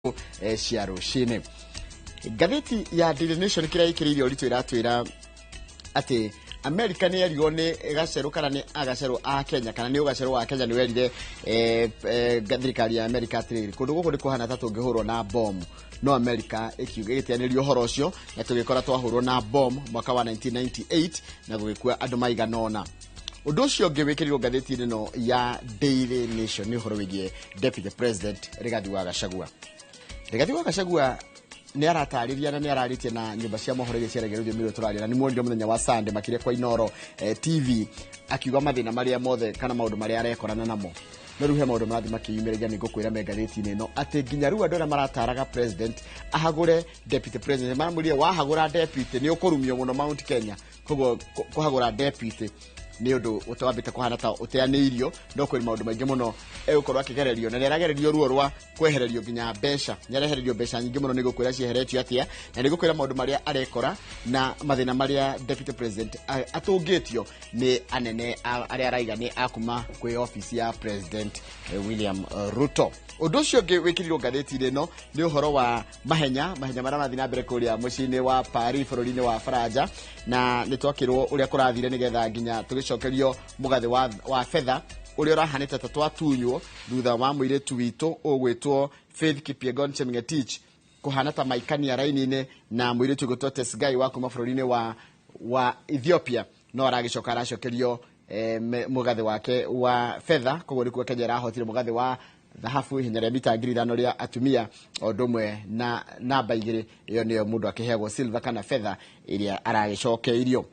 Cia rũcinĩ, ngathĩti ya Daily Nation kĩrĩa ĩkĩrĩire ũritũ ĩratwĩra atĩ America nĩ yerirwo nĩ gacerũ kana nĩ agacerũ a Kenya kana nĩ ũgacerũ wa Kenya nĩ werire thirikari ya America atĩrĩrĩ, kũndũ gũkũ nĩ kũhana ta tũngĩhũrwo na bomu, no America ĩkiuga ĩgĩteanĩria ũhoro ũcio na tũgĩkora twahũrwo na bomb mwaka wa 1998 na gũgĩkua andũ maigana ũna. Ũndũ ũcio ũngĩ wĩkĩrirwo ngathĩti-inĩ ĩno ya Daily Nation nĩ ũhoro wĩgiĩ Deputy President Rigathi wa Gachagua. Rigathi wa Gachagua nĩ aratarĩria na nĩ ararĩtie na nyũmba cia mohoro iria ciaragia rũthiomi rũrũ tũraria, na nĩ muonire mũthenya wa Sunday makĩria kwa Inoro TV akiuga mathĩna marĩa mothe kana maũndũ marĩa arekorana namo. No rĩu he maũndũ marathiĩ makĩyumĩragia, nĩ ngũkwĩra me ngathĩti-inĩ ĩno atĩ nginya rĩu andũ arĩa marataraga president ahagũre deputy president maramwĩrire wahagũra deputy nĩ ũkũrumio mũno Mount Kenya. Koguo kũhagũra deputy nĩ ũndũ ũtawambĩte kũhana ta ũteanĩirio, no kwĩ maũndũ maingĩ mũno egũkorwo akĩgererio, na nĩ aragererio ruo rwa kwehererio nginya mbeca. Nĩ arehererio mbeca nyingĩ mũno, nĩ gũkwĩra cieheretio atĩa, na nĩ gũkwĩra maũndũ marĩa arekora na mathĩna marĩa deputy president atũngĩtio nĩ anene arĩa araiga nĩ akuma kwĩ obici ya President William Ruto. Ũndũ ũcio ũngĩ wĩkĩrirwo ngathĩti-inĩ ĩno nĩ ũhoro wa mahenya marĩa marathiĩ na mbere kũrĩa mũciĩ-inĩ wa Paris bũrũri-inĩ wa Faranja, na nĩ twakĩrwo ũrĩa kũrathire nĩgetha nginya tũgĩcokerio mũgathĩ wa betha ũrĩa ũrahanĩte ta twatunywo thutha wa mũirĩtu witũ ũgwĩtwo Faith Kipyegon Chemngetich kũhana ta maikania raini-inĩ na mũirĩtu ũgwĩtwo Tesgai wa kuma bũrũri-inĩ wa Ethiopia, no aragĩcoka aracokerio mũgathĩ wake wa betha. Koguo nĩkuo Kenya ĩrahotire mũgathĩ wa thahabu ihenya rĩa mita 5,000 rĩa atumia, o ũndũ ũmwe na namba 2 ĩyo nĩyo mũndũ akĩheagwo silver kana betha ĩrĩa aragĩcokeirio.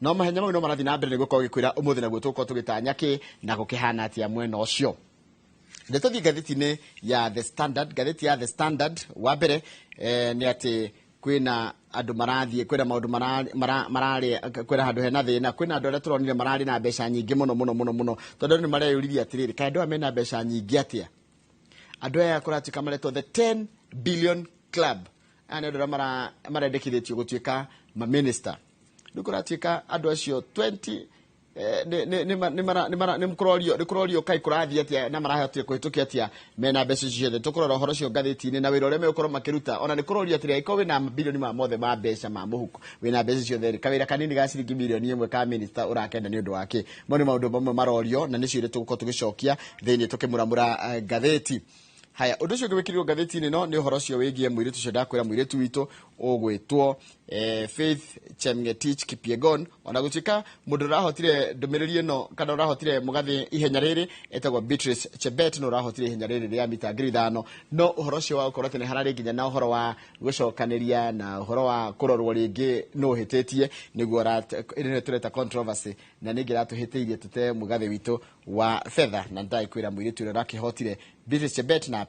No mahenya mau no marathiĩ na mbere, nĩguo gũkorwo gĩkwĩra ũmũthĩ naguo tũgũkorwo tũgĩtanya kĩ na gũkĩhana atĩa mwena ũcio. Nĩ tũthiĩ ngathĩti-inĩ ya The Standard. Ngathĩti ya The Standard wa mbere nĩ atĩ kwĩna andũ marathiĩ, kwĩna maũndũ mararĩ, kwĩna handũ hena thĩna, kwĩna andũ arĩa tũronire mararĩ na mbeca nyingĩ mũno mũno mũno mũno, tondũ andũ nĩ mareyũririe atĩrĩrĩ, kaĩ andũ aya mena mbeca nyingĩ atĩa? Andũ aya kũratuĩka maretwo the 10 Billion Club. Aya nĩ andũ arĩa marendekithĩtio gũtuĩka maminista. Rĩu kũratuĩka andũ acio 20 nĩ kũrorio kaĩ kũrathiĩ atĩa na marahotire kũhĩtũkia atĩa mena mbeca icio ciothe. Tũkũrora ũhoro ũcio ngathĩti-inĩ na wĩra ũrĩa megũkorwo makĩruta. Ona nĩ kũrorio atĩrĩ, angĩkorwo wĩna mabilioni ma mothe ma mbeca ma mũhuko, wĩna mbeca ciothe rĩ, kawĩra kanini ga ciringi mirioni 1 ka minista ũrakenda nĩ ũndũ wa kĩ? Mau nĩ maũndũ mamwe marorio na nĩcio iria tũgũkorwo tũgĩcokia thĩinĩ tũkĩmuramura ngathĩti. Haya, ũndũ ũcio ũngĩ wĩkĩrirwo ngathĩti-inĩ ĩno nĩ ũhoro ũcio wĩgiĩ mũirĩtu ũcio ndakwĩra, mũirĩtu witũ ũgwĩtwo Faith Chemngetich Kipyegon. Ona gũtuĩka mũndũ ũrahotire ndũmĩrĩri ĩno kana ũrahotire mũgathĩ ihenya rĩrĩ etagwo Beatrice Chebet, no ũrahotire ihenya rĩrĩ rĩa mita 5,000, no ũhoro ũcio wa gũkorwo atĩ nĩ hararĩ nginya na ũhoro wa gũcokanĩria na ũhoro wa kũrorwo rĩngĩ nũ ũhĩtĩtie, nĩguo ĩno tũreta controversy, na nĩ ĩratũhĩtĩirie tũte mũgathĩ witũ wa betha. Na ndagĩkwĩra mũirĩtu ũrĩa ũrakĩhotire, Beatrice Chebet, na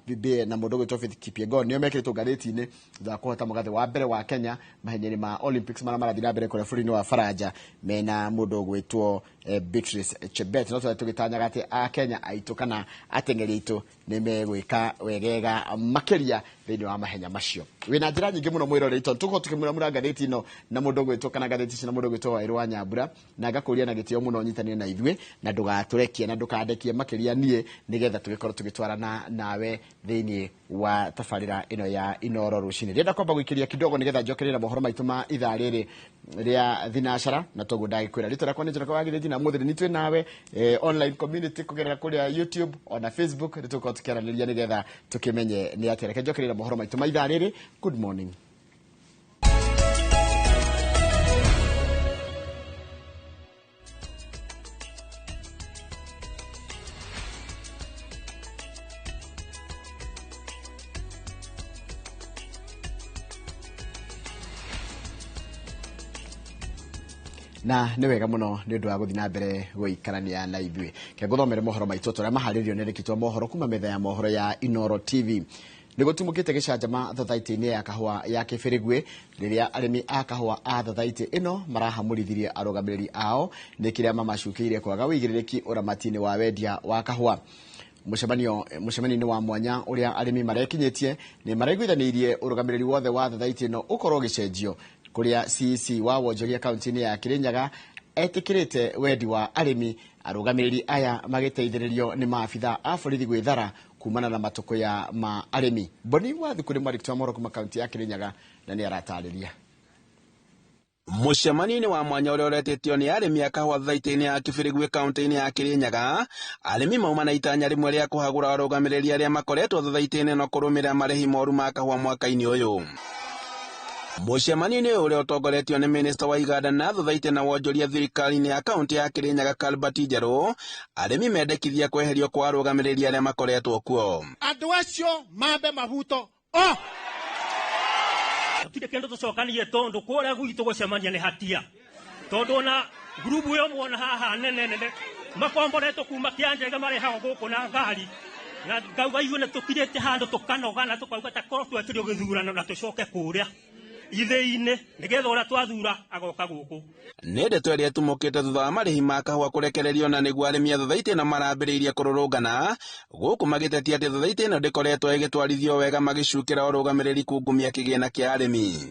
mũndũ ũgwĩtwo Faith Kipyegon, nĩo mekĩrĩtwo ngathĩti-inĩ thutha wa kũhota mũgathĩ wa mbere wa Kenya mahenya-inĩ ma Olympics marĩa marathiĩ na mbere kũrĩa bũrũri-inĩ wa Faranja mena mũndũ ũgwĩtwo Beatrice Chebet. No tũrĩa tũgĩtanyaga atĩ a Kenya aitũ kana ateng'eri aitũ nĩ megwĩka wegega makĩria thĩinĩ wa mahenya macio. Wĩna njĩra nyingĩ mũno mwĩroreri, tondũ tũgũkorwo tũkĩmuramura ngathĩti ĩno na mũndũ ũgwĩtwo kana ngathĩti ici na mũndũ ũgwĩtwo Wairũ wa Nyambura, na ngakũria na gĩtĩo mũno ũnyitanĩre na ithuĩ na ndũgatũrekie na ndũkandekie makĩria niĩ, nĩgetha tũgĩkorwo tũgĩtwarana nawe thĩinĩ wa tabarĩra ĩno ya Inoro rũcinĩ. Ndĩrenda kwamba gũikĩria kidogo nĩgetha njokerere mohoro maitũ ma ithaa rĩrĩ rĩa thinacara, na toguo ndagĩkwĩra rĩtwa rĩakwa nĩ Njoroge wa Gĩthĩnji, na mũthĩ nĩ twĩ nawe online community kũgerera kũrĩa YouTube ona Facebook, nĩ tũgũkorwo tũkĩaranĩria nĩgetha tũkĩmenye nĩ atĩa. Reke njokerere mohoro maitũ ma ithaa rĩrĩ. Good morning. Na nĩ wega mũno nĩ ũndũ wa gũthiĩ na mbere gũikarania na ithuĩ. Ke ngũthomere mohoro maitũ tũrĩa maharĩrĩirio nĩ rĩkitwo mohoro kuma metha ya mohoro ya Inoro TV. Nĩ gũtumũkĩte gĩcanjama thothaitĩ-inĩ ya kahũa ya Kĩbĩrĩgwĩ rĩrĩa arĩmi a kahũa a thothaitĩ ĩno marahamũrithirie arũgamĩrĩri ao nĩ kĩrĩa mamacukĩire kwaga ũigĩrĩrĩki ũramati-inĩ wa wendia wa kahũa. Mũcemanio-inĩ wa mwanya ũrĩa arĩmi marekinyĩtie nĩ maraiguithanĩirie ũrũgamĩrĩri wothe wa thothaitĩ ĩno ũkorwo ũgĩcenjio, kũrĩa CEC wa wonjoria kaunti-inĩ ya Kirinyaga etĩkĩrĩte wendi wa arĩmi, arũgamĩrĩri aya magĩteithĩrĩrio nĩ maabitha a borithi gwĩthara. kumana na matukuya ma arĩmi. Boni wa Thukuru mwandĩki wa mohoro kuma kaunti ya Kirinyaga na nĩ aratarĩria. Mũcemanio-inĩ wa mwanya ũrĩa ũretĩtio nĩ arĩmi a kahũa thaitĩ-inĩ ya Kĩbĩrĩgwĩ kaunti-inĩ ya Kĩrĩnyaga, arĩmi mauma na itanya rĩmwe rĩa kũhagũra arũgamĩrĩri arĩa makoretwo thaitĩ-inĩ ĩno kũrũmĩrĩra marĩhi moru ma kahũa mwaka-inĩ ũyũ. Mũcemanio-inĩ ũyũ ũrĩa ũtongoretio nĩ minista wa iganda na thothaitĩ na wonjoria thirikari-inĩ ya kaunti ya Kĩrĩnyaga Albert Njerũ, arĩmi mendekithia kweherio kwa arũgamĩrĩri arĩa makoretwo kuo. Andũ acio mambe mabuto o tutire kindu tucokanie tondu kuria gwitu gucemania ni hatia tondu ona grupu yo muona haha nene nene makomboretwo kuma kianjega marehagwo guku na ngari na ngauga ithuĩ nĩ tũkirĩte handũ tũkanoga na tũkauga ta korwo twetirio gĩthurano na tũcoke kũrĩa ithĩinĩ nĩgetha ũrĩa twathura agoka gũkũ. Nĩ ndeto ĩrĩa ĩtumũkĩte thutha wa marĩhi ma kahũa kũrekererio na nĩguo arĩmi a thothaitĩ ĩno marambĩrĩirie kũrũrũngana gũkũ magĩtetia atĩ thothaitĩ ĩno ndĩkoretwo ĩgĩtwarithio wega magĩcukĩra ũrũgamĩrĩri kungumia kĩgĩna kĩa arĩmi.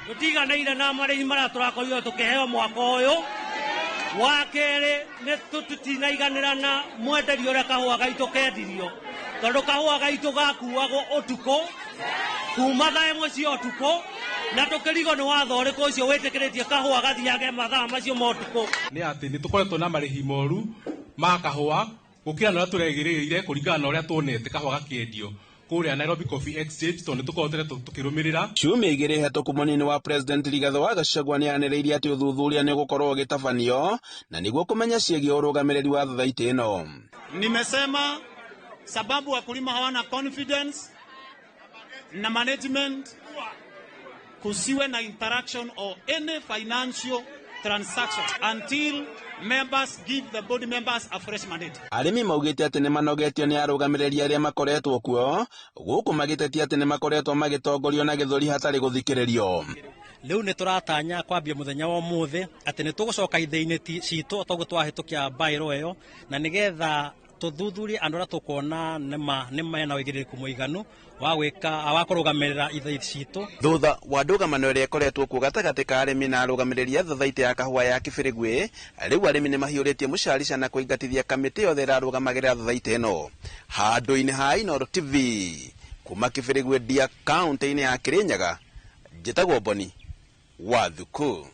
Tũtiganĩire na marĩhi marĩa tũrakorirwo tũkĩheo mwaka ũyũ wa kerĩ nĩ tũtinaiganĩra na mwenderio ũrĩa kahũa gaitũ kendirio tondũ kahũa gaitũ gakuagwo ũtukũ kuma thaa ĩmwe cia ũtukũ na tũkĩrigwo nĩ watho ũrĩkũ ũcio wĩtĩkĩrĩtie kahũa gathiage mathaa macio ma ũtukũ. Nĩ atĩ nĩ tũkoretwo na marĩhi moru ma kahũa gũkĩra na ũrĩa tũregĩrĩire kũringana na ũrĩa tuonete kahũa gakĩendio kũrĩa Nairobi Coffee Exchange tondũ nĩ tũkoretwo tũkĩrũmĩrĩra. Ciumia igĩrĩ hetũku mũnini wa President Rigathĩ wa Gachagua nĩ anĩrĩirie atĩ ũthuthuria nĩ ũgũkorwo ũgĩtabanio na nĩguo kũmenya ciĩgiĩ ũrũgamĩrĩri wa thothaitĩ ĩno. Nimesema sababu wakulima hawana confidence na management, kusiwe na interaction or any financial transaction until members give the board members a fresh mandate. Arĩmi maugĩte atĩ nĩ manogetio nĩ arũgamĩrĩri arĩa makoretwo kuo gũkũ magĩtetia atĩ nĩ makoretwo magĩtongorio na gĩthũri hatarĩ gũthikĩrĩrio. Rĩu nĩ tũratanya kwambia mũthenya wa ũmũthĩ atĩ nĩ tũgũcoka ithĩinĩ citũ toguo twahĩtũkia bairo ĩyo na nĩgetha tũthuthurie andũ arĩa tũkuona nĩ mena ũigĩrĩrĩku mũiganu wa gwĩka wa kũrũgamĩrĩra ithĩi citũ. Thutha wa ndũgamano ĩrĩa ĩkoretwo kuo gatagatĩ ka arĩmi na arũgamĩrĩri a thothaitĩ ya kahũa ya Kĩbĩrĩgwĩ, rĩu arĩmi nĩ mahiũrĩtie mũcarica na kũingatithia kamĩtĩ yothe ĩrarũgamagĩrĩra thothaitĩ ĩno. Handũ-inĩ ha Inooro TV kuma Kĩbĩrĩgwĩ Ndia kaunti-inĩ ya Kĩrĩnyaga, njĩtagwo Boni wa Thuku.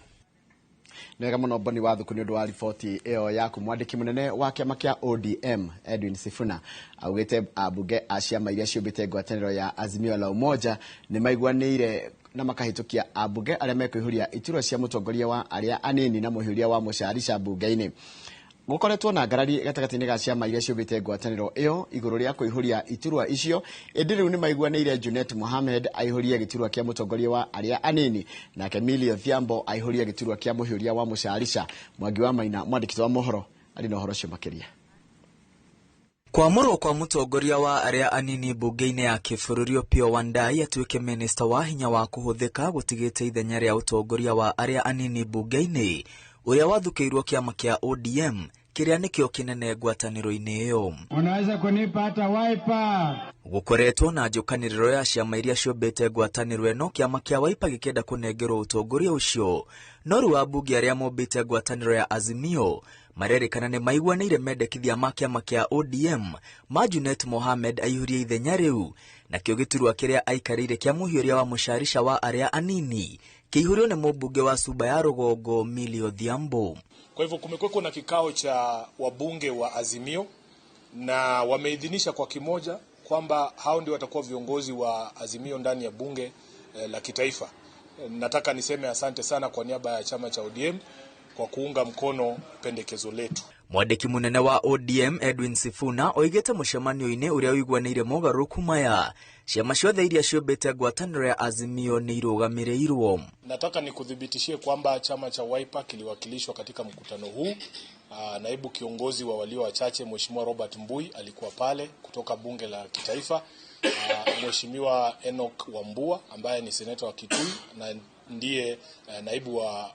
Nĩwega mũno Boni wa Thuku nĩ ũndũ wa riboti ĩyo yaku. Mwandĩki mũnene wa kĩama kĩa ODM Edwin Sifuna augĩte ambunge a ciama iria ciũmbĩte ngwatanĩro ya Azimio la Umoja nĩ maiguanĩire na makahĩtũkia ambunge arĩa mekũihũria iturwa cia mũtongoria wa arĩa anini na mũhiũria wa mũcarica mbunge-inĩ. Gũkoretwo na ngarari gatagatĩ-inĩ ga ciama iria ciũmbĩte ngwatanĩro ĩyo igũrũ rĩa kũihũria iturwa icio, ĩndĩ rĩu nĩ maiguanĩire Junet Mohamed aihũrie gĩturwa kĩa mũtongoria wa arĩa anini nake Millie Odhiambo aihũrie gĩturwa kĩa mũhiũria wa mũcarica. Mwangi wa Maina mwandĩki wa mohoro arĩ na ũhoro ũcio makĩria. Kwamũrwo kwa mũtongoria wa arĩa anini mbunge-inĩ ya kĩbũrũri Opiyo Wandayi atuĩke minista wa hinya wa kũhũthĩka gũtigĩte ithenya rĩa ũtongoria wa arĩa anini mbunge-inĩ ũrĩa wathukĩirwo kĩama kĩa ODM kĩrĩa nĩkĩo kĩnene ngwatanĩro-inĩ ĩyo. Unaweza kunipa hata Wiper. Gũkoretwo na njũkanĩrĩro ya ciama iria ciũmbĩte ngwatanĩro ĩno kĩama kĩa Wiper gĩkĩenda kũnengerwo ũtongoria ũcio, no rĩu ambunge arĩa mombĩte ngwatanĩro ya Azimio marerĩkana nĩ maiguanĩire mendekithia ma kĩama kĩa ODM ma Junet Mohamed aihũrie ithenya rĩu, nakĩo gĩturwa kĩrĩa aikarĩire kĩa mũhiũria wa mũcarica wa arĩa anini kĩihũrio nĩ mũmbunge wa Suba ya Rũgongo Millie Odhiambo. Kwa hivyo kumekuwa na kikao cha wabunge wa Azimio na wameidhinisha kwa kimoja kwamba hao ndio watakuwa viongozi wa Azimio ndani ya bunge la kitaifa. Nataka niseme asante sana kwa niaba ya chama cha ODM kwa kuunga mkono pendekezo letu. Mwandĩki mũnene wa ODM Edwin Sifuna oigĩte mũcemanio-inĩ ũrĩa ũiguanĩire mogarũrũku maya ciama ciothe iria ciũmbĩte ngwatanĩro ya Azimio nĩ irũgamĩrĩirwo. Nataka nikuthibitishie kwamba chama cha Wiper kiliwakilishwa katika mkutano huu. Naibu kiongozi wa walio wachache Mheshimiwa Robert Mbui alikuwa pale kutoka bunge la kitaifa. Mheshimiwa Enoch Wambua ambaye ni seneta wa Kitui na ndiye naibu wa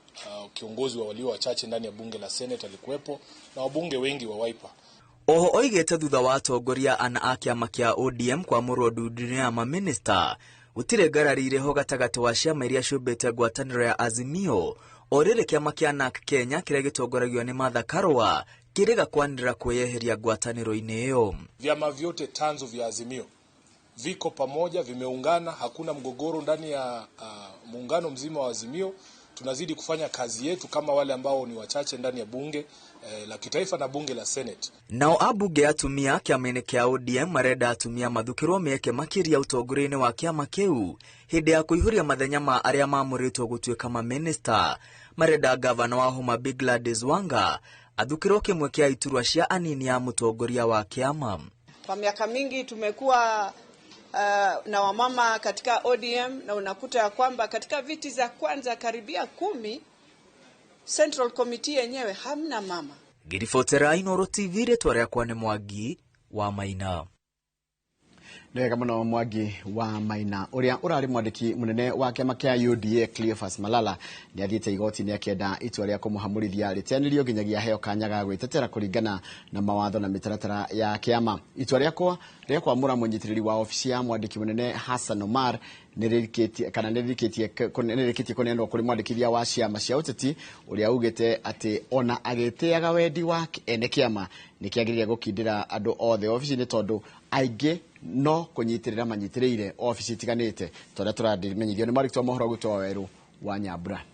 kiongozi wa walio wachache ndani ya bunge la Senate alikuwepo na wabunge wengi wa Wiper. Oho oigĩte thutha wa atongoria ana a kĩama kĩa ODM kwamũrwo ndundu-inĩ ya maminista gũtirĩ ngarari irĩho gatagatĩ wa ciama iria ciũmbĩte ngwatanĩro ya Azimio o rĩrĩ kĩama kĩa NARC Kenya kĩrĩa gĩtongoragio nĩ Martha Karua Kĩrĩga kwanĩrĩra kwĩyeheria ngwatanĩro-inĩ ĩyo. Vyama vyote tanzu vya Azimio viko pamoja, vimeungana, hakuna mgogoro ndani ya muungano mzima wa Azimio. Tunazidi kufanya kazi yetu kama wale ambao ni wachache ndani ya bunge la kitaifa na bunge la Senate. Nao ambunge atumia kĩama-inĩ kĩa ODM marenda atumia mathukĩrwo mĩeke makĩria ũtongoria-inĩ wa kĩama kĩu hĩndĩ ya kũihũria mathenya ma arĩa maamũrĩtwo gũtuĩka mamĩnĩsta. Marenda gavana wa Homa Bay Gladys Wanga athukĩrwo kĩmwe kĩa iturwa cia anini ya mũtongoria wa kĩama. Kwa miaka mingi tumekuwa na wamama katika ODM na unakuta ya kwamba katika viti za kwanza karibia 10 Central Committee yenyewe hamna mama. Ngĩribotera Inooro TV rĩtwa rĩakwa nĩ Mwangi wa Maina. Nĩ wega mũno Mwangi wa Maina. Ũrĩa ũrarĩ mwandĩki mũnene wa kĩama kĩa UDA Cleophas Malala nĩ athiĩte igoti-inĩ akĩenda itua rĩa kũmũhamũrithia rĩteanĩrio nginyagia aheo kanya ga gwĩtetera kũringana na mawatho na mĩtaratara ya kĩama. Itua rĩa kwamũra mũnyitĩrĩri wa obici ya mwandĩki mũnene Hassan Omar nĩ rĩrĩkĩtie kũneanwo kũrĩ mwandĩkithia wa ciama cia ũteti ũrĩa augĩte atĩ ona agĩtĩaga wendi wa ene kĩama nĩ kĩagĩrĩire gũkindĩra andũ othe obici-inĩ tondũ aingĩ no kũnyitĩrĩra manyitĩrĩire obici itiganĩte ta ũrĩa tũramenyithio nĩ marĩtwa mohoro gwitũ wa Werũ wa Nyambura.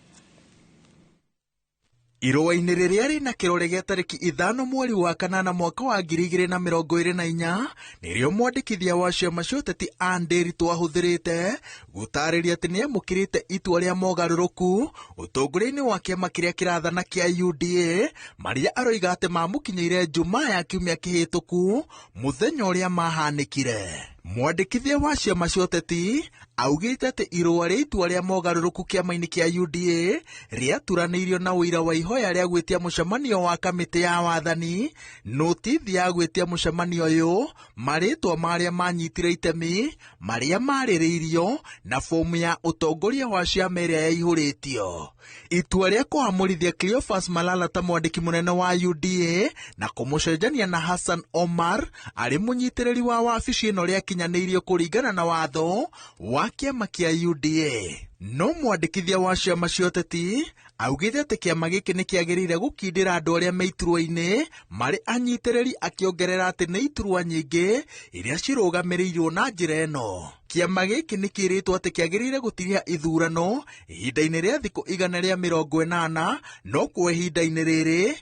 Irũa-inĩ rĩrĩa rĩna kĩrore gĩa tarĩki 5 mweri wa 8 mwaka wa 2024 nĩrĩo mwandĩkithia wa ciama cia ũteti Ann Nderitu ahũthĩrĩte gũtarĩria atĩ nĩamũkĩrĩte itua rĩa mogarũrũku ũtongoria-inĩ wa kĩama kĩrĩa kĩrathana kĩa UDA marĩa aroiga atĩ mamũkinyĩire Jumaa ya kiumia kĩhĩtũku mũthenya ũrĩa mahanĩkire. Mwandĩkithia wa ciama cia ũteti augĩte atĩ irũa rĩa itua rĩa mogarũrũku kĩama-inĩ kĩa UDA rĩaturanĩirio na ũira wa ihoya rĩa gwĩtia mũcemanio wa kamĩtĩ ya wathani, notithi ya gwĩtia mũcemanio ũyũ, marĩtwa marĩa manyitire itemi, marĩa marĩrĩirio na fomu ya ũtongoria wa ciama ĩrĩa yaihũrĩtio. Itua rĩa kũhamũrithia Cleophas Malala ta mwandĩki mũnene wa UDA na kũmũcenjania na Hassan Omar arĩ mũnyitĩrĩri wa wabici ĩno rĩakinyanĩirio kũringana na watho wa kĩama kĩa UDA. No mwandĩkithia wa ciama cia ũteti augĩte atĩ kĩama gĩkĩ nĩ kĩagĩrĩire gũkindĩra andũ arĩa me iturwa-inĩ marĩ anyitĩrĩri, akĩongerera atĩ nĩ iturwa nyingĩ iria cirũgamĩrĩirwo na njĩra ĩno. Kĩama gĩkĩ nĩ kĩrĩtwo atĩ kĩagĩrĩire gũtiria ithurano ihinda-inĩ rĩa thikũ 180, no kwa ihinda-inĩ rĩrĩ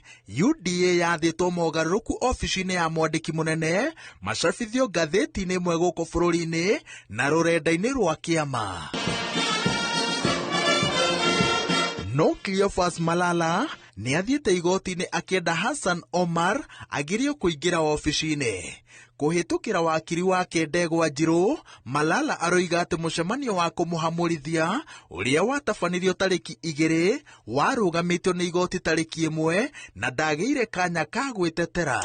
UDA yathĩtwo mogarũrũku obici-inĩ ya mwandĩki mũnene macabithio ngathĩti-inĩ ĩmwe gũkũ bũrũri-inĩ na rũrenda-inĩ rwa kĩama. No Cleophas Malala nĩ athiĩte igoti-inĩ akĩenda Hassan Omar agirio kũingĩra obici-inĩ. Kũhĩtũkĩra wakiri wake Ndegwa Njirũ, Malala aroiga atĩ mũcemanio wa kũmũhamũrithia ũrĩa watabanĩrio tarĩki 2 warũgamĩtio nĩ igoti tarĩki 1 na ndagĩire kanya ka gwĩtetera.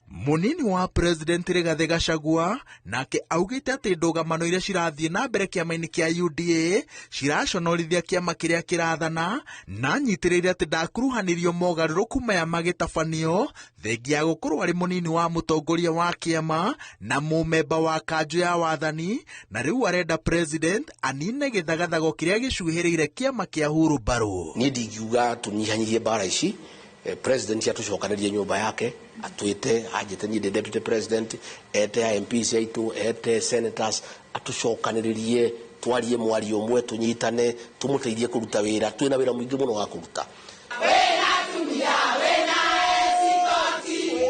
Munini wa President Rigathi Gachagua nake augĩte atĩ ndũgamano iria cirathiĩ na mbere kĩama-inĩ kĩa UDA ciraconorithia kĩama kĩrĩa kĩrathana na anyitĩrĩire atĩ ndakuruhanirio mogarũrũku maya magĩtabanio thengia ya gũkorwo arĩ mũnini wa mũtongoria wa kĩama na mũmemba wa kanjũ ya wathani, na rĩu arenda President anine gĩthagathago kĩrĩa gĩcuhĩrĩire kĩama kĩa hurumbarũ. Niĩ ndingiuga tũnyihanyihie mbara ici. President atucokanĩrie nyũmba yake atwĩte anjĩte niĩ ndĩ deputy president, ete MPs aitũ, ete senators, atũcokanĩrĩrie twarie mwario ũmwe, tũnyitane, tũmũteithie kũruta wĩra. Twĩna wĩra mũingĩ mũno wa kũruta.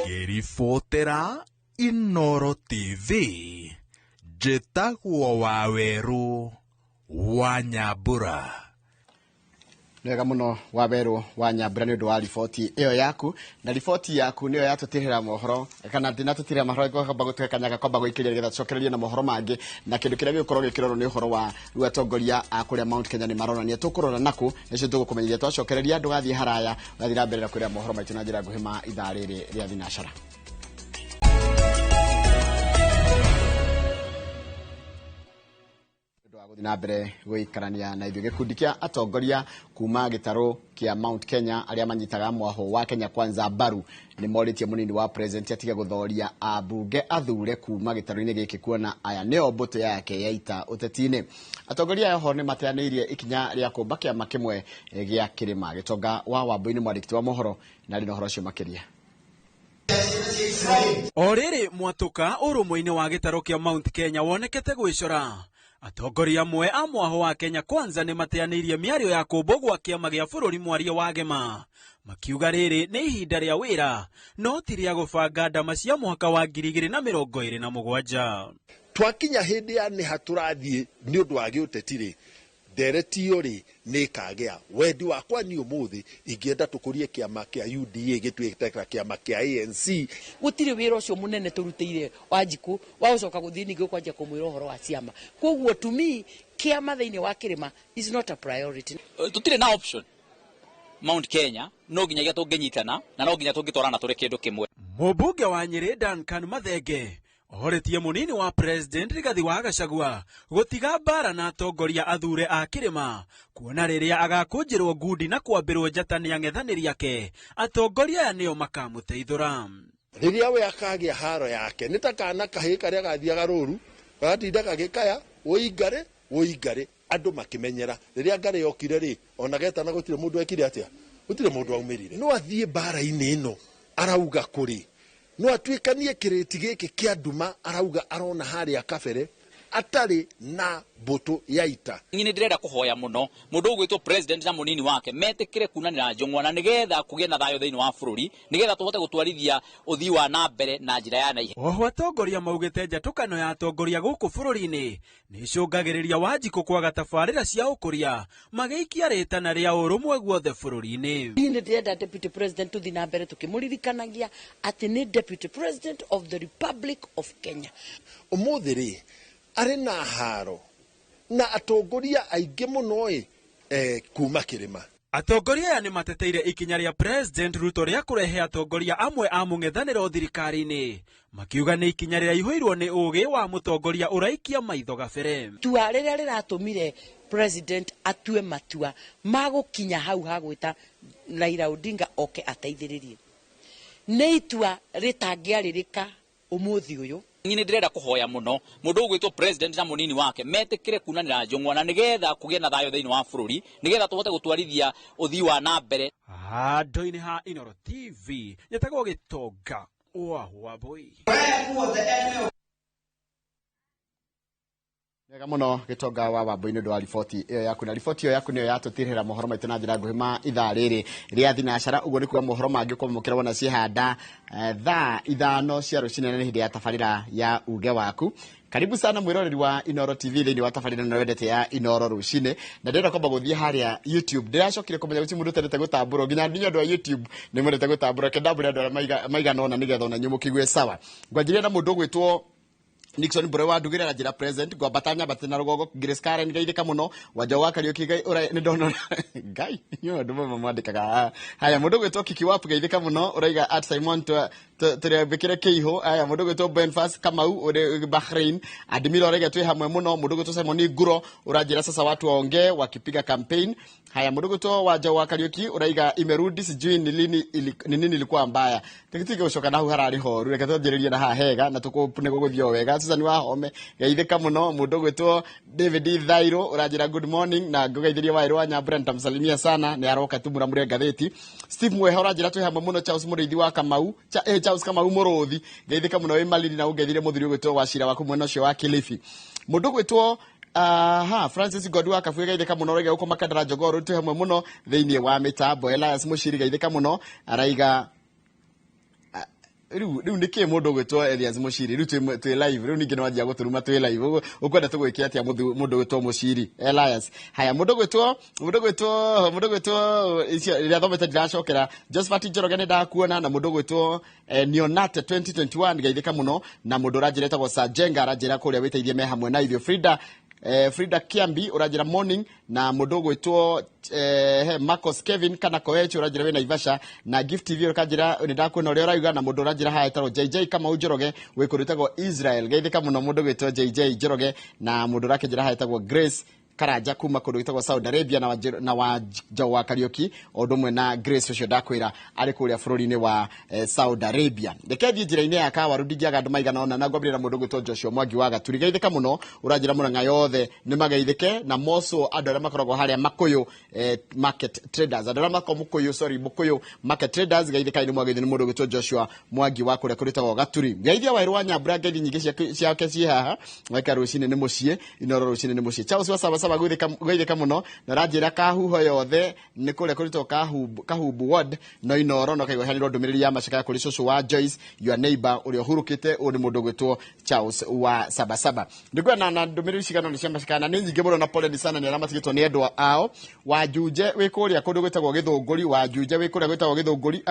Ngĩribotera Inooro TV, njĩtagwo Wawerũ wa Nyambura. Nĩwega mũno Wawerũ wa Nyambura nĩ ũndũ wa riboti ĩyo yaku, na riboti yaku nĩyo yatũtirĩra mohoro kana ndinatũtirĩra mohoro kwamba gũtuĩka kanyaga kwamba gũikĩria nĩgetha tũcokererie na mohoro mangĩ, na kĩndũ kĩrĩa gĩgũkorwo gĩkĩrorwo nĩ ũhoro wa rĩu atongoria a kũrĩa Mount Kenya nĩ maronania tũkũrora nakũ nĩcio tũgũkũmenyithia twacokereria. Ndũgathiĩ haraya, ũrathiĩ na mbere na kwĩra mohoro maitũ na njĩra nguhĩ ma ithaa rĩrĩ rĩa thinacara. Gũthiĩ na mbere gũikarania na ithuĩ. Gĩkundi kĩa atongoria kuma gĩtarũ kĩa Mount Kenya arĩa manyitaga mwahũ wa Kenya Kwanza mbaru nĩ morĩtie mũnini wa president atige gũthoria ambunge athure kuma gĩtarũ-inĩ gĩkĩ, kuona aya nĩo mbũtũ yake ya ita ũteti-inĩ. Atongoria aya oho nĩ mateanĩirie ikinya rĩa kũmba kĩama kĩmwe gĩa kĩrĩma. Gĩtonga wa Wambui nĩ mwandĩki wa mohoro na arĩ na ũhoro ũcio makĩria. O rĩrĩ mwatũka ũrũmwe-inĩ wa gĩtarũ kĩa Mount Kenya wonekete gwĩcora, atongoria amwe a mwaho wa Kenya Kwanza nĩ mateanĩirie mĩario ya kũmbwo gwa kĩama gĩa bũrũri mwaria wa Gema, makiuga rĩrĩ nĩ ihinda rĩa wĩra no ti rĩa gũbanga ndama cia mwaka wa 2027. Twakinya hĩndĩ ya nĩha tũrathiĩ nĩ ũndũ wa gĩũteti rĩ, ndereti ĩyo rĩ nĩ ĩkagĩa. Wendi wakwa niĩ ũmũthĩ ingĩenda tũkũrie kĩama kĩa UDA gĩtuĩke ta kĩama kĩa ANC. Gũtirĩ wĩra ũcio mũnene tũrutĩire Wanjikũ wa gũcoka gũthiĩ ningĩ kwanjia kũmwĩra ũhoro wa ciama. Koguo to me kĩama thĩinĩ wa kĩrĩma is not a priority. Tũtirĩ na option Mount Kenya, no nginyagia tũngĩnyitana na no nginya tũngĩtwarana tũrĩ kĩndũ kĩmwe. Mũmbunge wa Nyĩrĩ Duncan Mathenge oretie mũnini wa president Rigathi wa Gachagua gũtiga mbara na atongoria athure a kĩrĩma, kuona rĩrĩa agakũnjĩrwo ngundi na kwambĩrwo njata nĩ ang'ethanĩri ake, atongoria aya nĩo makamũteithũra. Rĩrĩa we akagĩa haro yake nĩ ta kana kahĩĩ karĩa gathiaga rũru gagatinda gagĩkaya ũingare ũingare, andũ makĩmenyera. Rĩrĩa ngarĩ yokire rĩ, ona getana gũtirĩ mũndũ ekire atĩa, gũtirĩ mũndũ aumĩrire. No athiĩ mbara-inĩ ĩno arauga kũrĩ, no atuĩkanie kĩrĩti gĩkĩ kĩa nduma arauga arona harĩa kabere atarĩ na mbũtũ ya ita. Niĩ nĩ ndĩrenda kũhoya mũno mũndũ ũgwĩtwo president na mũnini wake metĩkĩre kunanĩra njũng'wa na nĩgetha kũgĩe na thayũ thĩinĩ wa bũrũri, nĩgetha tũhote gũtwarithia ũthii wa na mbere na njĩra ya naihenya. Oho atongoria maugĩte njatũkano ya atongoria gũkũ bũrũri-inĩ nĩ icũngagĩrĩria Wanjikũ kwaga tabarĩra cia ũkũria, magĩikia rĩtana rĩa ũrũmwe guothe bũrũri-inĩ. Niĩ nĩ ndĩrenda deputy president tũthiĩ na mbere tũkĩmũririkanagia atĩ nĩ deputy president of the Republic of Kenya. Ũmũthĩ rĩ arĩ na haro na atongoria aingĩ mũno ĩ kuma kĩrĩma. Atongoria aya nĩ mateteire ikinya rĩa President Ruto rĩa kũrehe atongoria amwe a mũng'ethanĩro thirikari-inĩ, makiuga nĩ ikinya rĩraihũirwo nĩ ũgĩ wa mũtongoria ũraikia maitho gabere. Itua rĩrĩa rĩratũmire president atue matua ma gũkinya hau ha gwĩta Raila Odinga oke ateithĩrĩrie nĩ itua rĩtangĩarĩrĩka ũmũthĩ ũyũ. Niĩ nĩ ndĩrenda kũhoya mũno mũndũ ũgwĩtwo president na mũnini wake metĩkĩre kunanĩra njũng'wa na nĩgetha kũgĩe na thayũ thĩinĩ wa bũrũri, nĩgetha tũhote gũtwarithia ũthii wa na mbere. Handũ-inĩ ha Inooro TV nyetagwo Gĩtonga wa Wambui. Wega mũno Gĩtonga wa Wambui nĩ ũndũ wa riboti ĩyo yaku, na riboti ĩyo yaku nĩyo yatũtirĩra mohoro maitũ na njĩra nguhĩ ma ithaa rĩrĩ rĩa thinacara. Ũguo nĩ kuga mohoro mangĩ ũkwamũkĩra wona ciĩhanda thaa 5 cia rũcinĩ na nĩ hĩndĩ ya tabarĩra ya uge waku. Karibu sana mwĩroreri wa Inooro TV thĩinĩ wa tabarĩra ĩno wendete ya Inooro rũcinĩ, na ndĩrenda kwamba gũthiĩ harĩa YouTube. Ndĩracokire kũmenya gũtirĩ mũndũ ũtendete gũtambũrwo, nginya nĩ ũndũ wa YouTube nĩ mwendete gũtambũrwo. Reke ndambũre andũ arĩa maigana ũna nĩgetha ona inyuĩ mũkĩigue sawa. Ngwanjĩrĩria na mũndũ ũgwĩtwo Nixon Mbure wa Ndugire na njĩra present, ngwambata nyambate na rũgongo. Grace Karen geithĩka mũno. Wanja wa Kariũki Ngai ũra nĩ ndona Ngai inyuĩ andũ mamwe mwandĩkaga haya. Mũndũ ũgwĩtwo Kiki Wapu geithĩka mũno, ũraiga at Simon tũrĩambĩkĩre kĩihũ. Haya, mũndũ ũgwĩtwo Benfas Kamau ũrĩ Bahrain, Admiro ũraiga twĩ hamwe mũno. Mũndũ ũgwĩtwo Simon Nguro ũranjĩra sasa watu waongee wakipiga campaign. Haya, mũndũ ũgwĩtwo Wanja wa Kariũki ũraiga imerudi sijui ni lini ni nini ilikuwa mbaya. Tũtige gũcoka na hau hararĩ horu, reke twanjĩrĩrie na haha hega na tũkũ nĩguo gũthiĩ o wega. Susan Wahome geithĩka mũno. Mũndũ ũgwĩtwo David Thairo ũranjĩra good morning na ngũgeithĩria Wairũ wa Nyambura, nitamsalimia sana nĩ aroka tu mũramũre ngathĩti. Steve Mweha ũranjĩra twĩ hamwe mũno. Charles Mũrĩithi wa Kamau, Charles Kamau Mũrũthi geithĩka mũno wĩ Malindi na ũngeithĩrie mũthuri ũgwĩtwo Wacira waku mwena ũcio wa Kilifi. Mũndũ ũgwĩtwo aha Francis Godu wa Kabwe geithĩka mũno, ũraiga gũkũ Makandara Jogoo twĩ hamwe mũno thĩinĩ wa mĩtambo. Elias Mũciri geithĩka mũno, araiga rĩu nĩkĩ mũndũ ũgwĩtwo Elias Mũciri, rĩu twĩ live, rĩu ningĩ nĩwanjia gũtũruma twĩ live, ũkwenda tũgwĩke atĩa mũndũ ũgwĩtwo Mũciri Elias? Haya, mũndũ ũgwĩtwo icio rĩrĩa thomete ndiracokera. Josephat Njoroge nĩ ndakuona, na mũndũ ũgwĩtwo Nionate 2021 geithĩka mũno, na mũndũ ũranjĩra etagwo Sajenga aranjĩra kũrĩa wĩteithie me hamwe na ithuĩ. Frida Frida Kiambi ũranjĩra morning, na mũndũ ũgwĩtwo Marcos Kevin kana Koech ũranjĩra wĩ Naivasha, na Gift TV ũkanjĩra nĩ ndakuona ũrĩa ũrauga, na mũndũ ũranjĩra haha etagwo JJ Kamau Njoroge wĩ kũndũ gwĩtagwo Israel. Geithĩka mũno mũndũ ũgwĩtwo JJ Njoroge, na mũndũ ũrakĩnjĩra haha etagwo Grace Karanja kuma kũndũ gwĩtagwo Saudi Arabia, na wa Njaũ wa Kariũki, o ũndũ ũmwe na Grace ũcio ndakwĩra arĩ kũrĩa bũrũri-inĩ wa Saudi Arabia. Reke thiĩ njĩra-inĩ ya kawaru ndingĩaga andũ maigana ũna, na ngwambĩrĩra mũndũ ũgwĩtwo Joshua Mwangi wa Gaturi. Geithĩka mũno, ũranjĩra Mũrang'a yothe nĩ mageithĩke, na moco andũ arĩa makoragwo harĩa Makũyũ market traders, andũ arĩa makoragwo Mũkũyũ, sorry, Mũkũyũ market traders, geithĩkai nĩ mwagĩrĩirwo nĩ mũndũ ũgwĩtwo Joshua Mwangi wa kũrĩa kũrĩtagwo Gaturi. Geithia Wairũ wa Nyambura, ngeithi nyingĩ ciake ciĩ haha, waika rũcinĩ nĩ mũciĩ, Inoro rũcinĩ nĩ mũciĩ. Charles wa Saba Saba geithĩka mũno, na ũranjĩra kahuho yothe nĩ kũrĩa kũrĩtagwo Kahumbu ward, no Inoro, no kaigua heanĩrwo ndũmĩrĩri ya macakaya kũrĩ cũcũ wa Joyce, your neighbor ũrĩa ũhurũkĩte. Ũyũ nĩ mũndũ ũgwĩtwo Charles wa Saba Saba. Nĩngwenda na ndũmĩrĩri cigana ũna cia macakaya, na nĩ nyingĩ mũno, na poleni sana nĩ arĩa matigĩtwo nĩ endwa ao. Wanjunje wĩ kũrĩa kũndũ gwĩtagwo Gĩthũngũri, Wanjunje wĩ kũrĩa gwĩtagwo Gĩthũngũri,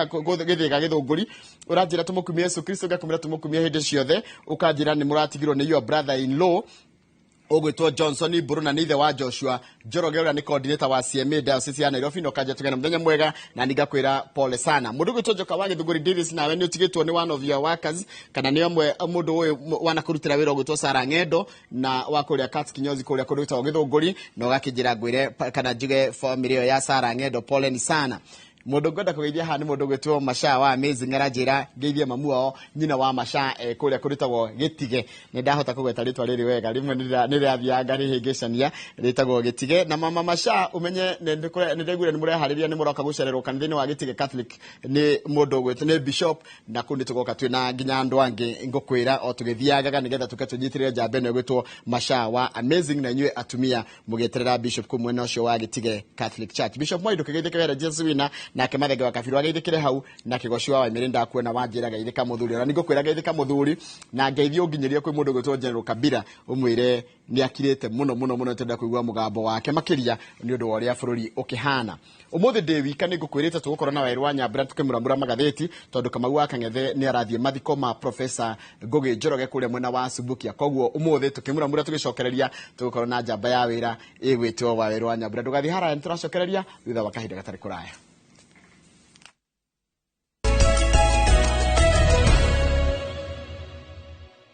Gĩthĩga Gĩthũngũri, ũranjĩra tũmũkumie Yesu Kristo, ngakumĩra tũmũkumie hĩndĩ ciothe. Ũkanjĩra nĩ mũratigirwo nĩ your brother in law ũgwĩtwo Johnson Mburu, na nĩ ithe wa Joshua Njoroge ũrĩa nĩ coordinator wa CMA Diocese ya Nairobi, na ũkanja tũgĩe na mũthenya mwega, na ningakwĩra pole sana. Mũndũ ũgwĩtwo Njoka wa Gĩthũngũri Davis, nawe nĩ ũtigĩtwo nĩ one of your workers, kana nĩ ũmwe mũndũ ũyũ wanakũrutĩra wĩra ũgwĩtwo Sarah Ng'endo, na wa kũrĩa Kats Kinyozi kũrĩa kũndũ gwĩtagwo Gĩthũngũri, na ũgakĩnjĩra ngwĩre kana njuge family ĩyo ya Sarah Ng'endo poleni sana. Mũndũ ngwenda kũgeithia haha nĩ mũndũ ũgwĩtwo Masha wa Amazing, aranjĩra ngeithie mamu wao, nyina wa Masha, kũrĩa kũrĩtagwo Gĩtige. Nĩ ndahota kũgweta rĩtwa rĩrĩ wega, rĩmwe nĩ rĩrathiaga ngarĩhĩngĩcania, rĩtagwo Gĩtige. Na mama Masha, ũmenye nĩ ndaiguire nĩ mũreharĩria, nĩ mũroka gũcererwo kanitha-inĩ wa Gĩtige Catholic nĩ mũndũ ũgwĩtwo nĩ bishop, na kũu nĩ tũgoka twĩna nginya andũ angĩ, ngũkwĩra o tũgĩthiangaga nĩgetha tũke tũnyitĩrĩre njamba ĩno ĩgwĩtwo Masha wa Amazing, na inyuĩ atumia mũgĩeterera bishop kũu mwena ũcio wa Gĩtige Catholic Church. Bishop Moi ndũkĩgeithĩke wera Jesu wina, nake Mathenge wa Kabiru ageithĩkĩre hau, na Kĩgoci wa Waimĩrĩ ndakuona wanjĩra geithĩka mũthuri, ona ningũkwĩra geithĩka mũthuri, na ngeithio ũnginyĩrie kwĩ mũndũ ũgwĩtwo General Kabila, ũmwĩre nĩ akirĩte mũno mũno mũno, tũrenda kũigua mũgambo wake makĩria nĩ ũndũ wa ũrĩa bũrũri ũkĩhana. Ũmũthĩ ndĩ wika, nĩ ngũkwĩrĩte tũgũkorwo na Wairũ wa Nyambura tũkĩmũramũra magathĩti, tondũ Kamau wa Kang'ethe nĩ arathiĩ mathiko ma Professor Ngũgĩ Njoroge kũrĩa mwena wa Subukia. Koguo ũmũthĩ tũkĩmũramũra tũgĩcokereria tũgũkorwo na njamba ya wĩra ĩgwĩtwo Wairũ wa Nyambura. Ndũgathiĩ haraya, nĩ tũracokereria thutha wa kahinda gatarĩ kũraya.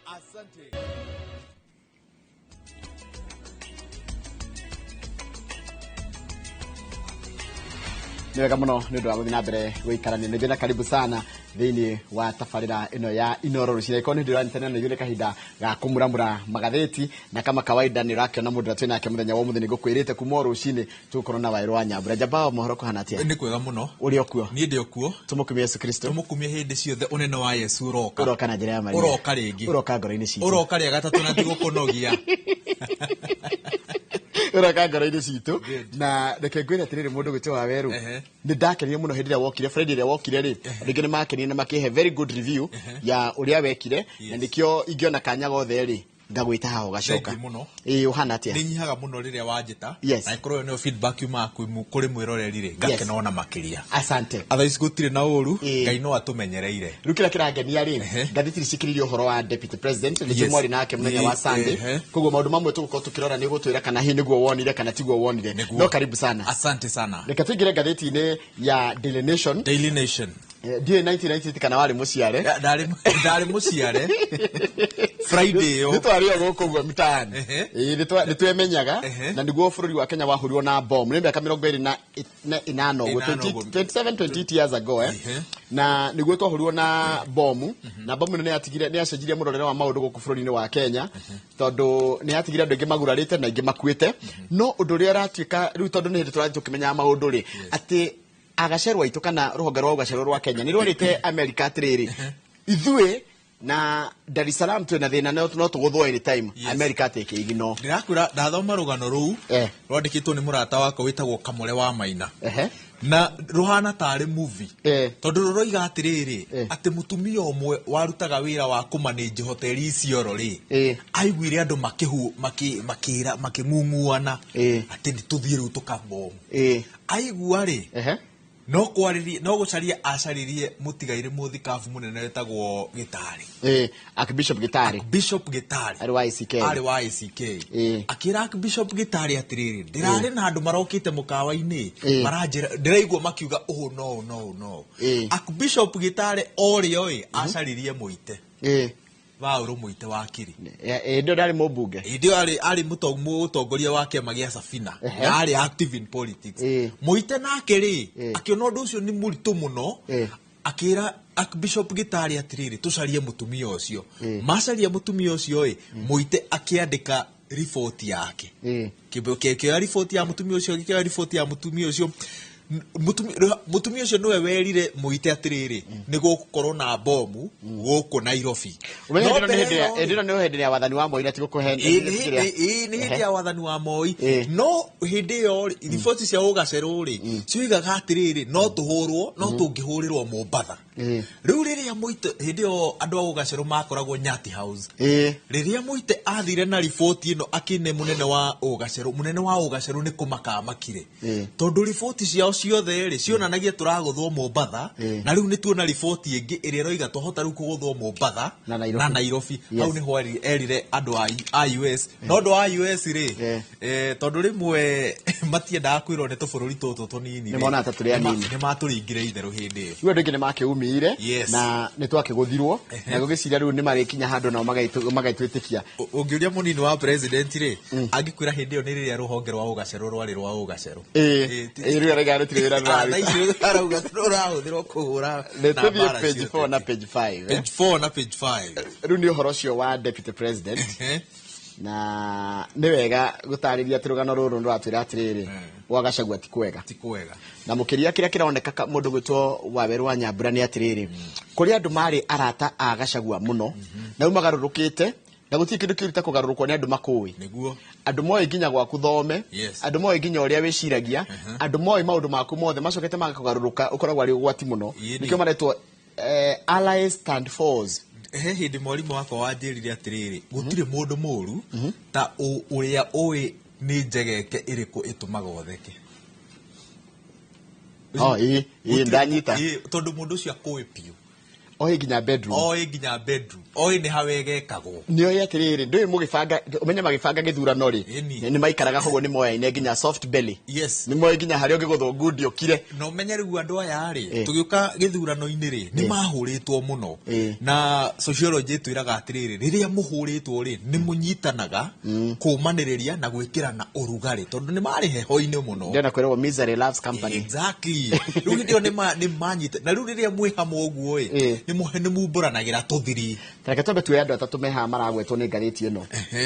Asante. Nĩ wega mũno nĩ ũndũ wa gũthiĩ na mbere gũikarania na ithuĩ, na karibu sana thĩinĩ wa tabarĩra ĩno ya Inoro rũcinĩ. Ĩkorwo nĩ hĩndĩ ũranyitanĩra na ithuĩ, nĩ kahinda ga kũmuramura magathĩti, na kama kawaida nĩ ũrakĩona mũndũ ũrĩa twĩ nake mũthenya wa ũmũthĩ. Nĩ ngũkwĩrĩte kuma o rũcinĩ tũgũkorwo na Wairũ wa Nyambura. Njamba, mohoro kũhana atĩa? Nĩ kwega mũno. Ũrĩ o kuo? Niĩ ndĩ o kuo. Tũmũkumie Yesu Kristo. Tũmũkumie hĩndĩ ciothe. Ũnene wa Yesu ũroka. Ũroka na njĩra ya Maria. Ũroka rĩngĩ. Ũroka ngoro-inĩ citũ. Ũroka rĩa gatatũ na ndigũkũnogia. Ũroka ngoro-inĩ citũ. Na reke ngwĩre atĩrĩrĩ, mũndũ gwĩtwo wa Werũ, nĩ ndakenire mũno hĩndĩ ĩrĩa wokire, Friday ĩrĩa wokire rĩ, andũ aingĩ nĩ makenire na makĩhe very good review ya ũrĩa wekire, na nĩkĩo ingĩona kanya gothe rĩ, ngagwĩta haha ũgacoka. Thank you mũno. Ĩĩ, ũhana atĩa? Nĩ nyihaga mũno rĩrĩa wanjĩta. Yes. Na ĩkorwo ĩyo nĩyo feedback yumaga kũrĩ mwĩroreri rĩ, ngakena ona makĩria. Asante. Otherwise gũtirĩ na ũru, Ngai no atũmenyereire. Rĩu kĩrĩa kĩrangenia rĩ, ngathĩti nĩcikĩrĩirie ũhoro wa deputy president, nĩkĩo mwarĩ nake mũthenya wa Sunday. Koguo maũndũ mamwe tũgũkorwo tũkĩrora, nĩ ũgũtwĩra kana hihi nĩguo wonire kana tiguo wonire. No karibu sana. Asante sana. Reke tũingĩre ngathĩti-inĩ ya Daily Nation. Daily Nation. Ndiũĩ 1998 kana warĩ mũciare. Ndarĩ mũciare Friday ĩyo. Nĩ twarĩ o gũkũ ũguo mitaani. Ĩĩ, nĩ twemenyaga, na nĩguo bũrũri wa Kenya wahũrirwo na bomu nĩ mĩaka 28 ũguo, Ĩnana ũguo. 27, 28 years ago, na nĩguo twahũrirwo na bomu, na bomu ĩno nĩ yacenjirie mũrorere wa maũndũ gũkũ bũrũri-inĩ wa Kenya, tondũ nĩ yatigire andũ aingĩ magurarĩte na aingĩ makuĩte. No ũndũ ũrĩa ũratuĩka rĩu, tondũ nĩ hĩndĩ tũrathiĩ tũkĩmenyaga maũndũ rĩ, atĩ agacerwo aitũ kana rũhonge rwa ũgacerwo rwa Kenya nĩ rwarĩte America atĩrĩrĩ, ithuĩ na Dar es Salaam twĩna thĩna, no tũgũthwo anytime. America atĩ ĩkĩigino. Ndĩrakwĩra, ndathoma rũgano rũu rwandĩkĩtwo nĩ mũrata wakwa wĩtagwo Kamũre wa Maina, na rũhana tarĩ movie, tondũ rũroiga atĩrĩrĩ, atĩ mũtumia ũmwe warutaga wĩra wa kũmanĩnji hoteli Isiolo rĩ, aiguire andũ makĩra makĩng'ung'uana atĩ nĩ tũthiĩ rĩu tũkabomu. Aigua rĩ, No kwarĩrie, no gũcaria acaririe mũtigairĩ mũthikabu mũnene wetagwo Gĩtarĩ. Archbishop Gĩtarĩ. Bishop Gĩtarĩ arĩ wa ACK. Arĩ wa ACK. Akĩra Archbishop Gĩtarĩ atĩrĩrĩ, ndĩrarĩ na andũ marokĩte mũkawa-inĩ, maranjĩra ndĩraigua makiuga ũũ no ũũ no ũũ no ũũ. Archbishop Gĩtarĩ o rĩo ĩ acaririe Mũite. Paũlũ Mũite wa Kiri. Hĩndĩ ĩyo ndarĩ mũmbunge. Hĩndĩ ĩyo arĩ mũtongoria wa kĩama gĩa Safina. Na arĩ active in politics. Mũite nake rĩ, akĩona ũndũ ũcio nĩ mũritũ mũno, akĩra Archbishop Gĩtarĩ atĩrĩrĩ, tũcarie mũtumia ũcio. Macaria mũtumia ũcio ĩ, Mũite akĩandĩka riboti yake. Kĩoya riboti ya mũtumia ũcio, gĩkĩoya riboti ya mũtumia ũcio. Mũtumia ũcio nĩwe werire Mũite atĩrĩrĩ, nĩ gũgũkorwo na bomu gũkũ Nairobi. Ũmenye No hĩndĩ ĩno nĩ mbere hĩndĩ ya- ĩyo hĩndĩ ĩno nĩ hĩndĩ ya wathani wa Moi na ti gũkũhe- Ĩĩ, nĩ hĩndĩ ya wathani wa Moi. No hĩndĩ ĩyo rĩ, riboti cia ũgacerũ rĩ, cioigaga atĩrĩrĩ, no tũhũrwo, no tũngĩhũrĩrwo Mombatha. Rĩu rĩrĩa Mũite, hĩndĩ ĩyo andũ a ũgacerũ makoragwo Nyati House. Rĩrĩa Mũite athire na riboti ĩno akĩne mũnene wa ũgacerũ, mũnene wa ũgacerũ nĩ kũmaka amakire. Tondũ riboti ciao ciothe rĩ, cionanagia tũragũthwo Mombatha, na rĩu nĩ tuona riboti ĩngĩ ĩrĩa ĩroiga twahota rĩu kũgũthwo Mombatha na Nairobi. Na Nairobi. Hau nĩho erire andũ a US. No andũ a US rĩ, tondũ rĩmwe matiendaga kwĩrwo nĩ tũbũrũri tũtũ tũnini rĩ, Nĩ monaga ta tũrĩ anini. Nĩ matũringire itherũ hĩndĩ ĩyo. Rĩu andũ aingĩ nĩ makĩumire na nĩ twakĩgũthirwo, na gũgĩciria rĩu nĩ marĩkinya handũ nao magaitwĩtĩkia. Ũngĩũria mũnini wa president rĩ, angĩkwĩra hĩndĩ ĩyo nĩ rĩrĩa rũhonge rwa ũgacerũ rwarĩ rwa ũgacerũ. Rĩu arauga rũtirĩ wĩra Thaa rũraruta. ici arauga rũrahũthĩrwo kũhũra Nĩ na tũthiĩ mbara page ciothe. 4 na page 5. Page 4 na page 5. Rĩu nĩ ũhoro ũcio wa deputy president. Na nĩ wega gũtarĩria atĩ rũgano rũrũ rũratwĩra atĩrĩrĩ, gwa Gachagua ti kwega. Ti kwega. Na mũkĩria kĩrĩa kĩroneka mũndũ gwĩtwo Wawerũ wa Nyambura nĩ atĩrĩrĩ, kũrĩ andũ marĩ arata a Gachagua mũno, na rĩu magarũrũkĩte, na gũtirĩ kĩndũ kĩũru ta kũgarũrũkwo nĩ andũ makũĩ. Nĩguo. Andũ moĩ nginya gwaku thome, andũ moĩ nginya ũrĩa wĩciragia, andũ moĩ maũndũ maku mothe, macokete magakũgarũrũka, ũkoragwo arĩ ũgwati mũno. Nĩkĩo maretwo allies stand foes. He hĩndĩ mwarimũ wakwa wanjĩrire atĩrĩrĩ, gũtirĩ mũndũ mũru ta ũrĩa ũĩ nĩ njegeke ĩrĩkũ ĩtũmaga ũtheke. Oh, ĩ, ĩ, ndanyita. Ĩ, tondũ mũndũ ũcio akũĩ biũ. Oĩ nginya bedroom. Oĩ nginya bedroom. Oĩ nĩ hawegekagwo. Nĩ oĩ atĩrĩrĩ, ndũĩ mũgĩbanga, ũmenye magĩbanga gĩthurano rĩ, nĩ maikaraga koguo nĩ moyaine nginya soft belly. Nĩ moĩ nginya harĩa ũngĩgũthwo ngundi ũkire. Na ũmenye rĩu andũ aya rĩ, tũgĩũka gĩthurano-inĩ rĩ, nĩ mahũrĩtwo mũno. Na sociology ĩtwĩraga atĩrĩrĩ, rĩrĩa mũhũrĩtwo rĩ, nĩ mũnyitanaga kũmanĩrĩria na gwĩkĩrana ũrugarĩ, tondũ nĩ marĩ heho-inĩ mũno. Ndĩrenda kwĩrwo misery loves company. Exactly. Rĩu hĩndĩ ĩyo nĩ manyita. Na rĩu rĩrĩa mwĩ hamwe ũguo ĩ, nĩ mumbũranagĩra tũthiri. Reke twambe tuoe andũ atatũ me haha maragwetwo nĩ ngathĩti ĩno.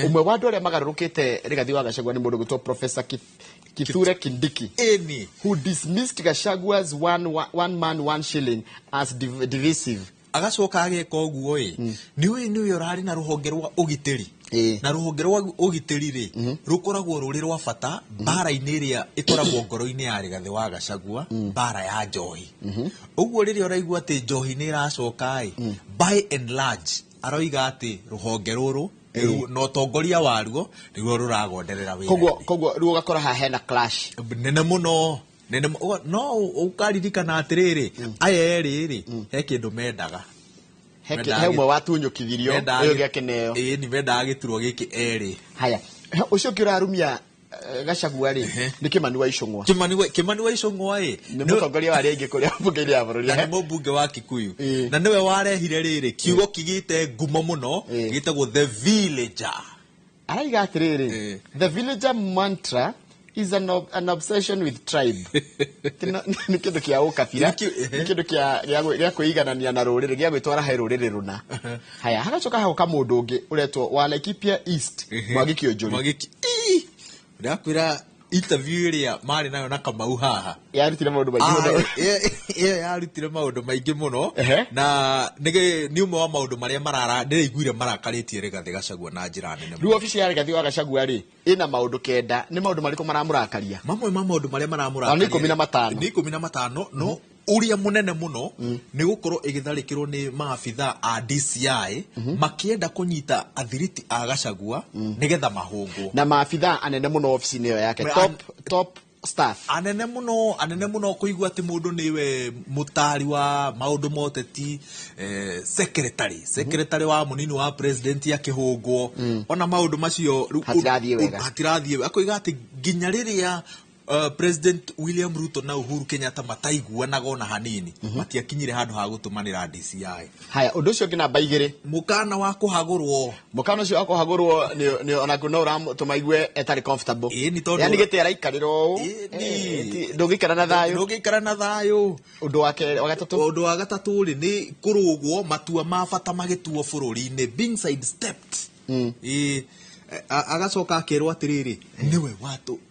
Ũmwe wa andũ arĩa magarũrũkĩte Rigathi wa Gachagua nĩ mũndũ ũgwĩtwo Professor Kithure Kindiki. Who dismissed Gachagua's one man one shilling as divisive. Agacoka ageka ũguo ĩ, nĩ ũĩ ũrarĩ na rũhonge rwa ũgitĩri. Na rũhonge rwa ũgitĩri rĩ, rũkoragwo rũrĩ rwa bata mbara-inĩ ĩrĩa ĩkoragwo ngoro-inĩ ya Rigathi wa Gachagua, mbara ya njohi. Ũguo rĩrĩa ũraigua atĩ njohi nĩ ĩracoka ĩ, by and large aroiga atĩ rũhonge rũrũ na ũtongoria waruo nĩruo rũragonderera wĩra. Koguo rĩu ũgakora haha hena clash nene mũno. Nene no ũkaririkana atĩrĩrĩ, aya erĩ rĩ, he kĩndũ mendaga. He ũmwe watunyũkithirio, ũyũ ũngĩ akĩneo. Ĩĩ, nĩ mendaga gĩturwa gĩkĩ erĩ. Haya, ũcio ũngĩ ũrarumia Gachagua rĩ, nĩ Kĩmani wa Ichung'wa. Kĩmani wa Ichung'wa ĩ, Nĩ mũtongoria wa arĩa aingĩ kũrĩa mbunge-inĩ ya bũrũri. Na nĩ mũmbunge wa Kikuyu. Na nĩwe warehire rĩrĩ kiugo kĩgĩte ngumo mũno, gĩtagwo the villager. Araiga atĩrĩrĩ, the villager mantra is an obsession with tribe. Nĩ kĩndũ kĩa ũkabira, nĩ kĩndũ gĩa kwĩiganania na rũrĩrĩ, gĩa gwĩtwara he rũrĩrĩ rũna. Haya, hagacoka hagoka mũndũ ũngĩ ũretwo wa Laikipia East, Mwangi Kiunjuri. Mwangi ndakwĩra interview ĩrĩa marĩ nayo na Kamau haha. Yarutire maũndũ maingĩ mũno. Ĩyo yarutire maũndũ maingĩ mũno. Na nĩ ũmwe wa maũndũ marĩa ndĩraiguire marakarĩtie Rigathi Gachagua na njĩra nene mũno. Rĩu obici ya Rigathi wa Gachagua rĩ, ĩna maũndũ 9, nĩ maũndũ marĩkũ maramũrakaria? Mamwe ma maũndũ marĩa maramũrakaria Nĩ ikũmi na matano. Nĩ ikũmi na matano, no ũrĩa mũnene mũno nĩ gũkorwo ĩgĩtharĩkĩrwo nĩ maabitha a DCI makĩenda kũnyita athiriti a Gachagua nĩgetha mahũngwo. Na maabitha anene mũno obici-inĩ ĩyo yake. Top Staff anene muno, anene muno, kuigua ati mundu niwe mutari wa maundu ma uteti, secretary wa munini wa president akihungwo, ona maundu macio rĩu Hatirathiĩ wega. Hatirathiĩ wega. Akoiga ati nginya rĩrĩa President William Ruto na Uhuru Kenyatta mataiguanaga ona hanini, matiakinyire handũ ha gũtũmanĩra DCI. Haya, ũndũ ũcio ũngĩ namba 2. Mũkana wa kũhagũrwo. Mũkana ũcio wa kũhagũrwo nĩ onaku no ũratũma igue etarĩ comfortable. Ĩĩ, nĩ tondũ yani gĩtĩ araikarĩra ũũ. Ndũngĩikara na thayũ. Ndũngĩikara na thayũ. Ũndũ wa kerĩ, wa gatatũ. Ũndũ wa gatatũ rĩ, nĩ kũrũgwo matua ma bata magĩtuo bũrũri-inĩ, being sidestepped. Ĩĩ, agacoka akerwo atĩrĩrĩ, nĩwe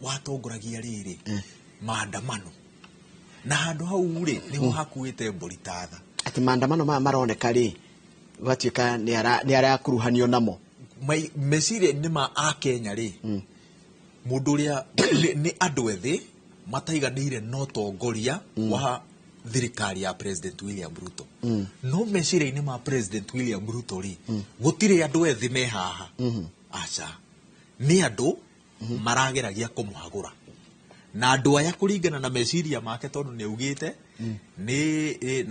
watongoragia rĩrĩ maandamano, na handũ hau rĩ, nĩho hakuĩte mbũri ta tha. Atĩ maandamano maya maroneka rĩ, gwatuĩka nĩ arakuruhanio namo. Meciria-inĩ ma akenya rĩ, mũndũ ũrĩa nĩ andũ ethĩ mataiganĩire na ũtongoria wa thirikari ya President William Ruto. No meciria-inĩ ma President William Ruto rĩ, gũtirĩ andũ ethĩ me haha. Aca, nĩ andũ marageragia kũmũhagũra, na andũ aya kũringana na meciria make, tondũ nĩ augĩte nĩ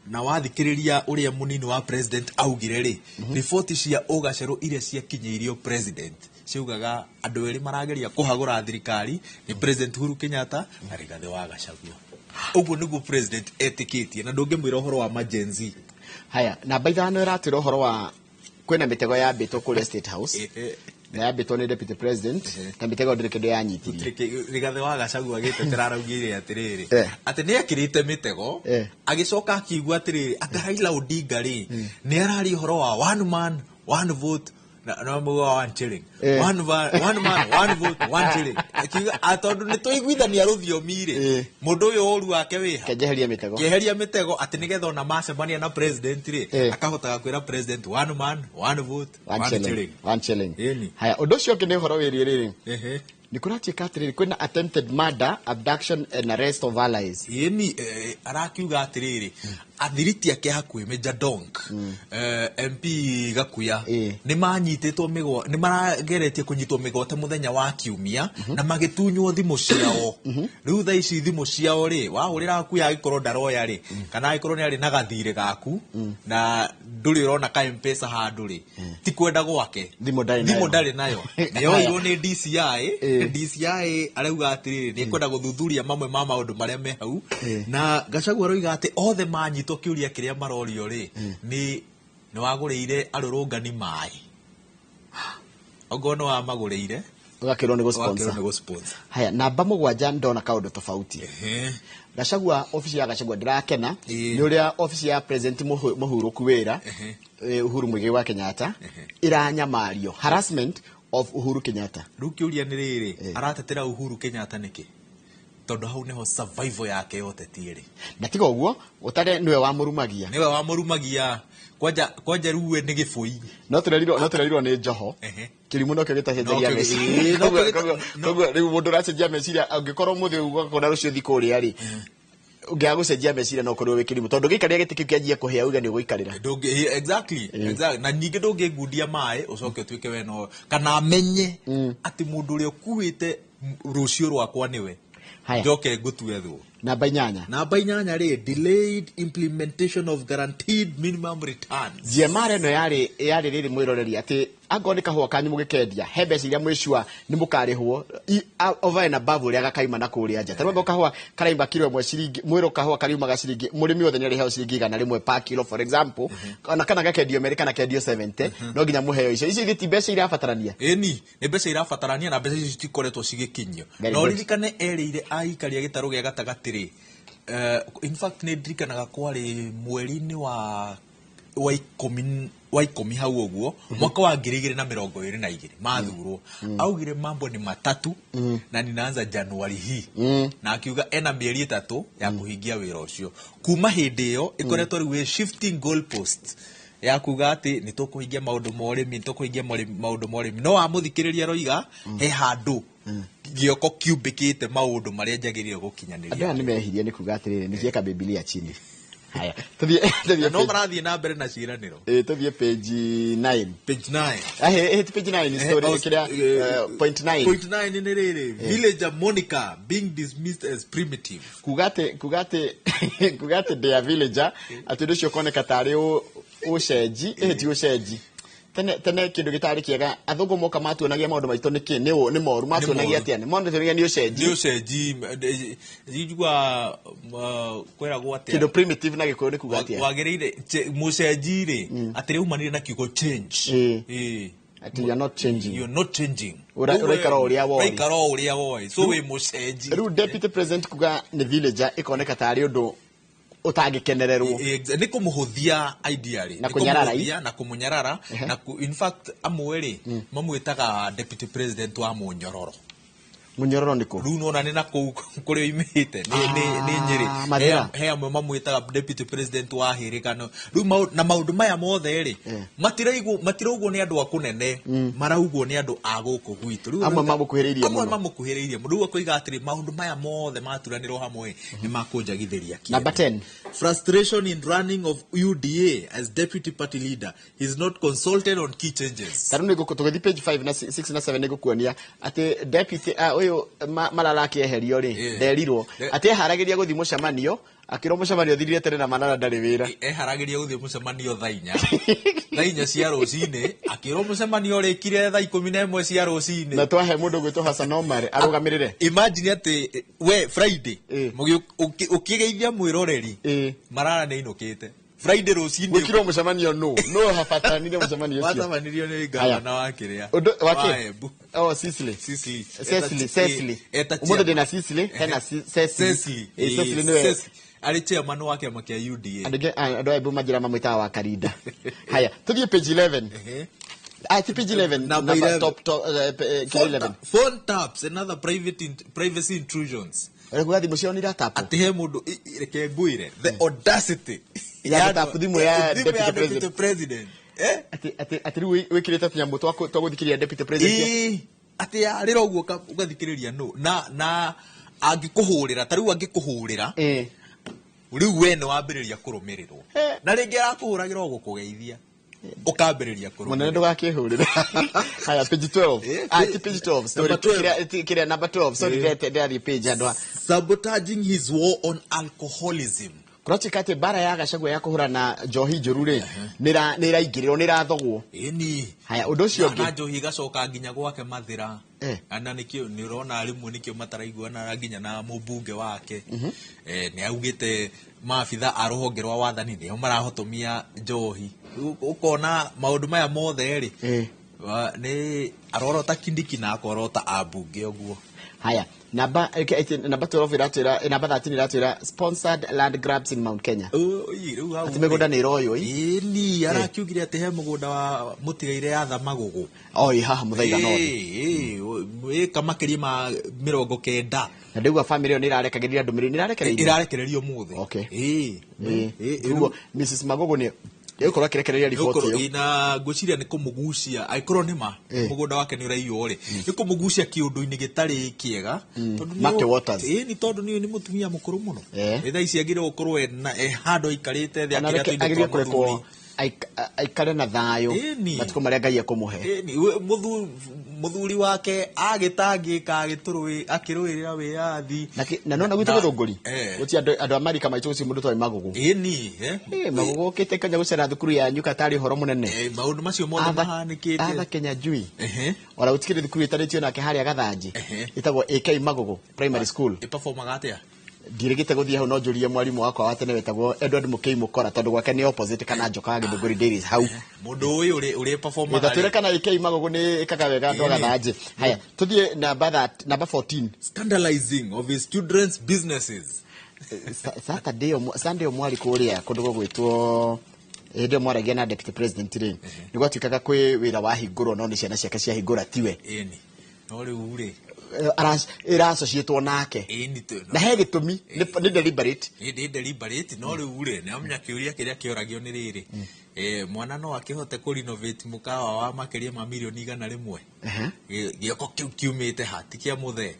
na wathikĩrĩria ũrĩa mũnini wa president augire rĩ, riboti cia ũgacerũ iria ciakinyĩirio president ciaugaga andũ erĩ marageria kũhagũra thirikari nĩ President Uhuru Kenyatta na Rigathĩ wa Gachagua. Ũguo nĩguo president etĩkĩtie, na ndũngĩmwĩra ũhoro wa ma-Gen Z. Haya, namba 5 ĩratwĩra ũhoro wa kwĩna mĩtego yambĩtwo kũrĩa State House, na yambĩtwo nĩ deputy president, na mĩtego ndĩrĩ kĩndũ yanyitirie. Rigathĩ wa Gachagua agĩtetera, araugire atĩrĩrĩ, atĩ nĩ ekĩrĩte mĩtego, agĩcoka akiugua atĩrĩrĩ, atĩ Raila Odinga rĩ, nĩ araria ũhoro wa one man one vote na muga one shilling. One man one vote one shilling. Akiuga tondũ nĩ tũiguithania rũthiomi rĩ, mũndũ ũyũ ũru wake wĩha. Kenjeheria mĩtego. Kĩeheria mĩtego, atĩ nĩgetha ona macemania na president rĩ, akahotaga kwĩra president one man one vote one one shilling. shilling. One shilling. Ĩni. Haya, ũndũ ũcio ũngĩ nĩ ũhoro wĩriĩ rĩrĩ, nĩ kũratuĩka atĩrĩrĩ, kwĩna attempted murder, abduction and arrest of allies. Ĩni, arakiuga atĩrĩrĩ, athiriti ake hakuhĩ Major Donk, MP Gakuya, nĩ manyitĩtwo mĩgwa, nĩ marageretie kũnyitwo mĩgwate mũthenya wa kiumia na magĩtunywo thimũ ciao. Rĩu thaa ici thimũ ciao rĩ, wahũrĩra Gakuya angĩkorwo ndaroya rĩ, kana angĩkorwo nĩ arĩ na gathirĩ gaku na ndũrĩ ũrona ka M-Pesa handũ rĩ, ti kwenda gwake. Thimũ ndarĩ thimũ nayo. Ndarĩ nayo, nĩ yoirwo nĩ DCI. DCI arauga atĩrĩrĩ, nĩ ekwenda gũthuthuria mamwe ma maũndũ marĩa me hau. Na Gachagua aroiga atĩ othe manyitwo, kĩũria kĩrĩa marorio rĩ, nĩ wagũrĩire arũrũngani maĩ, ongorwo nĩ wamagũrĩire, ũgakĩrwo nĩ ũgakĩrwo gũ-sponsor. Nĩ gũ-sponsor. Haya, namba 7, ndona kaũndũ tofauti. Gachagua, ofici ya Gachagua ndĩrakena nĩ ũrĩa ofici ya president mũhurũku wĩra, Uhuru Muigai wa Kenyatta, ĩranyamario, harassment of Uhuru Kenyatta. Rĩu kĩũria nĩ rĩrĩ, aratetera Uhuru Kenyatta nĩkĩ? Tondũ hau nĩho survival yake ya ũteti ĩrĩ. Na tiga ũguo, ũtare nĩwe wamũrumagia. Nĩwe wamũrumagia kwanja, rĩu we nĩ gĩbũi. No tũrerirwo nĩ Njoho, kĩrimũ nokĩo gĩtacenjagia Nokĩo meciria. ĩĩ, nokĩo Koguo rĩu mũndũ ũracenjia meciria, angĩkorwo mũthĩ ũgakora rũciũ thi kũrĩa rĩ, ũngĩaga gũcenjia meciria no ũkorwo wĩ kĩrimũ, tondũ gĩikaria gĩtĩ kĩu kĩanjie kũhĩa uge nĩ ũgũikarĩra. Ndũngĩ, exactly. Na ningĩ ndũngĩngundia maĩ ũcoke ũtuĩke we no kana amenye atĩ mũndũ ũrĩa ũkuĩte rũciũ rwakwa nĩwe. Haya. Njoke ngũtue thũ. Namba 8. Namba 8 rĩ, delayed implementation of guaranteed minimum returns. GMR ĩno yarĩ rĩrĩ, mwĩroreri, atĩ angorwo nĩ kahũa kanyu mũgĩkendia, he mbeca iria mwĩcua nĩ mũkarĩhwo over and above ũrĩa gakaima na kũrĩa nja. Tarĩu angorwo kahũa karaima kiro ĩmwe ciringi, mwĩrwo kahũa kariumaga ciringi, mũrĩmi wothe nĩ arĩheo ciringi 100 per kilo, for example, ona kana gakendio merĩ kana kendio 70, no nginya mũheo icio. Icio ithe ti mbeca irabatarania? Ĩni, nĩ mbeca irabatarania, na mbeca icio citikoretwo cigĩkinyio. Very Na good. ũririkane erĩire aikaria gĩtarũ gĩa gatagatĩ rĩ, in fact nĩ ndirikanaga kwarĩ mweri-inĩ wa 10 hau ũguo mwaka wa 2022 mathurwo, augire mambo ni matatu na ninaanza Januari hii, na akiuga ena mĩeri 3 ya kũhingia wĩra ũcio. Kuma hĩndĩ ĩyo ĩkoretwo rĩu ĩ shifting goalpost ya kuga atĩ nĩ tũkũhingia maũndũ ma ũrĩmi, nĩ tũkũhingia maũndũ ma ũrĩmi, no wamũthikĩrĩria aroiga he handũ gĩoko kiumbĩkĩte maũndũ marĩa njagĩrĩire Andũ gũkinyanĩria. Aya nĩ mehirie nĩ kuga atĩrĩrĩ, nikiweka Biblia chini. Haya, tũthiĩ No marathiĩ na mbere na ciĩranĩro. Ĩ, tũthiĩ page 9. Page 9. Ahe, page 9 story kĩrĩa point 9. Point 9 nĩ rĩrĩ, villager Monica being dismissed as primitive. Kuga atĩ ndĩ a villager, atĩ ũndũ ũcio ũkoneka tarĩ ũcenji, ĩ ti ũcenji. Tene tene kĩndũ gĩtarĩ kĩega, athũngũ moka matuonagia maũndũ maitũ nĩkĩ nĩ moru, matuonagia Moru. atĩa? Nĩ matuonagia nĩ ũcenji. Nĩ ũcenji. Njigua kwĩragwo atĩa? Kĩndũ primitive na Gĩkũyũ nĩ kuga atĩa? Wagĩrĩire mũcenji rĩ, atĩ rĩumanire na kiugo change. Ĩ. Atĩ you are not changing. You are not changing. Ũraikara o ũrĩa woĩ. Ũraikara o ũrĩa woĩ, so wĩ mũcenji. Rĩu deputy president kuga nĩ villager ĩkoneka tarĩ ũndũ ũtangĩkenererwo. Nĩ kũmũhũthia ideally. Na Nĩ kũnyarara. Kũmũhũthia na kũmũnyarara na in fact amwe rĩ mamwĩtaga deputy president wa mũnyororo. Mũnyororo nĩ kũ? Rĩu nona nĩ na kũu kũrĩa oimĩte, nĩ Nyĩrĩ. Mathĩra. He amwe mamwĩtaga deputy president wa hĩrĩgano rĩu na maũndũ maya mothe rĩ, matiraigwo, matiraugwo nĩ andũ a kũnene, maraugwo nĩ andũ a gũkũ gwitũ. Rĩu Amwe mamũkuhĩrĩirie amwe mũno. Mamũkuhĩrĩirie mũno. Rĩu akoiga atĩrĩ, maũndũ maya mothe maturanĩrwo hamwe nĩ makũnjagithĩria kĩene. Number 10. Frustration in running of UDA as deputy party leader. He is not consulted on key changes. Tarĩu nĩ tũgĩthiĩ page 5 na 6 na 7 nĩ ngũkuonia atĩ deputy ũyũ Malala akĩeherio rĩ, nderirwo atĩ eharagĩria gũthiĩ mũcemanio, akĩrwo mũcemanio ũthirire tene na Malala ndarĩ wĩra. Eharagĩria gũthiĩ mũcemanio thaa 4 cia rũcinĩ, akĩrwo mũcemanio ũrĩkire thaa 11 cia rũcinĩ. Na twahe mũndũ gwĩtwo Hassan Omar arũgamĩrĩre. Imagine atĩ we Friday ũkĩgeithia mwĩroreri, Marara nĩ ainũkĩte Friday rũcinĩ. Gwĩkirwo mũcemanio nũ habatanire mũcemanio ũcio? Wacemanirio nĩ gavana wa kĩrĩa, Ũndũ wa wa kĩ? Embu. Oh, Cecily. Cecily. Cecily, Cecily. Eta Ũmũthĩ chairman. ndĩna Cecily, hena Cecily. Cecily. Ĩ, Cecily nĩwe Cecily. Arĩ chairman wa kĩama kĩa UDA. Andũ andũ a Embu manjĩra mamwĩtaga wa Karinda. Haya, tũthiĩ page 11. Ah, ti page 11. Number Number 11. top kĩrĩa 11. Phone taps and other privacy intrusions. Ũrekuga thimũ ciao nĩ iratapwo? Atĩ he mũndũ reke ngwĩre the audacity Ya gũtapu thimũ ya thimũ deputy ya deputy president. President. Eh? Atĩ rĩu wĩkĩrĩte tũnyamũ twa gũthikĩrĩria deputy president. Ĩĩ, atĩ yarĩra ũguo ũgathikĩrĩria nũ na angĩkũhũrĩra, ta rĩu angĩkũhũrĩra rĩu we nĩ wambĩrĩria kũrũmĩrĩrwo, na rĩngĩ arakũhũragĩra o gũkũgeithia, ũkambĩrĩria Mũnene kũrũmĩrĩrwo. Ndũgakĩhũrĩre. Haya, page 12. Ah, ti page 12, sorry. Number 12. Kĩrĩa number 12, sorry. Ndĩrathiĩ page andũ a Sabotaging his war on alcoholism. Kũratuĩka atĩ mbara ya Gachagua ya kũhũra na njohi njũru rĩ, nĩ ĩraingĩrĩrwo, nĩ ĩrathogwo. Ĩni. Haya, ũndũ ũcio Na ũngĩ. Njohi igacoka nginya gwake Mathĩra. Na nĩkĩo nĩ ũrona rĩmwe nĩkĩo mataraiguana nginya na mũmbunge wake. Nĩ augĩte maabitha a rũhonge rwa wathani nĩo marahotomia njohi. Rĩu ũkona maũndũ maya mothe rĩ, nĩ arorota Kindiki na akorota ambunge ũguo. Haya, namba 12 iratwĩra, namba 13 iratwĩra sponsored land grabs in Mount Kenya. Oi, rĩu hau Atĩ mĩgũnda nĩ ĩroywo ĩ. Ĩni, arakiugire atĩ he mũgũnda wa mũtigaire ya Thamagũgũ. Oi, haha Mũthaiga North. Ĩka makĩria ma 90. Na ndĩgua family ĩyo nĩ ĩrarekagĩrĩria ndũmĩrĩri, nĩ ĩrarekereirio. Ĩrarekererio mũthĩ. Okay. Ĩĩ. Koguo Mrs Magogo nĩ ĩgũkorwo akĩrekereria riboti Nĩgũkorwo ĩyo. Na ngwĩciria nĩ kũmũgucia, angĩkorwo nĩ ma mũgũnda wake nĩ ũraiywo rĩ, nĩ kũmũgucia kĩũndũ-inĩ gĩtarĩ kĩega, tondũ nĩ Murky waters. Ĩĩ, nĩ tondũ nĩ mũtumia mũkũrũ mũno. Ĩ, thaa ici agĩrĩirwo gũkorwo e handũ aikarĩte thĩ Ona akĩrĩa tũindo agĩrĩire twa kũrekwo mũthuri. Aikare na thayũ Ĩni. matukũ marĩa Ngai ekũmũhe. Ĩni, mũthuri wake agĩtangĩka akĩrũĩrĩra wĩyathi. Na nona gwitũ Gĩthũngũri gũti andũ a marika maitũ, gũtirĩ mũndũ toĩ Magogo. Ĩni. Magogo ũkĩte Kenya gũcera thukuru yanyu katarĩ ũhoro mũnene. Maũndũ macio mothe mahanĩkĩte. Atha Kenya Njui ona gũtikĩrĩ thukuru ĩtarĩtio nake harĩa Gathanji ĩtagwo AK Magogo Primary School. Ĩperformaga atĩa? Ndirĩgĩte gũthiĩ hau, no njũrie mwarimũ wakwa wa tene wetagwo Edward Mũkĩi Mũkora, tondũ gwake nĩ opposite kana njoka wa Gĩthũngũri Dairies hau. Mũndũ ũyũ ũrĩ performaga. Twĩre kana AK Magogo nĩ ĩkaga wega andũ a Gathanji. Haya, tũthiĩ namba 14. Scandalizing of his children's businesses. Saturday ĩyo, Sunday ĩyo mwarĩ kũrĩa kũndũ gũgwĩtwo, hĩndĩ ĩyo mwaragia na deputy president rĩ, nĩ gwatuĩkaga kwĩ wĩra wahingũrwo, no nĩ ciana ciake ciahingũra, tiwe? Ĩni, no rĩu rĩ, Ĩracociĩtwo nake. Ĩni. Na he gĩtũmi, nĩ deliberate. Nĩ deliberate, no rĩu rĩ, nĩ amenya kĩũria kĩrĩa kĩoragio nĩ rĩrĩ, mwana no akĩhote kũ renovate mũkawa wa makĩria ma mirioni 100? Gĩoko kĩu kiumĩte ha? Ti kĩa mũthee?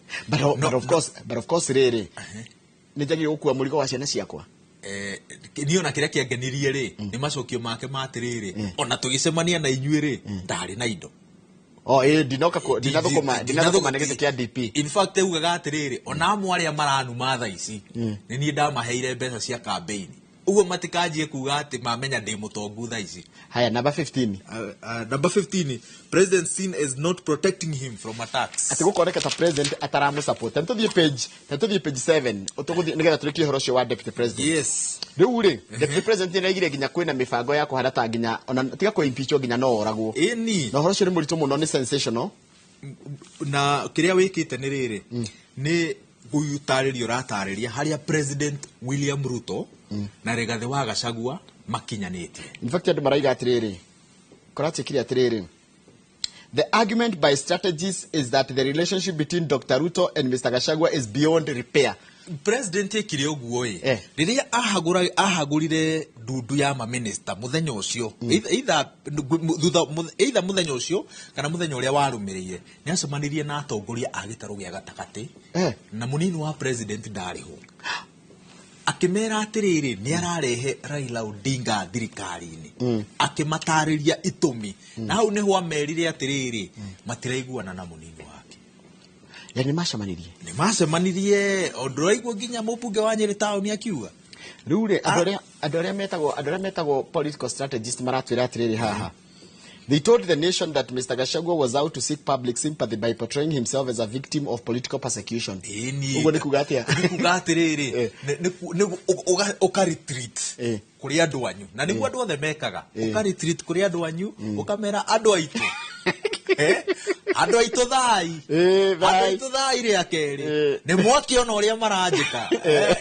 But of course rĩrĩ, nĩ njagĩrĩirwo gũkua mũrigo wa ciana ciakwa. Niĩ ona kĩrĩa kĩangenirie rĩ, nĩ macokio make ma atĩrĩrĩ, ona tũgĩcemania na inyuĩ rĩ, ndarĩ na indo. Oh, ĩ ndinoka ndinathũkũma, ndinathũkũma nĩ gĩtĩ kĩa DP. In fact augaga atĩrĩrĩ, ona amwe arĩa maranuma thaa ici, nĩ niĩ ndamaheire mbeca cia campaign, ũguo matikanjie kuga atĩ mamenya ndĩ mũtongu thaa ici. Haya, number 15. Number 15, president seen as not protecting him from attacks. Atĩ gũkoneka ta president ataramũ support. Ta tũthiĩ page 7 ũtũgũthiĩ nĩgetha tũrĩkie ũhoro ũcio wa deputy president. Rĩu rĩ, deputy president nĩ araigire nginya kwĩna mĩbango ya kũhana ta nginya ona tiga kũ-impeachwo, nginya no oragwo. Ĩni. Na ũhoro ũcio nĩ mũritũ mũno, nĩ sensational. Na kĩrĩa wĩkĩte nĩ rĩrĩ, nĩ gũtarĩria ũratarĩria harĩa President William Ruto na Rigathĩ wa Gachagua makinyanĩtie. In fact, andũ maraiga atĩrĩrĩ, kũratuĩkire atĩrĩrĩ, the argument by strategists is that the relationship between Dr. Ruto and Mr. Gachagua is beyond repair. President ekire ũguo ĩ, rĩrĩa ahagũrire ndundu ya maminista mũthenya ũcio, either thutha, either mũthenya ũcio kana mũthenya ũrĩa warũmĩrĩire, nĩ acemanirie na atongoria a gĩtarũ gĩa gatagatĩ na mũnini wa president ndarĩ ho, akĩmera atĩrĩrĩ, nĩ ararehe Raila Odinga thirikari-inĩ, akĩmatarĩria itũmi, na hau nĩho amerire atĩrĩrĩ, matiraiguana na mũnini wake. Yani macemanirie. Nĩ macemanirie, o ndũraigua nginya mũmbunge wa Nyĩrĩ taũni akiuga. Rĩu rĩ, andũ arĩa metagwo political strategist maratwĩra atĩrĩrĩ haha, they told the nation that Mr. Gachagua was out to seek public sympathy by portraying himself as a victim of political persecution. Ĩni. Ũguo nĩ kuga atĩa? Nĩ kuga atĩrĩrĩ, nĩ ũka retreat kũrĩ andũ anyu, na nĩguo andũ othe mekaga, ũka retreat kũrĩ andũ anyu, ũkamera andũ aitũ, andũ aitũ thai, andũ aitũ thai, rĩa kerĩ nĩ mwakĩona ũrĩa maranjĩka,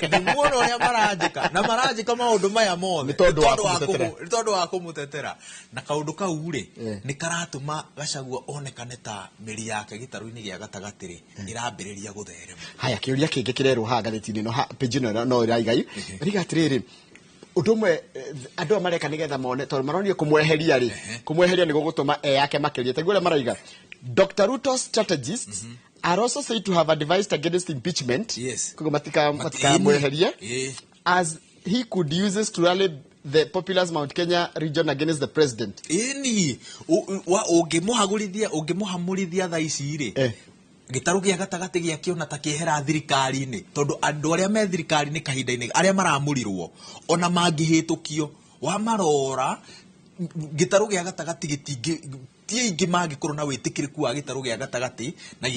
nĩ muona ũrĩa maranjĩka na maranjĩka maũndũ maya mothe. Nĩ tondũ wa kũmũtetera. Nĩ tondũ wa kũmũtetera, na kaũndũ kau rĩ, nĩ karatũma Gachagua onekane ta mĩri yake gĩtarũ-inĩ gĩa gatagatĩ rĩ ĩrambĩrĩria gũtherema. Haya, kĩũria kĩngĩ kĩrerwo haha ngathĩti-inĩ ĩno, page ĩno no ĩraigai riga atĩrĩrĩ, ũndũ ũmwe andũ aya mareka nĩgetha mone, tondũ maronire kũmweheria rĩ, kũmweheria nĩ gũgũtũma eyake makĩria, taguo ũrĩa maraiga, Dr. Ruto strategists are also said to have advised against impeachment. Koguo matikamweherie as he could use to rally the populous Mount Kenya region against the president. Ĩni, ũngĩmũhagũrithia, ũngĩmũhamũrithia thaa ici rĩ, gĩtarũ gĩa gatagatĩ gĩakĩona ta kĩehera thirikari-inĩ, tondũ andũ arĩa me thirikari-inĩ kahinda-inĩ arĩa maramũrirwo, ona mangĩhĩtũkio wamarora, gĩtarũ gĩa gatagatĩ gĩtingĩ, ti aingĩ mangĩkorwo na wĩtĩkĩrĩku wa gĩtarũ gĩa gatagatĩ na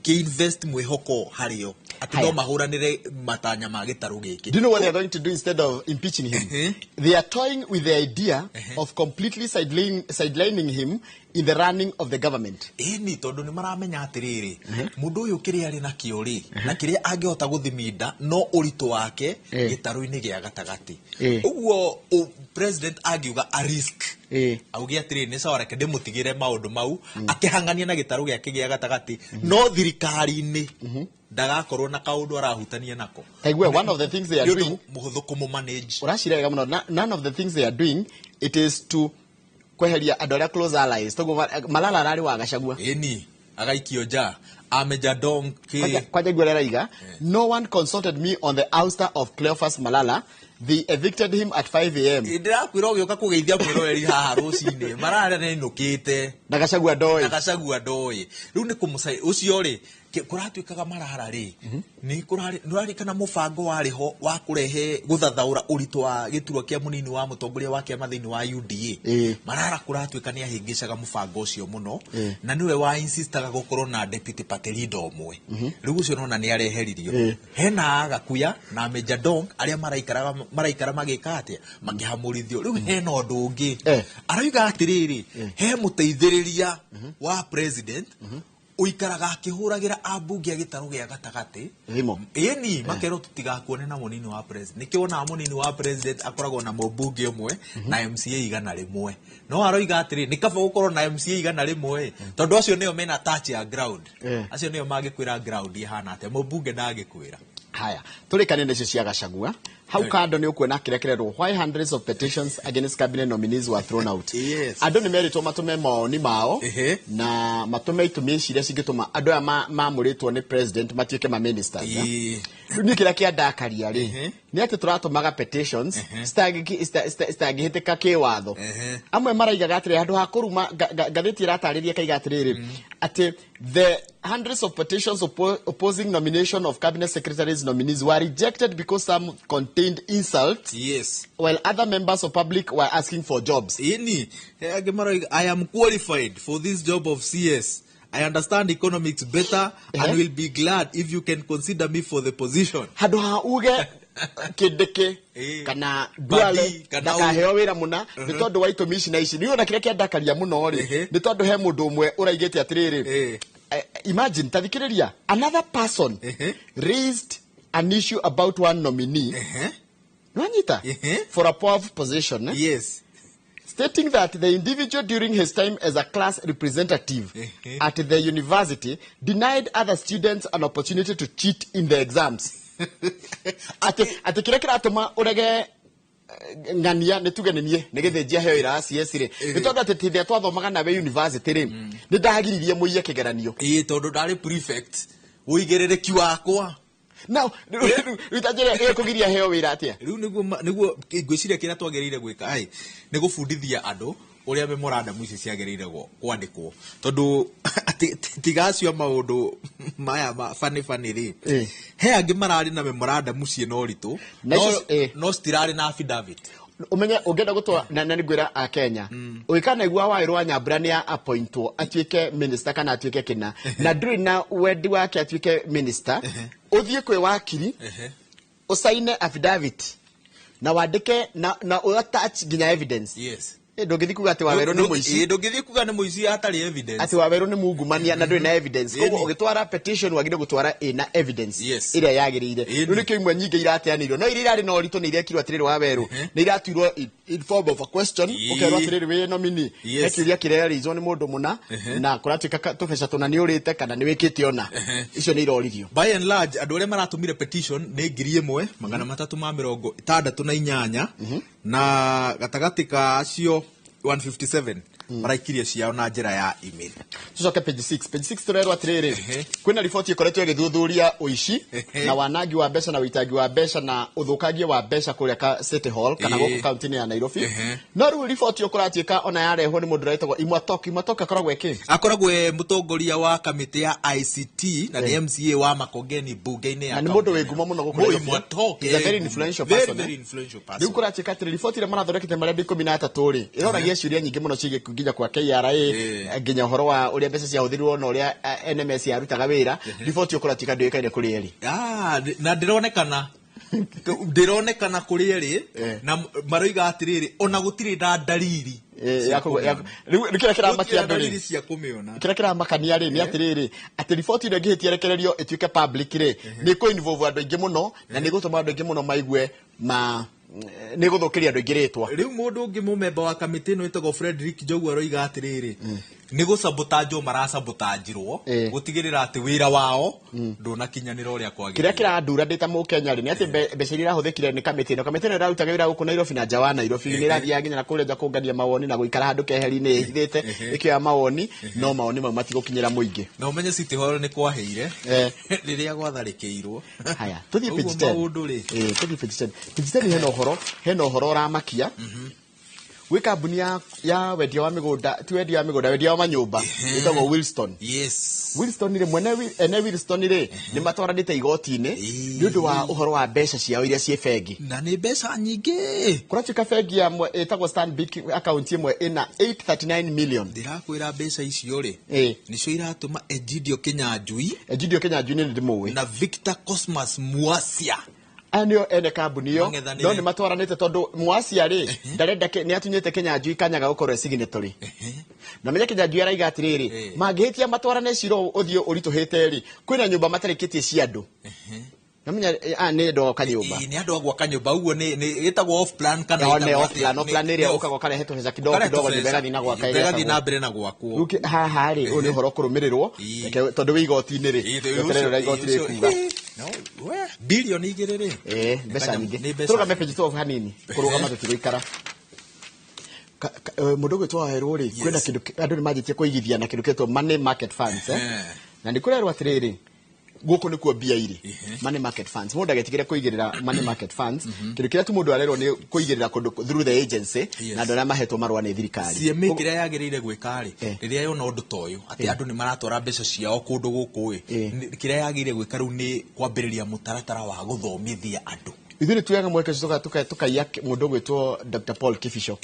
kĩ-invest mwĩhoko harĩo atĩ no mahũranĩre matanya ma gĩtarũ gĩkĩ. Do you know what they are going to do instead of impeaching him? They are toying with the idea of completely sidelining him in the running of the government. Ĩni, tondũ nĩ maramenya atĩrĩrĩ, mũndũ ũyũ kĩrĩa arĩ nakĩo rĩ, na kĩrĩa angĩhota gũthiminda no ũritũ wake gĩtarũ-inĩ gĩa gatagatĩ. Ũguo president angiuga a risk, auge atĩrĩrĩ, nĩ sawa, reke ndĩmũtigĩre maũndũ mau akĩhang'ania na gĩtarũ gĩake gĩa gatagatĩ, no thirikari-inĩ ndagakorwo na kaũndũ arahutania nako. Taigue, one of the things they are Nĩ ũndũ doing mũhũthũ kũmũ-manage. Ũraciria wega mũno. None of the things they are doing, it is to kweheria andũ arĩa close allies. Toguo Malala ararĩ wa Gachagua. Ĩni, agaikio nja Ameja Donk. Kwanja igua raiga, no one consulted me on the ouster of Cleophas Malala. They evicted him at 5 a.m. Ndĩrakwĩra ũgĩũka kũgeithia mwĩroreri haha rũcinĩ, mararĩa nĩinũkĩte. Na Gachagua ndoĩ. Na Gachagua ndoĩ. Rĩu nĩ kũmũca ũcio rĩ, kũratuĩkaga Marara rĩ, nĩ kũrarĩ, nĩũrarikana mũbango warĩ ho wa kũrehe gũthathaũra ũritũ wa gĩturwa kĩa mũnini wa mũtongoria wa kĩama thĩinĩ wa UDA? Marara kũratuĩka nĩ ahĩngĩcaga mũbango ũcio mũno, na nĩwe wa insistaga gũkorwo na deputy party leader ũmwe. Rĩu ũcio nona nĩ areheririo. Hena Agakuya na Meja Dong arĩa maraikara magĩka atĩa, makĩhamũrithio. Rĩu hena ũndũ ũngĩ arauga atĩrĩrĩ, he mũteithĩrĩria wa president ũikaraga akĩhũragĩra ambunge a gĩtarũ gĩa gatagatĩ. Thimũ. Ĩni, makerwo tũtigakuone na mũnini wa president. Nĩkĩo wonaga mũnini wa president akoragwo na mũmbunge ũmwe na MCA 100. No aroiga atĩrĩ, nĩ kaba gũkorwo na MCA 100, tondũ acio nĩo mena touch ya ground. Acio nĩo mangĩkwĩra ground ĩhana atĩa, mũmbunge ndangĩkwĩra. Haya, tũrĩkanie na icio cia Gachagua. Hau kando nĩ ũkuona kĩrĩa kĩrerwo why hundreds of petitions against cabinet nominees were thrown out. Andũ nĩ merĩtwo matũme mawoni mao na matũme itũmi ici iria cingĩtũma andũ aya mamũrĩtwo nĩ president matuĩke ma ministers. Rĩu niĩ kĩrĩa kĩandakaria rĩ nĩ atĩ tũratũmaga petitions citangĩhĩtĩka kĩwatho. Amwe maraigaga atĩrĩrĩ, handũ ha kũruma ngathĩti ĩratarĩria kaiga atĩrĩrĩ atĩ the hundreds of petitions opposing nomination of cabinet secretaries nominees were rejected because some contained insults, while other members of public were asking for jobs. Ini angĩ maroiga, "I am qualified for this job of CS. I understand economics better and will be glad if you can consider me for the position." Handũ ha uge Kindiki kana Duale kana ndakaheo wĩra mũna nĩ tondũ wa itũmi ici na ici. Nĩ ona kĩrĩa kĩandakaria mũno rĩ nĩ tondũ he mũndũ ũmwe ũraigĩte atĩrĩrĩ, imagine, tathikĩrĩria, another person raised an issue about one nominee, nwanyita, for a powerful position, eh? Stating that the individual during his time as a class representative at the university denied other students an opportunity to cheat in the exams. Atĩ kĩrĩa kĩratũma ũrege ng'ania nĩ tuge nĩ niĩ nĩ gĩthĩnjia heo ira CS rĩ nĩ tondũ atĩ hĩndĩ ĩrĩa twathomaga nawe university rĩ nĩ ndagiririe mũiye kĩgeranio. Ĩĩ, tondũ ndarĩ prefect, ũigĩrĩrĩki wakwa. Now rĩu ta njĩra ĩkũgiria heo wĩra atĩa? Rĩu nĩguo ngwĩciria kĩrĩa twagĩrĩire gwĩka ai nĩ gũbundithia andũ ũrĩa memorandum ici ciagĩrĩire kwandĩkwo, tondũ atĩ tiga acio maũndũ maya ma bani bani rĩ, he angĩ mararĩ na memorandum ciĩna ũritũ Na icio no citirarĩ na affidavit. Umenye ũngĩenda gũtwara na nĩngwĩra a Kenya ũgĩkanaigua Wawerũ wa Nyambura nĩ appointwo atuĩke minister kana atuĩke kĩna na ndũrĩ na wendi wake atuĩke minister, ũthiĩ kwĩ wakiri ũcaine affidavit na wandĩke na attach nginya evidence. Ndũngĩthiĩ kuga atĩ Wawerũ nĩ mũici. Ndũngĩthiĩ kuga nĩ mũici hatarĩ evidence. Atĩ Wawerũ nĩ mungumania na ndũrĩ na evidence. Koguo ũgĩtwara petition wagĩrĩirwo gũtwara ĩna evidence ĩrĩa yagĩrĩire. Rĩu nĩkĩo imwe nyingĩ irateanĩirio, no iria irarĩ na ũritũ nĩ irekirwo atĩrĩrĩ Wawerũ nĩ iratuirwo in form of a question. Ũkerwo atĩrĩrĩ, wĩ nominee, he kĩũria kĩrerĩizwo nĩ mũndũ mũna na kũratuĩka tũbeca tũna nĩ ũrĩte kana nĩ wĩkĩte ona icio nĩ iroririo. By and large andũ arĩa maratũmire petition nĩ 1368 na gatagatĩ ka acio 157 maraikirie ciao na njĩra ya email. Tucoke page 6. Page 6 turerwo atĩrĩrĩ, kwĩna riboti ĩkoretwo ĩgĩthuthuria ũici na wanangi wa mbeca na ũitangi wa mbeca na ũthũkangia wa mbeca kũrĩa ka City Hall kana gũkũ kaunti-inĩ ya Nairobi. No rĩu riboti ĩyo kũratuĩka ona yarehwo nĩ mũndũ ũretagwo Imwatok. Imwatok akoragwo ĩkĩ? Akoragwo e mũtongoria wa kamĩtĩ ya ICT na nĩ MCA wa Makongeni bunge-inĩ ya Na nĩ mũndũ wĩ ngumo mũno gũkũ Moi Nairobi. Mwatok, He's a very influential very, person, very eh? influential person. Rĩu kũratuĩka atĩrĩ, riboti ĩrĩa marathondekete marĩa andũ 13 rĩ ĩroragia ciũria nyingĩ mũno ciĩgiĩ nginya kwa KRA, nginya ũhoro wa ũrĩa mbeca ciahũthĩrirwo na ũrĩa NMS yarutaga wĩra. Riboti ĩyo kũratuĩka ndĩũĩkaine kũrĩ erĩ. Na ndĩronekana kũrĩ erĩ na maroiga atĩrĩrĩ ona gũtirĩ na dalili Rĩu kĩrĩa kĩramakia Gũtirĩ na andũ rĩ dalili cia kũmĩona. Kĩrĩa kĩramakania rĩ nĩ atĩrĩrĩ atĩ riboti ĩrĩa ĩngĩhĩtia ĩrekererio ĩtuĩke public rĩ nĩ kũ involve andũ aingĩ mũno na nĩ gũtũma andũ aingĩ mũno maigue ma nĩ gũthũkĩria andũ aingĩ rĩtwa. Rĩu mũndũ ũngĩ mũmemba wa kamĩtĩ ĩno ĩtagwo Frederick Njogu aroiga atĩrĩrĩ nĩ gũcabotanjwo maracabotanjirwo gũtigĩrĩra atĩ wĩra wao ndũnakinyanĩra ũrĩa Kĩrĩa kwagĩrĩire. Kĩrandura ndĩ ta mũkenya rĩ nĩ atĩ mbeca iria irahũthĩkire nĩ kamĩtĩ ĩno. Kamĩtĩ ĩno ĩrarutaga wĩra gũkũ Nairobi na nja wa Nairobi, nĩ ĩrathiaga nginya na kũrĩa nja kũngania mawoni na gũikara handũ keheri-inĩ ĩhithĩte ĩkĩoya mawoni, no mawoni mau matigũkinyĩra mũingĩ. Na ũmenye City Hall nĩ kwahĩire rĩrĩa gwatharĩkĩirwo. Haya, tũthiĩ Ũguo page 10. Maũndũ rĩ. Tũthiĩ page 10. Page 10 hena ũhoro ũramakia gwĩ kambuni ya wendia wa mĩgũnda, ti wendia wa mĩgũnda, wendia wa manyũmba ĩtagwo Wilston. Wilston rĩ mwene ene Wilston rĩ nĩ matwaranĩte igoti-inĩ nĩ ũndũ wa ũhoro wa mbeca ciao iria ciĩ bengi. Na nĩ mbeca nyingĩ. Kũratuĩka bengi ya ĩtagwo Stanbic account ĩmwe ĩna 839 million. Ndĩrakwĩra mbeca icio rĩ nĩcio iratũma Egidio Kinyanjui. Egidio Kinyanjui nĩ ndĩmũĩ. Na Victor Cosmas Muasia. Aya nĩo ene kambuni ĩyo, Mang'ethanĩre. no nĩ matwaranĩte tondũ Muasia rĩ ndarenda nĩ atunyĩte Kinyanjui kanya ga gũkorwo e signatory. Na menye Kinyanjui araiga atĩrĩrĩ, mangĩhĩtia matwarane cira ũthiĩ ũritũhĩte rĩ, kwĩna nyũmba matarĩkĩtie cia andũ. Namenya aya nĩ andũ a gwaka nyũmba. Nĩ andũ a gwaka nyũmba ũguo nĩ ĩtagwo off plan kana Nĩ ĩtagwo off plan, atĩa? off plan Nĩ ĩrĩa off. ũkaga ũkarehe tũbeca kidogo Ũkarehe kidogo tũbeca. nyũmba ĩgathiĩ na gwaka Nyũmba ĩgathiĩ ĩgĩakagwo. Na mbere na gwakwo. Rĩu haha rĩ ũyũ nĩ ũhoro ũkũrũmĩrĩrwo. Reke tondũ wĩ igoti-inĩ rĩ, Ĩĩ, weterere ũrĩa igoti rĩkuga. No, we, Bilioni 2 rĩ. Eh, mbeca nyingĩ. Nĩ mbeca. Tũrũgame page 12 hanini. Kũrũgama tũtigũikara. Mũndũ ũgwĩtwo Wawerũ rĩ, kwĩna kĩndũ andũ nĩ manjĩtie kũigithia na kĩndũ kĩetwo money market funds, eh? Na nĩ kũrerwo atĩrĩrĩ, gũkũ nĩkuo mbia irĩ. Money market funds, mũndũ agetigĩre kũigĩrĩra money market funds. Kĩndũ kĩrĩa tu mũndũ arerwo nĩ kũigĩrĩra kũndũ through the agency na andũ arĩa mahetwo marũa nĩ thirikari. CMA kĩrĩa yagĩrĩire gwĩka rĩ, rĩrĩa yona ũndũ ta ũyũ atĩ andũ nĩ maratwara mbeca ciao kũndũ gũkũ ĩ, kĩrĩa yagĩrĩire gwĩka rĩu nĩ kwambĩrĩria mũtaratara wa gũthomithia andũ. Ithuĩ nĩ tuoyaga mweke ũcio tũkaiya mũndũ ũgwĩtwo Dr. Paul Kibicho.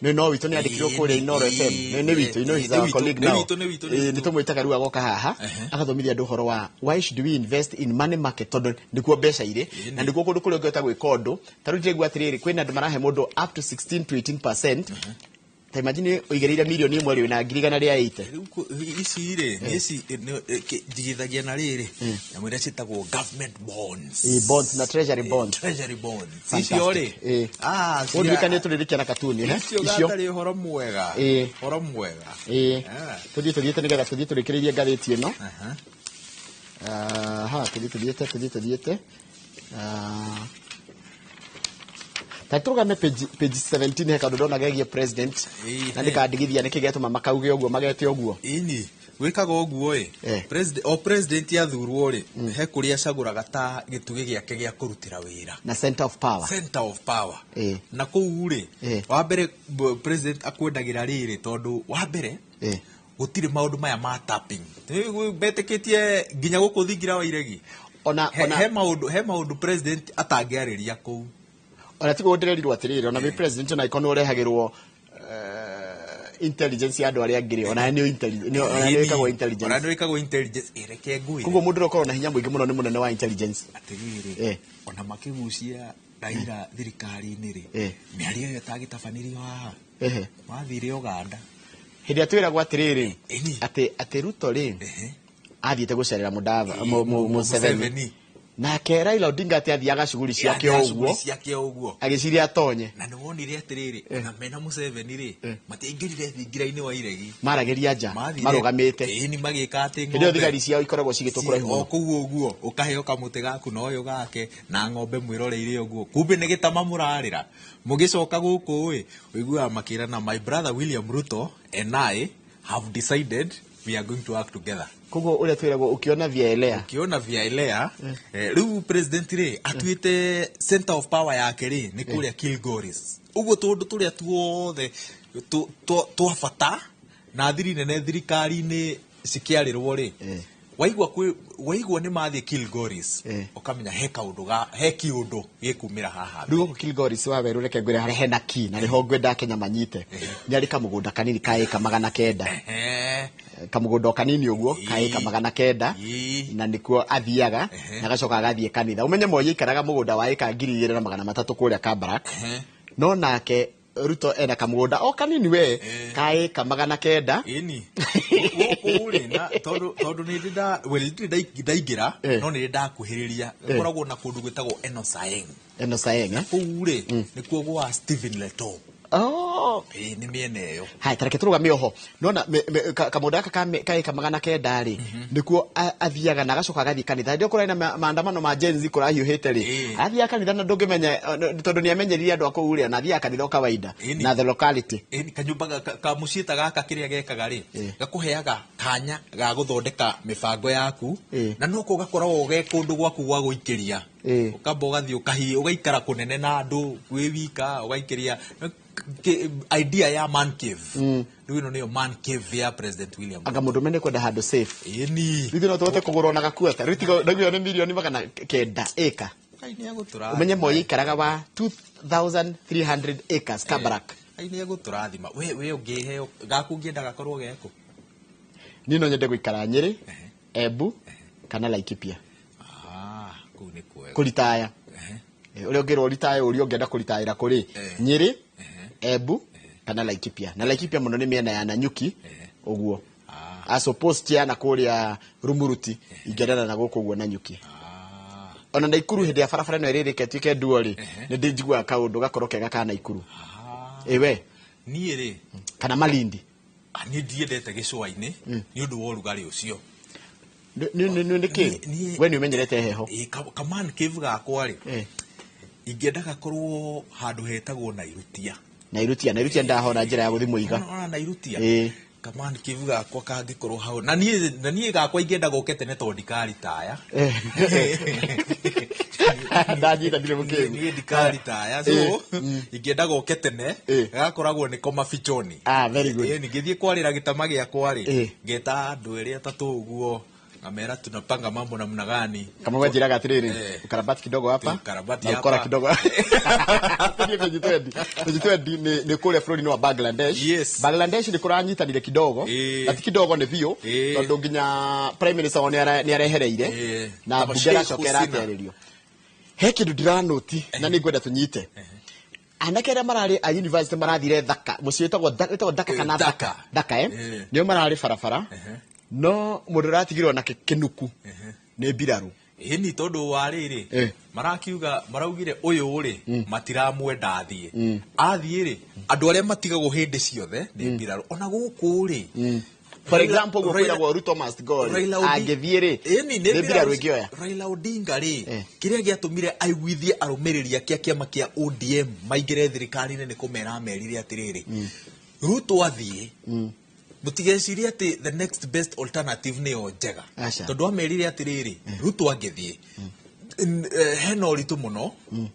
Nĩ no witũ, nĩ andĩkirwo kũrĩa Inoro FM. Nĩ witũ, you know, he's our colleague now. Nĩ tũmwĩtaga rĩu agoka haha agathomithia andũ ũhoro wa why should we invest in money market, tondũ nĩkuo mbeca irĩ na nĩkuo kũndũ kũrĩa ũngĩhota gwĩka ũndũ. Ta rĩu ndĩraigua atĩrĩrĩ, kwĩna andũ marahe mũndũ up to 16 to 18%. Ta imagine ũigĩrĩire 1 million rĩ, wĩna 180,000. Rĩu ici rĩ, nĩ ici njigithagia na rĩrĩ nyamũ iria ciĩtagwo government bonds. Ĩ, bonds na treasury bonds. Treasury bonds icio rĩ. Ũndirikanie tũrĩrĩkia na katuni, eh? Icio Icio. gatarĩ ũhoro mwega. Ũhoro mwega. Ĩ, tũthiĩ tũthiĩte nĩgetha tũthiĩ tũrĩkĩrĩrie ngathĩti ĩno. Aha, tũthiĩ tũthiĩte. Ah, ta tũrũgame page 17, he kaũndũ ndona gegiĩ president na ndĩkandigithia nĩkĩ gĩatũma makauge ũguo magete ũguo. Ĩni, gwĩkaga ũguo ĩ, o president athurwo rĩ, he kũrĩa acagũraga ta gĩtugĩ gĩake gĩa kũrutĩra wĩra. Na center of power. Center of power. Na kũu rĩ, wa mbere president akwendagĩra rĩrĩ, tondũ wa mbere gũtirĩ maũndũ maya ma tapping. Metĩkĩtie nginya gũkũ thingira wa iregi. Ona He maũndũ president atangĩarĩria kũu. Ona tiguo, ndĩrerirwo atĩrĩrĩ, ona wĩ president ona ĩkorwo nĩ ũrehagĩrwo intelligence ya andũ arĩa angĩ rĩ, ona nĩ ona nĩ ĩkagwo intelligence. Ona nĩ wĩkagwo intelligence. Reke ngwĩre. Koguo mũndũ ũrĩa ũkoragwo na hinya mũingĩ mũno nĩ mũnene wa intelligence. Atĩrĩrĩ, ona makĩgucia Raila thirikari-inĩ rĩ, mĩario ĩyo ĩtagĩtabanirio haha, mathire Uganda. Hĩndĩ ĩrĩa twĩragwo atĩrĩrĩ, atĩ Ruto rĩ athiĩte gũcerera Museveni. Museveni. Nake Raila Odinga atĩ athiaga cuguri ciake Athiaga o cuguri ũguo ciake o ũguo. Agĩciria atonye. Na nĩ wonire atĩrĩrĩ, ona mena Museveni rĩ, matiaingĩrire thingira-inĩ wa iregi. Maragĩria nja. Mathire- Marũgamĩte. Ĩni, magĩka atĩ Hĩndĩ ĩyo thigari ciao ikoragwo cigĩtwo kũraihu o mũno. kũu ũguo, ũkaheo kamũtĩ gaku na ũyũ gake na ng'ombe mwĩroreire ũguo, kumbe nĩ gĩtama mũrarĩra. Mũgĩcoka gũkũ ĩ, ũiguaga makĩrana, "My brother William Ruto and I have decided we are going to work together." Koguo ũrĩa twĩragwo, ũkĩona vyaelea. Ukiona vyaelea. Rĩu president rĩ atuĩte center of power yake rĩ nĩ kũrĩa Kilgoris ũguo, tũndũ tũrĩa tuothe twa bata na thiri nene thirikari-inĩ cikĩarĩrwo rĩ, waigua waigua nĩ mathiĩ Kilgoris, ũkamenya he kaũndũ ga he kĩũndũ gĩkumĩra haha. Rĩu gũkũ Kilgoris, wa werũ, reke ngwĩre harĩa hena ki na nĩho ngwenda Kenya manyite, nĩ arĩ kamũgũnda kanini ka ĩka 900. Kamũgũnda o kanini ũguo ka ĩka 900, na nĩkuo athiaga na agacoka agathiĩ kanitha. Ũmenye Moi aikaraga mũgũnda wa ĩka 2300 kũrĩa Kabarak, no nake Ruto ena kamũgũnda o kanini we ka ĩka 900. Ĩni, gũkũ rĩ, na tondũ nĩ ndĩ nda well, ndirĩ ndaingĩra, no nĩ ndĩ ndakuhĩrĩria. Gũkoragwo na kũndũ gwĩtagwo Enosaeng. Enosaeng, eh? Kũu rĩ nĩkuo gwa Stephen Leto. Oh. Ĩĩ, nĩ mĩena ĩyo. Haya, tareke tũrũgame oho. Nona kamũgũnda gaka ka ĩka 900 rĩ, nĩkuo athiaga na agacoka agathiĩ kanitha. Hĩndĩ ĩyo kũrarĩ na maandamano ma Gen Z kũrahiũhĩte rĩ, athiaga kanitha na ndũngĩmenya, tondũ nĩ amenyerire andũ a kũu rĩ, na athiaga kanitha o kawaida na the locality. Ĩni, kanyũmba ka mũciĩ ta gaka, kĩrĩa gekaga rĩ, gakũheaga kanya ga gũthondeka mĩbango yaku, na no ko gakoragwo ge kũndũ gwaku gwa gũikĩria. Ũkamba ũgathiĩ ũkahi ũgaikara kũnene na andũ wĩ wika, ũgaikĩria idea ya man cave. Rĩu ĩno nĩyo man cave ya President William. Anga mũndũ mene kwenda handũ safe. Ĩni. Ithuĩ no tũhote kũgũra ona gakuota rĩu, tiga ndaiguo nĩ 900,000,000 ĩka. Ngai nĩ egũtũrathima. Ũmenye Moi aikaraga wa 2300 acres Kabarak. Ngai nĩ egũtũrathima. We ũngĩheo gaku, ũngĩenda gakorwo geko? Niĩ no nyende gũikara Nyĩrĩ, Embu kana Laikipia. Ah, kũu nĩ kwega. Kũritaya. Ũrĩa ũngĩrwo ritaya, ũrĩa ũngĩenda kũritayĩra kũrĩ Nyĩrĩ, Embu kana Laikipia, na Laikipia mũno nĩ mĩena ya Nanyuki ũguo, as opposed ya na kũrĩa Rumuruti. Ingĩendana na gũkũ ũguo Nanyuki, ona Naikuru. Hĩndĩ ya barabara ĩno ĩrĩrĩka ĩtuĩke nduo rĩ, nĩ ndĩnjiguaga kaũndũ gakorwo kega ka Naikuru ĩwe. Niĩ rĩ, kana Malindi. Ah, niĩ ndiendete gĩcũa-inĩ nĩ ũndũ wa ũrugarĩ ũcio. Nĩ kĩ we nĩ ũmenyerete heho? Kaman cave gakwa rĩ, ingĩenda gakorwo handũ hetagwo Nairutia. Nairutia, Nairutia ndahona njĩra ya gũthiĩ Mũiga. Ona Nairutia. Ĩĩ. Kaman cave gakwa kangĩkorwo hau, na niĩ gakwa ingĩenda goke tene tondũ ndikaritaya. Ndanyita, ndirĩ mũkĩgu. Niĩ ndikaritaya, so ingĩenda goke tene, gakoragwo nĩko mafichoni. Ah, very good. Ĩĩ, ningĩthiĩ kwarĩra gĩtama gĩakwa rĩ, ngeta andũ erĩ atatũ ũguo, ngamera tunapanga mambo namna gani. Kama wanjĩraga atĩrĩrĩ, ukarabati kidogo hapa Ukarabati na ukora hapa. kidogo. Tũthiĩ page 20. Page 20 nĩ kũrĩa bũrũri-inĩ wa Bangladesh. Bangladesh nĩ kũranyitanire kidogo, na ti kidogo, nĩ biũ, tondũ nginya prime minister wao nĩ arehereire na Kama mbunge Sheikh ĩracoka Hasina. ĩratererio. He kĩndũ ndiranũti na nĩ ngwenda tũnyite. Anake arĩa mararĩ a university marathire Dhaka, mũciĩ wĩtagwo Dhaka kana Dhaka, Dhaka, eh, nĩo mararĩ barabara, no mũndũ ũratigirwo na kĩnuku nĩ mbirarũ. Ĩni tondũ wa rĩrĩ, marakiuga, maraugire ũyũ rĩ, matiramwenda athiĩ. Athiĩ rĩ, andũ arĩa matigagwo hĩndĩ ciothe nĩ mbirarũ, ona gũkũ rĩ. For example, ũguo kwĩragwo Ruto must go rĩ, Raila Odinga- angĩthiĩ rĩ, Ĩni, nĩ mbirarũ ĩngĩoya. Raila Odinga rĩ, kĩrĩa gĩatũmire aiguithie arũmĩrĩri ake a kĩama kĩa ODM maingĩre thirikari-inĩ nĩ kũmera amerire atĩrĩrĩ, Ruto athiĩ, mũtigecirie atĩ the next best alternative nĩyo njega. Aca. Tondũ amerire atĩrĩrĩ, Ruto angĩthiĩ, hena ũritũ mũno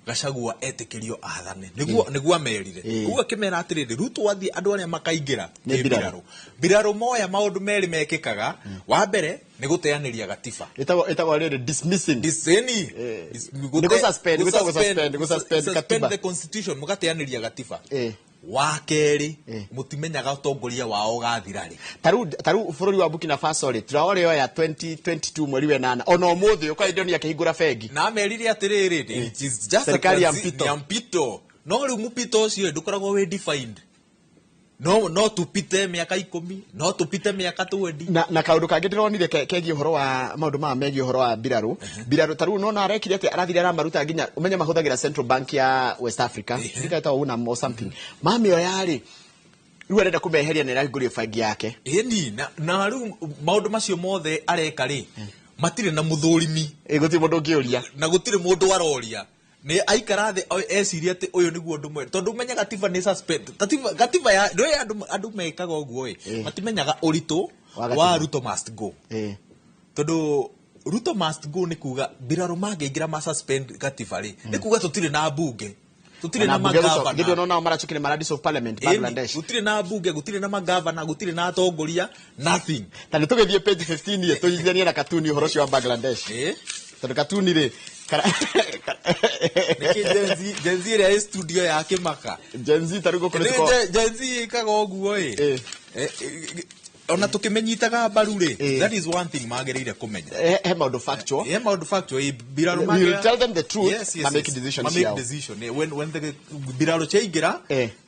Gachagua etĩkĩrio athane. Nĩguo amerire ũguo, akĩmera atĩrĩrĩ, Ruto athiĩ, andũ arĩa makaingĩra Nĩ nĩ mbirarũ. mbirarũ. Mbirarũ moya, maũndũ merĩ mekĩkaga. Wa mbere nĩ gũteanĩria gatiba. Ĩtagwo rĩrĩ dismissing. Diseni. Nĩ gũ-suspend, gwĩtagwo gũ-suspend, gũ-suspend katiba. The constitution, mũgateanĩria gatiba. Wa kerĩ, mũtimenyaga ũtongoria wao ũgathira rĩ. Tarĩu bũrũri wa Burkina Faso rĩ, Traore oya 2022 mweri wa 8, ona ũmũthĩ ũkaĩ ndoni akĩhingũra bengi. Na amerire atĩrĩrĩ, it is just a Serikali ya mpito. Ya mpito. No rĩu mpito ũcio ndũkoragwo wĩ defined. No tupite mĩaka 10, no tupite mĩaka 20. Na kaũndũ kangĩ ndĩronire kegiĩ ũhoro wa maũndũ maya megiĩ ũhoro wa mbirarũ, tarĩu nona arekire atĩ arathire aramaruta nginya ũmenye mahũthagĩra Central Bank ya West Africa, ĩgetagwo UNAM or something, mamĩoya rĩ, rĩu arenda kũmeheria na ĩrahingũria bengi yake. Ĩni, na rĩu maũndũ macio mothe areka rĩ, matirĩ na mũthũrimi. Gũtirĩ mũndũ ũngĩũria. Na gũtirĩ mũndũ aroria. Nĩ aikara thĩ ecirie atĩ ũyũ nĩguo ũndũ mwega, tondũ ũmenye gatiba nĩ suspend gatiba ya ndũĩ andũ mekaga ũguo ĩ, matimenyaga ũritũ Wa gatiba. Wa Ruto must go, tondũ Ruto must go nĩ kuga mbirarũ mangĩingĩra ma suspend gatiba rĩ, nĩ kuga tũtirĩ na mbunge, tũtirĩ na magavana. Githĩ nao maracokire mara dissolve parliament Bangladesh. Gũtirĩ na mbunge, gũtirĩ na magavana, gũtirĩ na atongoria, nothing. Ta nĩ tũgĩthiĩ page 15 ĩ, tũnyitithanie na katuni ũhoro ũcio wa Bangladesh, tondũ katuni rĩ Nĩkĩ Gen Z ĩrĩa ĩ studio ya kĩmaka? Gen Z tarĩu gũkũ nĩ Nĩ Gen Z ĩkaga ũguo ĩ. Ona tũkĩmenyitaga mbaru rĩ, that is one thing magĩrĩire kũmenya. He maũndũ factual. He maũndũ factual, ĩ, mbirarũ We will tell them the truth, Yes, na make decisions ma make ciao. decision. When the mbirarũ ciaingĩra,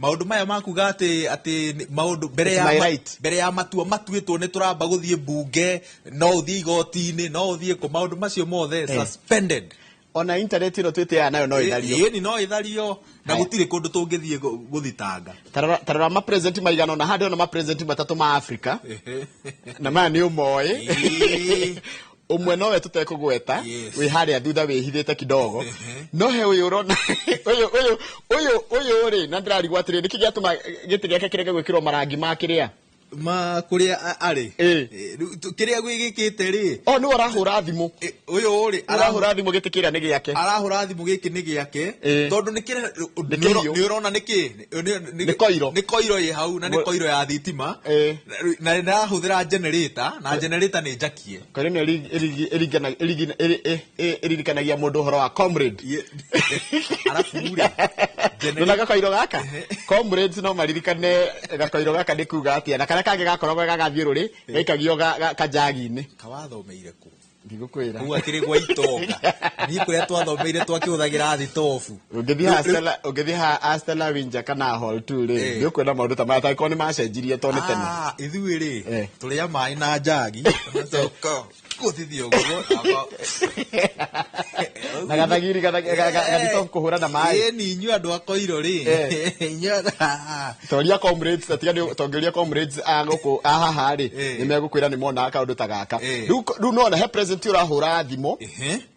maũndũ maya makuga atĩ maũndũ mbere It's ya my right. mbere ya matua matuĩtwo nĩ tũramba gũthiĩ mbunge, no ũthiĩ igoti-inĩ, no ũthiĩ kũ, maũndũ macio mothe suspended. Ona internet ĩno twĩtĩaga nayo no ĩthario. Ĩni, no ĩthario, na gũtirĩ kũndũ tũngĩthiĩ gũthitanga. Tarora mapresident maigana ona handũ, ona mapresident matatũ ma Africa, na maya nĩ ũmoĩ, ũmwe nowe tũtekũgweta, wĩ harĩa thutha wĩhithĩte kidogo, no he ũyũ ũrona ũyũ rĩ, na ndĩrarigwo atĩrĩ, nĩkĩ gĩatũma gĩtĩ gĩake kĩrege gwĩkĩrwo marangi ma kĩrĩa ma kũrĩa arĩ. Rĩu kĩrĩa gwĩgĩkĩte rĩ, o nĩwe ũrahũra thimũ. Ũyũ rĩ, Ũrahũra thimũ, gĩtĩ kĩrĩa nĩ gĩake. Arahũra thimũ, gĩkĩ nĩ gĩake, tondũ nĩ kĩrĩa Nĩ kĩhiũ. nĩ ũrona nĩ kĩ. Nĩ koiro. Nĩ koiro ĩ hau, na nĩ koiro ya thitima, na nĩ generator, na generator nĩ njakie. Koiro ĩno ĩririkanagia mũndũ ũhoro wa comrade. Arabu rĩ, Nona gakoiro gaka, comrades no maririkane gakoiro gaka nĩ kuga atĩa, na karĩa kangĩ gakoragwo gagathiũrũrĩ gaikagio kanjagi-inĩ. Kawathomeire kũ? Ndigũkwĩra. Kũu akĩrĩ gwa itonga, niĩ kũrĩa twathomeire twakĩhũthagĩra thitobu. Ũngĩthiĩ ha Stella Winja kana Hall 2 rĩ, nĩ ũkuona maũndũ ta maya, tangĩkorwo nĩ macenjirie, to nĩ tene. Ah, ithuĩ rĩ, tũrĩa maĩ na njagi. Ũgacoka Gũthithia ũguo. Na gathagiri gathito kũhũra na maĩ. Ĩni inyuĩ andũ a Koiro rĩ. Toria comrades, atiga tongeria comrades a gũkũ a haha rĩ, nĩ megũkwĩra nĩ monaga kaũndũ ta gaka. Rĩu nona he president ũrahũra thimũ,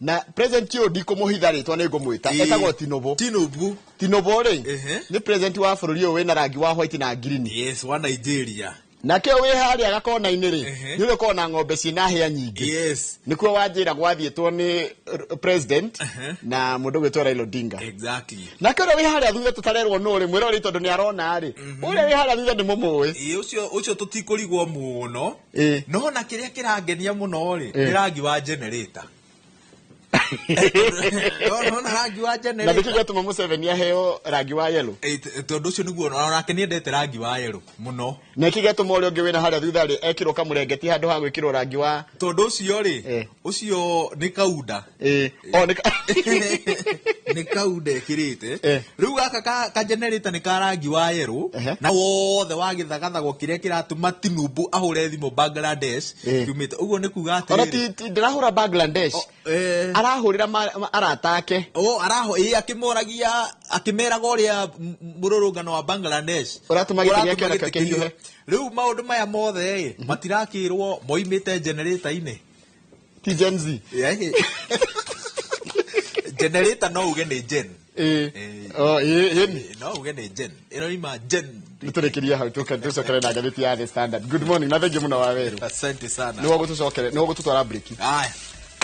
na president ũyũ ndikũmũhitha rĩtwa nĩ ngũmwĩta, etagwo Tinubu. Tinubu. Tinubu rĩ, nĩ president wa bũrũri ũyũ wĩna rangi wa white na green. Yes, wa Nigeria. Nake wĩ harĩa gakona-inĩ rĩ, nĩ ũrĩ ũkoragwo na ng'ombe ciĩna hĩa nyingĩ. Yes. Nĩkuo wanjĩra gwathiĩtwo nĩ president na mũndũ ũgwĩtwo Raila Odinga. Exactly. Nake ũrĩa wĩ harĩa thutha tũtarerwo nũ rĩ, mwĩroreri tondũ nĩ arona rĩ, ũrĩa wĩ harĩa thutha nĩ mũmũĩ. Ĩĩ, ũcio tũtikũrigwo mũno. No na kĩrĩa kĩrangenia mũno rĩ, nĩ rangi wa generator. No na rangi wa Na generator. nĩkĩ gĩatũma Museveni aheo rangi wa yellow? Tondũ ũcio nĩguo onake nĩendete rangi wa yellow mũno. Na nĩkĩ gĩatũma ũrĩa ũngĩ wĩna harĩa thutha rĩ ekĩrwo kamũrengeti handũ ha gwĩkĩrwo rangi wa tondũ ũcio rĩ, ũcio nĩ kaunda. O nĩ kaunda ĩkĩrĩte. Rĩu gaka ka generator nĩ ka rangi wa yellow na wothe wa gĩthagathago kĩrĩa kĩratũma Tinubu ahũre thimũ Bangladesh kiumĩte. Ũguo nĩ kuga Ona atĩrĩrĩ. ti ndĩrahũra Bangladesh. Arahũrĩra arata ake. O araho ĩ akĩmoragia akĩmeraga ũrĩa mũrũrũngano wa Bangladesh ũratũma gĩtĩ gĩake onakĩo gĩtĩ kĩhiũhe. kĩhiũhe. Rĩu maũndũ maya mothe ĩ matirakĩrwo moimĩte generator-inĩ. Ti Gen Z. Generator no uge nĩ gen. O ĩ No uge nĩ gen. Ĩno ima gen. Nĩtũrĩkĩrie hau tũcokere na ngathĩti ya The Standard. Good morning na thengiũ mũno wa Werũ. Asante sana. Nĩguo gũtũcokere, nĩguo gũtũtwara break. Aya.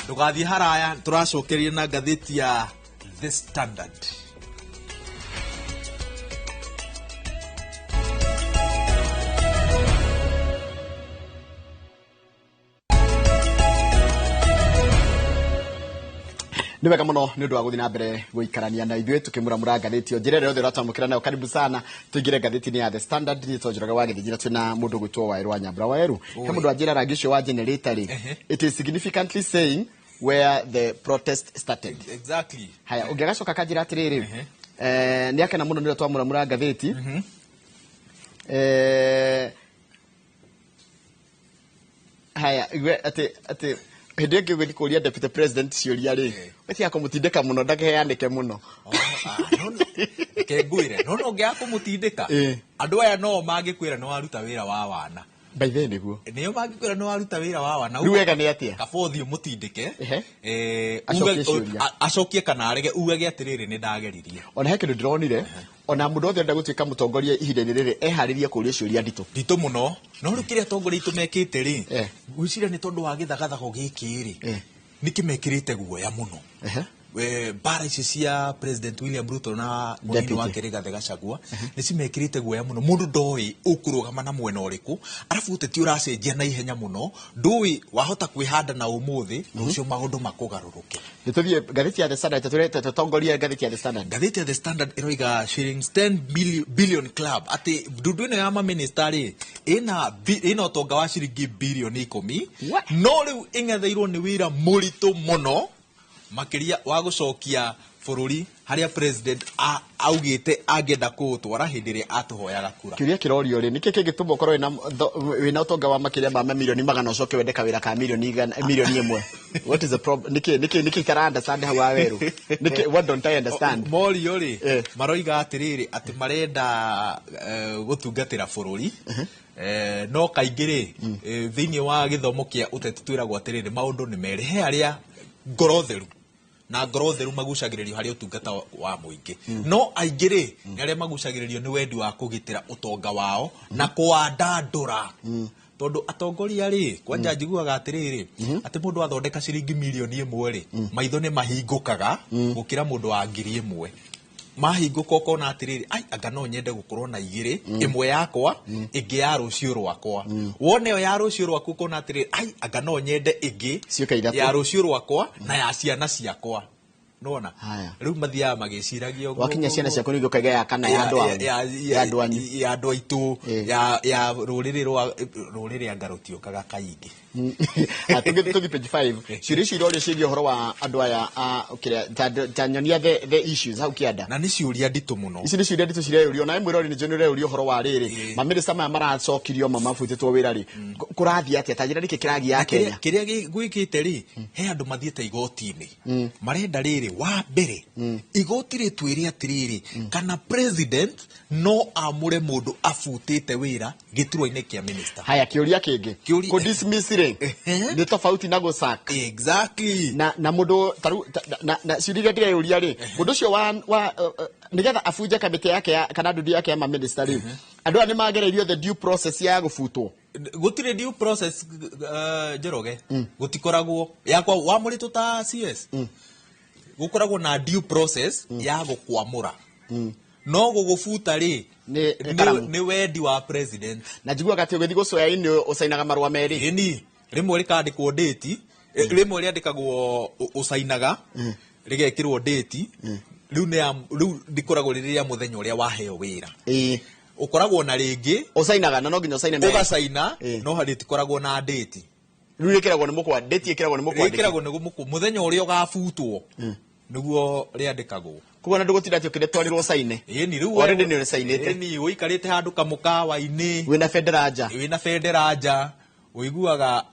Ndũgathiĩ haraya, tũracokeria na ngathĩti ya The Standard. Nĩ wega mũno nĩ ũndũ wa gũthiĩ na mbere gũikarania na ithuĩ tũkĩmũramũra ngathĩti o njĩra ĩrĩa yothe ũratwamũkĩra nayo. Karibu sana tũingĩre ngathĩti-inĩ ya The Standard. Niĩ Njoroge wa Gĩthĩnjĩra twĩna mũndũ ũgwĩtwo Waĩrũ wa Nyambura. Waĩrũ, he mũndũ wanjĩra rangi ũcio wa generator rĩ, it is significantly saying where the protest started. Exactly. Haya, ũngĩ agacoka akanjĩra atĩrĩrĩ, nĩ akena mũno nĩ ũrĩa twamũramũra ngathĩti. Haya, igwe atĩ hĩndĩ ĩngĩ ũgĩthiĩ kũria deputy president ciũria rĩ, wetiga kũmũtindĩka mũno ndakeheanĩke mũno. Reke ngwĩre, no no ũngĩaga kũmũtindĩka, andũ aya no mangĩkwĩra nĩ waruta wĩra wa wana. By the way nĩguo. Nĩo mangĩkwĩra nĩ waruta wĩra wa wana. Rĩu wega nĩ atĩa? Kaba ũthiĩ ũmũtindĩke, Acokie ciũria. Acokie kana arege, ugage atĩrĩrĩ nĩ ndageririe. Ona he kĩndũ ndĩronire, ona mũndũ wothe ũrenda gũtuĩka mũtongoria ihinda-inĩ rĩrĩ eharĩrie kũũria ciũria nditũ. Nditũ mũno. No rĩu kĩrĩa atongoria aitũ mekĩte rĩ, ngwĩciria nĩ tondũ wa gĩthagathago gĩkĩ rĩ, nĩ kĩmekĩrĩte guoya mũno. Mbara ici cia President William Ruto na mũnini Deputy. wake Rigathi Gachagua nĩ cimekĩrĩte guoya mũno. Mũndũ ndoĩ ũkũrũgama na mwena ũrĩkũ, arabu ũteti ũracenjia na ihenya mũno, ndũĩ wahota kwĩhanda na ũmũthĩ, rũciũ maũndũ makũgarũrũke. Nĩ tũthiĩ ngathĩti ya The Standard, tũtongorie ngathĩti ya The Standard. Ngathĩti ya The Standard ĩroiga shillings 10 billion club, atĩ ndundu ĩno ya mamĩnĩsta rĩ, ĩna ũtonga wa ciringi bilioni 10, no rĩu ĩng'etheirwo nĩ wĩra mũritũ mũno makĩria wa gũcokia bũrũri harĩa president augĩte angĩenda kũũtwara hĩndĩ ĩrĩa atũhoyaga kura. Kĩũria kĩrorio rĩ, nĩkĩ kĩngĩtũma ũkorwo wĩna ũtonga wa makĩria ma mamirioni 100 ũcoke wende kawĩra ka milioni 1? What is the problem? Nĩkĩ itara understand hau wa Werũ? Nĩkĩ, what don't I understand? Morio rĩ, maroiga atĩrĩrĩ atĩ marenda gũtungatĩra bũrũri. No kaingĩ rĩ, thĩinĩ wa gĩthomo kĩa ũteti twĩragwo atĩrĩrĩ maũndũ nĩ merĩ, he arĩa ngoro theru na ngoro theru magucagĩrĩrio harĩ ũtungata wa mũingĩ, no aingĩ rĩ nĩ arĩa magucagĩrĩrio nĩ wendi wa kũgitĩra ũtonga wao na kũwandandũra. Tondũ atongoria rĩ, kwanja njiguaga atĩrĩrĩ atĩ mũndũ athondeka ciringi milioni 1 rĩ, maitho nĩ mahingũkaga gũkĩra mũndũ wa ngiri 1. Mahingũka ũkona atĩrĩrĩ, ai anga no nyende gũkorwo na igĩrĩ, ĩmwe yakwa, ĩngĩ ya rũciũ rwakwa. Wone ĩyo ya rũciũ rwaku ũkona atĩrĩrĩ, ai anga no nyende ĩngĩ ya rũciũ rwakwa na ya ciana ciakwa. Nĩwona? Rĩu mathiaga magĩciragia ũguo. Wakinya ciana ciaku ningĩ ũkaiga ya kana ya andũ anyu. Ya andũ anyu. Ya andũ aitũ, ya rũrĩrĩ rwa rũrĩrĩ anga rũtiũkaga kaingĩ. Tũgĩthiĩ page 5, ciũria icio irorio ciĩgiĩ ũhoro wa andũ aya a kĩrĩa ta nyonia the issues hau kĩanda. Na nĩ ciũria nditũ mũno. Ici nĩ ciũria nditũ cireyũrio, nawe mwĩrori nĩ njũĩ nĩ ũreyũria ũhoro wa rĩrĩ, mamĩnĩsta maya maracokirio mamabutĩtwo wĩra rĩ, kũrathiĩ atĩa? Ta njĩra nĩkĩ kĩragia Na Kenya? Kĩrĩa gwĩkĩte rĩ, he andũ mathiĩte igoti-inĩ, marenda rĩrĩ, wa mbere igoti rĩtwĩre atĩrĩrĩ, kana president no amũre mũndũ abutĩte wĩra gĩturwa-inĩ kĩa minister. Haya, kĩũria kĩngĩ, kũ dismiss rĩ nĩ tofauti na gũ sack? Exactly. Na mũndũ tarĩu na ciũria iria ndĩreyũria rĩ, mũndũ ũcio wa nĩgetha abunje kamĩtĩ yake ya kana ndundu yake ya mamĩnĩsta rĩ, andũ aya nĩ magereirio the due process ya gũbutwo? Gũtirĩ due process, Njoroge, gũtikoragwo yakwa wamũrĩtwo ta CS, gũkoragwo na due process ya gũkwamũra, no gũgũbuta rĩ, karamu. Nĩ wendi wa president. Na njiguaga atĩ ũgĩthiĩ gũcũya-inĩ ũcainaga marũa merĩ. Ĩni, rĩmwe rĩkandĩkwo date, rĩmwe rĩandĩkagwo ũcainaga rĩgekĩrwo date, rĩu nĩ rĩu rĩkoragwo rĩrĩ rĩa mũthenya ũrĩa waheo wĩra. Ũkoragwo na rĩngĩ ũcainaga, na no nginya ũcaine merĩ. Ũgacaina, no rĩtikoragwo na date. Rĩu rĩkĩragwo nĩ mũkwa, date ĩkĩragwo nĩ mũkwandĩki. Rĩkĩragwo nĩ mũthenya ũrĩa ũgabutwo nĩguo rĩandĩkagwo. Koguo na ndũgũtinda atĩ ũkĩrĩtwarĩrwo caine. Ĩni, rĩu Already nĩ ũcainĩte. Ĩni, ũikarĩte handũ kamũkawa-inĩ. Wĩna bendera nja. Wĩna bendera nja. Ũiguaga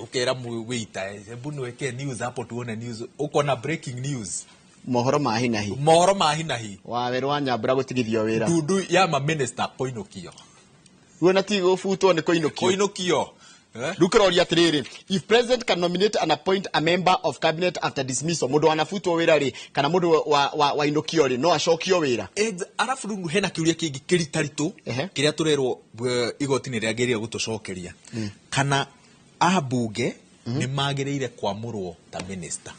ũkera wĩita, hebu niwekee news hapo tuone news. Ũkona breaking news. Mohoro ma hi na hi. Mohoro ma hi na hi. Wawerũ wa Nyambura gũtigithio wĩra. Ndundu ya ma minister kũinũkio. Ruo ti gũbutwo, nĩ kũinũkio. Kũinũkio. Rĩu kĩroria atĩrĩrĩ, if president can nominate and appoint a member of cabinet after dismissal, mũndũ wanabutwo wĩra rĩ, kana mũndũ wainũkio rĩ, no acokio wĩra? Arabu rĩu hena kĩũria kĩngĩ kĩritaritũ kĩrĩa tũrerwo igoti nĩ rĩagĩrĩire gũtũcokeria, kana ambunge nĩ magĩrĩire kwamũrwo ta minister.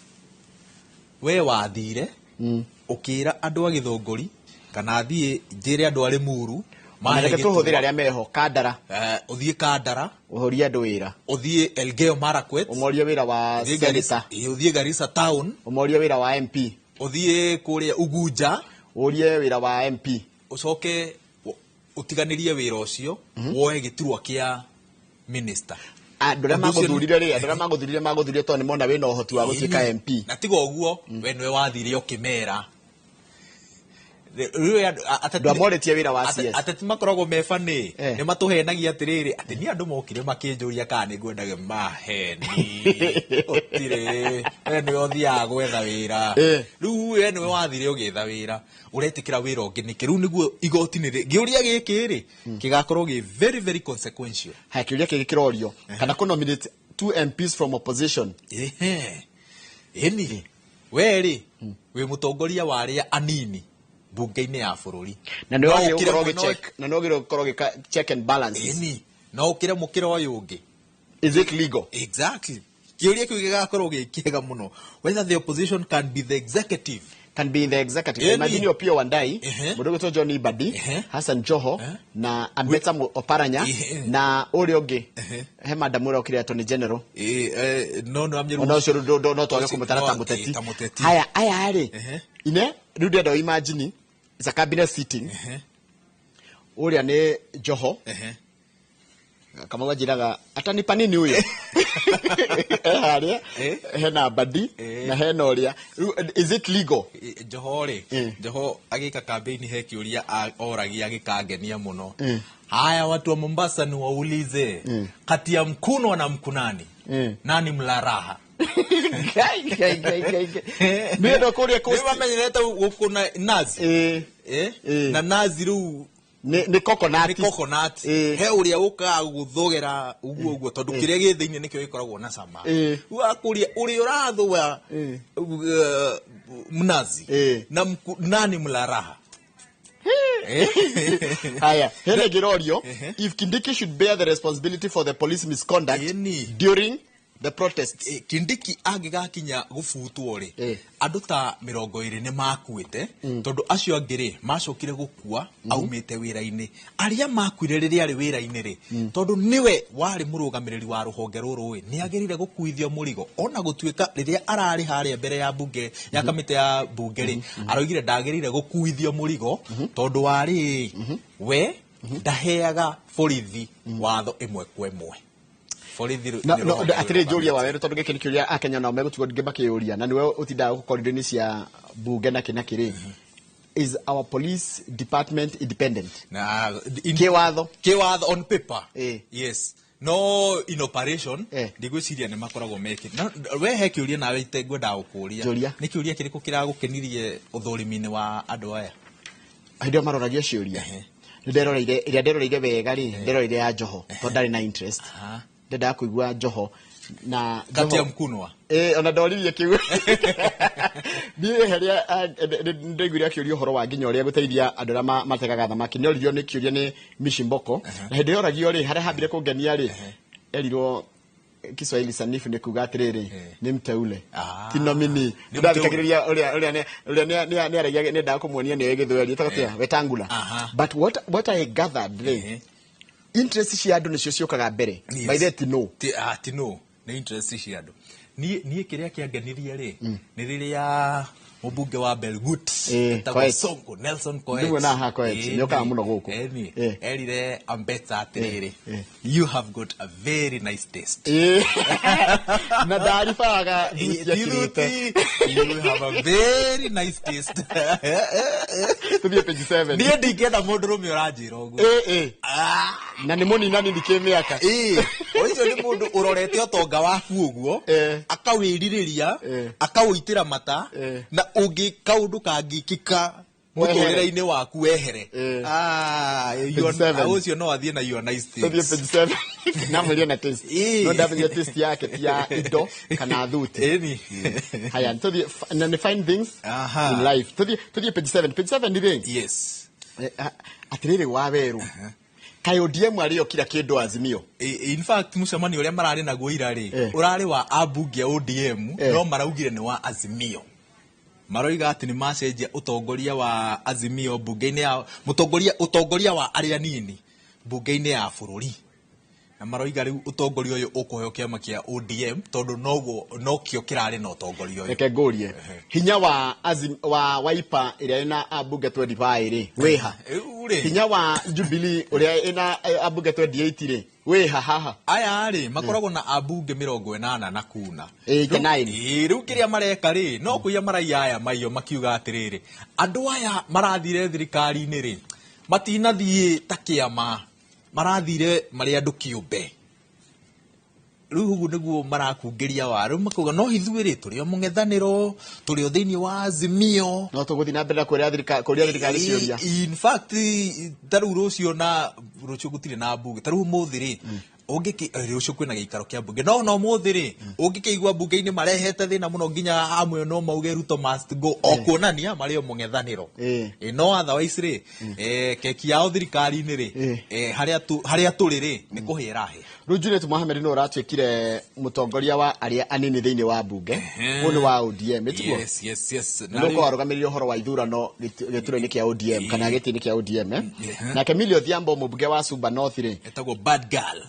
We wathire ũkĩra andũ a Gĩthũngũri, kana thiĩ njĩre andũ a Limuru, Ona reke tũhũthĩre arĩa meho Kandara. Ũthiĩ Kandara, ũhorie andũ wĩra, ũthiĩ Elgeyo Marakwet, ũmorie wĩra wa ũthiĩ Garissa, senator, ũthiĩ Garissa town, ũmorie wĩra wa MP, ũthiĩ kũrĩa Ugunja, ũrie wĩra wa MP, ũcoke ũtiganĩrie wĩra ũcio, woe gĩturwa kĩa minister. Andũ arĩa magũthurire rĩ, andũ arĩa magũthurire tondũ nĩmona wĩna ũhoti wa gũtuĩka MP. Na tiga ũguo, we nĩwe wathire ũkĩmera. Rĩu Andũ amorĩtie wĩra wa CS. Ateti makoragwo me bani, nĩ matũhenagia atĩrĩrĩ, atĩ nĩ andũ mokire makĩnjũria kana nĩ ngwendaga maheni. Ũtirĩ, we nĩwe ũthiaga gwetha wĩra. Rĩu we nĩwe wathire ũgĩetha wĩra, ũretĩkĩra wĩra ũngĩ nĩkĩ? Rĩu nĩguo igoti nĩ kĩũria gĩkĩ rĩ, gĩgakorwo gĩ very very consequential. Haya, kĩũria kĩngĩ kĩrorio, kana kũ nominate 2 MPs from opposition. Ĩni, we rĩ, wĩ mũtongoria wa arĩa anini bunge-inĩ ya bũrũri. Na nĩ wagĩrĩirwo gũkorwo ũgĩ-check, na nĩ wagĩrĩirwo gũkorwo ũgĩka check and balances. Ĩni, no ũkĩre mũkĩra ũyũ ũngĩ. Is it legal? Exactly. Kĩũria kĩu gĩgakorwo gĩ kĩega mũno. Whether the opposition can be the executive. Can be in the executive. Ĩni. Imagine Opiyo Wandayi, mũndũ ũgwĩtwo John Mbadi, Hassan Joho, na Ambeta Oparanya, na ũrĩa ũngĩ, he madam ũrĩa ũkĩrĩ Attorney General. No, no, amnyerũ. Ona ũcio no twage kũmũtara ta mũteti. Ta mũteti. Haya, aya rĩ, ine, rĩu ndĩrenda imagine, it's a cabinet sitting. Ũrĩa nĩ Joho. Kamau anjĩraga atanipa nini huyo? Harĩa hena Mbadi na hena ũrĩa. Rĩu, is it legal? Joho rĩ, Joho agĩka campaign he kĩũria oragia gĩkangenia mũno. Haya, watu wa Mombasa ni waulize, kati ya mkunwa na mkunani, nani mla raha? Ngai, ngai, ngai, ngai, ngai. Nĩ ndo kũrĩa Nĩ mamenyerete gũkũna nazi. Na nazi rĩu nĩ coconut. Nĩ coconut. He ũrĩa ũkaga gũthogera ũguo ũguo, tondũ kĩrĩa gĩ thĩinĩ nĩkĩo gĩkoragwo na cama. Rĩu akũria ũrĩa ũrathũa mnazi na nani mla raha? Haya, hena ngĩrorio, if Kindiki should bear the responsibility for the police misconduct during the protests. Kindiki angĩgakinya gũbutwo rĩ, andũ ta 20 nĩ makuĩte, tondũ acio angĩ rĩ macokire gũkua aumĩte wĩra-inĩ. Arĩa makuire rĩrĩa arĩ wĩra-inĩ rĩ, tondũ nĩwe warĩ mũrũgamĩrĩri wa rũhonge rũrũ ĩ, nĩ agĩrĩire gũkuithio mũrigo. Ona gũtuĩka rĩrĩa ararĩ harĩa mbere ya bunge, ya kamĩtĩ ya bunge rĩ, aroigire ndagĩrĩire gũkuithio mũrigo, tondũ warĩ we ndaheaga borithi watho ĩmwe kwa ĩmwe. Borithi No, nĩ no, rũhonge atirĩ njũria rwĩrũgamĩte. Waweru, tondũ gĩkĩ nĩ kĩũria Akenya nao megũtigwo ndingĩ makĩyũria, na nĩwe ũtindaga gũkũ corridor-inĩ cia bunge na kĩ na kĩrĩ. Is our police department independent? Na kĩwatho. Kĩwatho, on paper yes, no in operation ndigwĩciria nĩ makoragwo mekĩ. No we he kĩũria nawe itengwendaga gũkũria. Njũria. Nĩ kĩũria kĩrĩkũ kĩragũkenirie ũthũrimi-inĩ wa andũ aya? Hĩndĩ ĩyo maroragia ciũria, nĩ nderoreire ĩrĩa nderoreire wega rĩ, nderoreire ya Joho, tondũ ndarĩ na interest, ndendaga kũigua Joho na Kati ya Joho- Mkunwa. Ona ndoririe kiu niĩ harĩa ndaiguire akĩũria ũhoro wa nginya ũrĩa gũteithia andũ arĩa mategaga thamaki. Nĩ oririo nĩ kĩũria nĩ Mishimboko, na hĩndĩ ĩrĩa oragio rĩ, harĩa hambire kũngenia rĩ, erirwo Kiswahili sanifu nĩ kuga atĩrĩrĩ, nĩ mteule, ti nominee. Nĩ Ndathikagĩrĩria ũrĩa nĩ aragia, nĩendaga kũmuonia nĩoĩ Gĩthweri, ĩtagwo atĩa, Wetangula. But what I gathered rĩ, interest cia andũ nĩcio ciũkaga mbere. By the ti no. Ti no, nĩ interest cia andũ. Niĩ kĩrĩa kĩangenirie rĩ, nĩ rĩrĩa mũmbunge wa Belgut etagwo Koech. Sonko Nelson Koech. Ndiguona haha Koech, nĩokaga mũno gũkũ. Ĩni. Erire Ambetsa atĩrĩrĩ, "You have got a very nice taste." Na ndaribaraga thuti akĩrĩte. You have a very nice taste. Tũthiĩ page 7. Niĩ ndingĩenda mũndũrũme ũranjĩra ũguo. Na nĩ mũninani ndikĩ mĩaka. Ũcio nĩ mũndũ ũrorete ũtonga waku ũguo, akawĩrirĩria, akaũitĩra mata, na ũngĩ kaũndũ kangĩkĩka mũtũrĩre-inĩ waku wehere. Ah, Page 7. Ũcio no athiĩ na your nice Tũthiĩ things. page 7. Namwĩria na taste, no ndamenye taste yake ti ya indo kana thuti. Haya, tũthiĩ na nĩ fine things in life. Tũthiĩ page 7. Page 7 rĩ, yes, atĩrĩrĩ, Wawerũ, kaĩ ODM arĩo kira kĩndũ Azimio? In fact, mũcemanio ũrĩa mararĩ naguo ira rĩ, ũrarĩ wa ambunge a ODM, no maraugire nĩ wa Azimio. Maroiga atĩ nĩ macenjia ũtongoria wa Azimio mbunge-inĩ ya mũtongoria, ũtongoria wa arĩa anini mbunge-inĩ ya bũrũri, na maroiga rĩu ũtongoria ũyũ ũkũheo kĩama kĩa ODM tondũ noguo nokĩo kĩrarĩ na ũtongoria ũyũ. Reke ngũrie, hinya wa wa Wiper ĩrĩa ĩna ambunge 25 rĩ, wĩha? Rĩu rĩ, Hinya wa Jubilee ũrĩa ĩna ambunge 28 rĩ, wĩha haha? Aya rĩ, makoragwo na ambunge 80 na kuna. 89. Ĩĩ, rĩu kĩrĩa mareka rĩ, no kũiya maraiya aya maiyo, makiuga atĩrĩrĩ, andũ aya marathire thirikari-inĩ rĩ, matinathiĩ ta kĩama, marathire marĩ andũ kĩũmbe. Rĩu ũguo nĩguo marakungĩria wa rĩu, makauga no ithuĩ rĩ, tũrĩ o mũng'ethanĩro, tũrĩ o thĩinĩ wa Azimio. No tũgũthiĩ na mbere na kũrĩa thirikari ciũria. In fact, ta rĩu rũciũ, na rũciũ gũtirĩ na mbunge, ta rĩu ũmũthĩ rĩ, ũngĩkĩ rũciũ kwĩna gĩikaro kĩa mbunge, no ũmũthĩ rĩ, ũngĩkĩigua mbunge-inĩ marehete thĩna mũno, nginya amwe no mauge "Ruto must go", o kuonania marĩ o mũng'ethanĩro. No otherwise rĩ, keki yao thirikari-inĩ rĩ, harĩa tũrĩ rĩ, nĩ kũhĩa ĩrahĩa. Rĩu Juliet Mohamed nĩ ũratuĩkire mũtongoria wa arĩa anini thĩinĩ wa mbunge. Ũyũ nĩ wa ODM, ĩtiguo? Yes. Nĩ ũkorwo arũgamĩrĩire ũhoro wa ithurano gĩturwa-inĩ kĩa ODM kana gĩtĩ-inĩ kĩa ODM, eh? Nake Millie Odhiambo, mũmbunge wa Suba North rĩ, etagwo Bad Girl.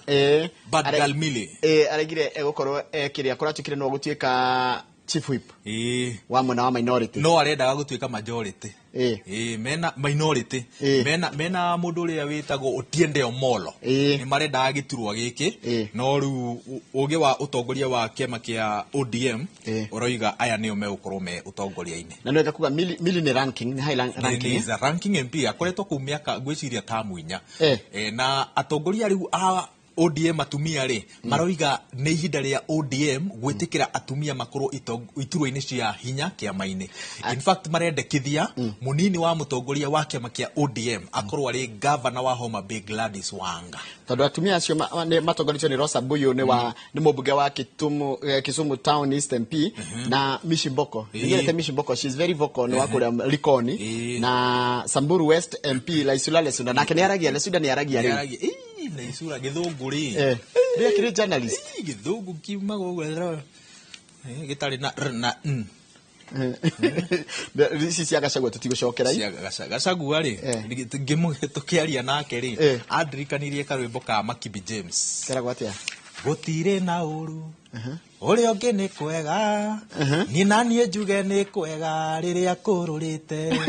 Bad Girl Millie. Araigire egũkorwo kĩrĩa kũratuĩkire no gũtuĩka chief whip wa mwena wa minority. No arendaga gũtuĩka majority. Mena minority, mena mũndũ ũrĩa wĩtagwo Otiende Omolo, nĩ marendaga gĩturwa gĩkĩ, no rĩu ũgĩ wa ũtongoria wa kĩama kĩa ODM ũroiga aya nĩo megũkorwo me ũtongoria-inĩ. Na nĩwega kuga Millie nĩ ranking, nĩ high ranking. Nĩ is a ranking MP, akoretwo kũu mĩaka ngwĩciria ta 4. Na atongoria rĩu a ODM atumia rĩ, maroiga nĩ ihinda rĩa ODM gwĩtĩkĩra atumia makorwo iturwa-inĩ cia hinya kĩama-inĩ. In fact, marendekithia mũnini wa mũtongoria wa kĩama kĩa ODM akorwo arĩ gavana wa Homa Bay, Gladys Wanga. Tondũ atumia acio nĩ matongoretio nĩ Rosa Buyu, nĩ mũmbunge wa Kisumu Town East MP, na Mishi Mboko. Nĩnyendete Mishi Mboko, she is very vocal, nĩ wa kũrĩa Likoni, na Samburu West MP Laisula Lesuda, nake nĩ aragia, Lesuda nĩ aragia rĩu. Nĩaragia. Ĩĩ, na isura gĩthũngũ rĩ. Rĩ akĩrĩ journalist. Ĩĩ, gĩthũngũ kiumaga ũguo gĩtarĩ na r na n. Ici cia Gachagua tũtigũcokera. Cia Gachagua rĩ, tũkĩaria nake rĩ, andirikanirie karwĩmbo ka Makibi James. Keragwo atĩa? Gũtirĩ na ũru ũrĩa ũngĩ nĩ kwega, niĩ na niĩ njuge nĩ kwega rĩrĩa kũrũrĩte.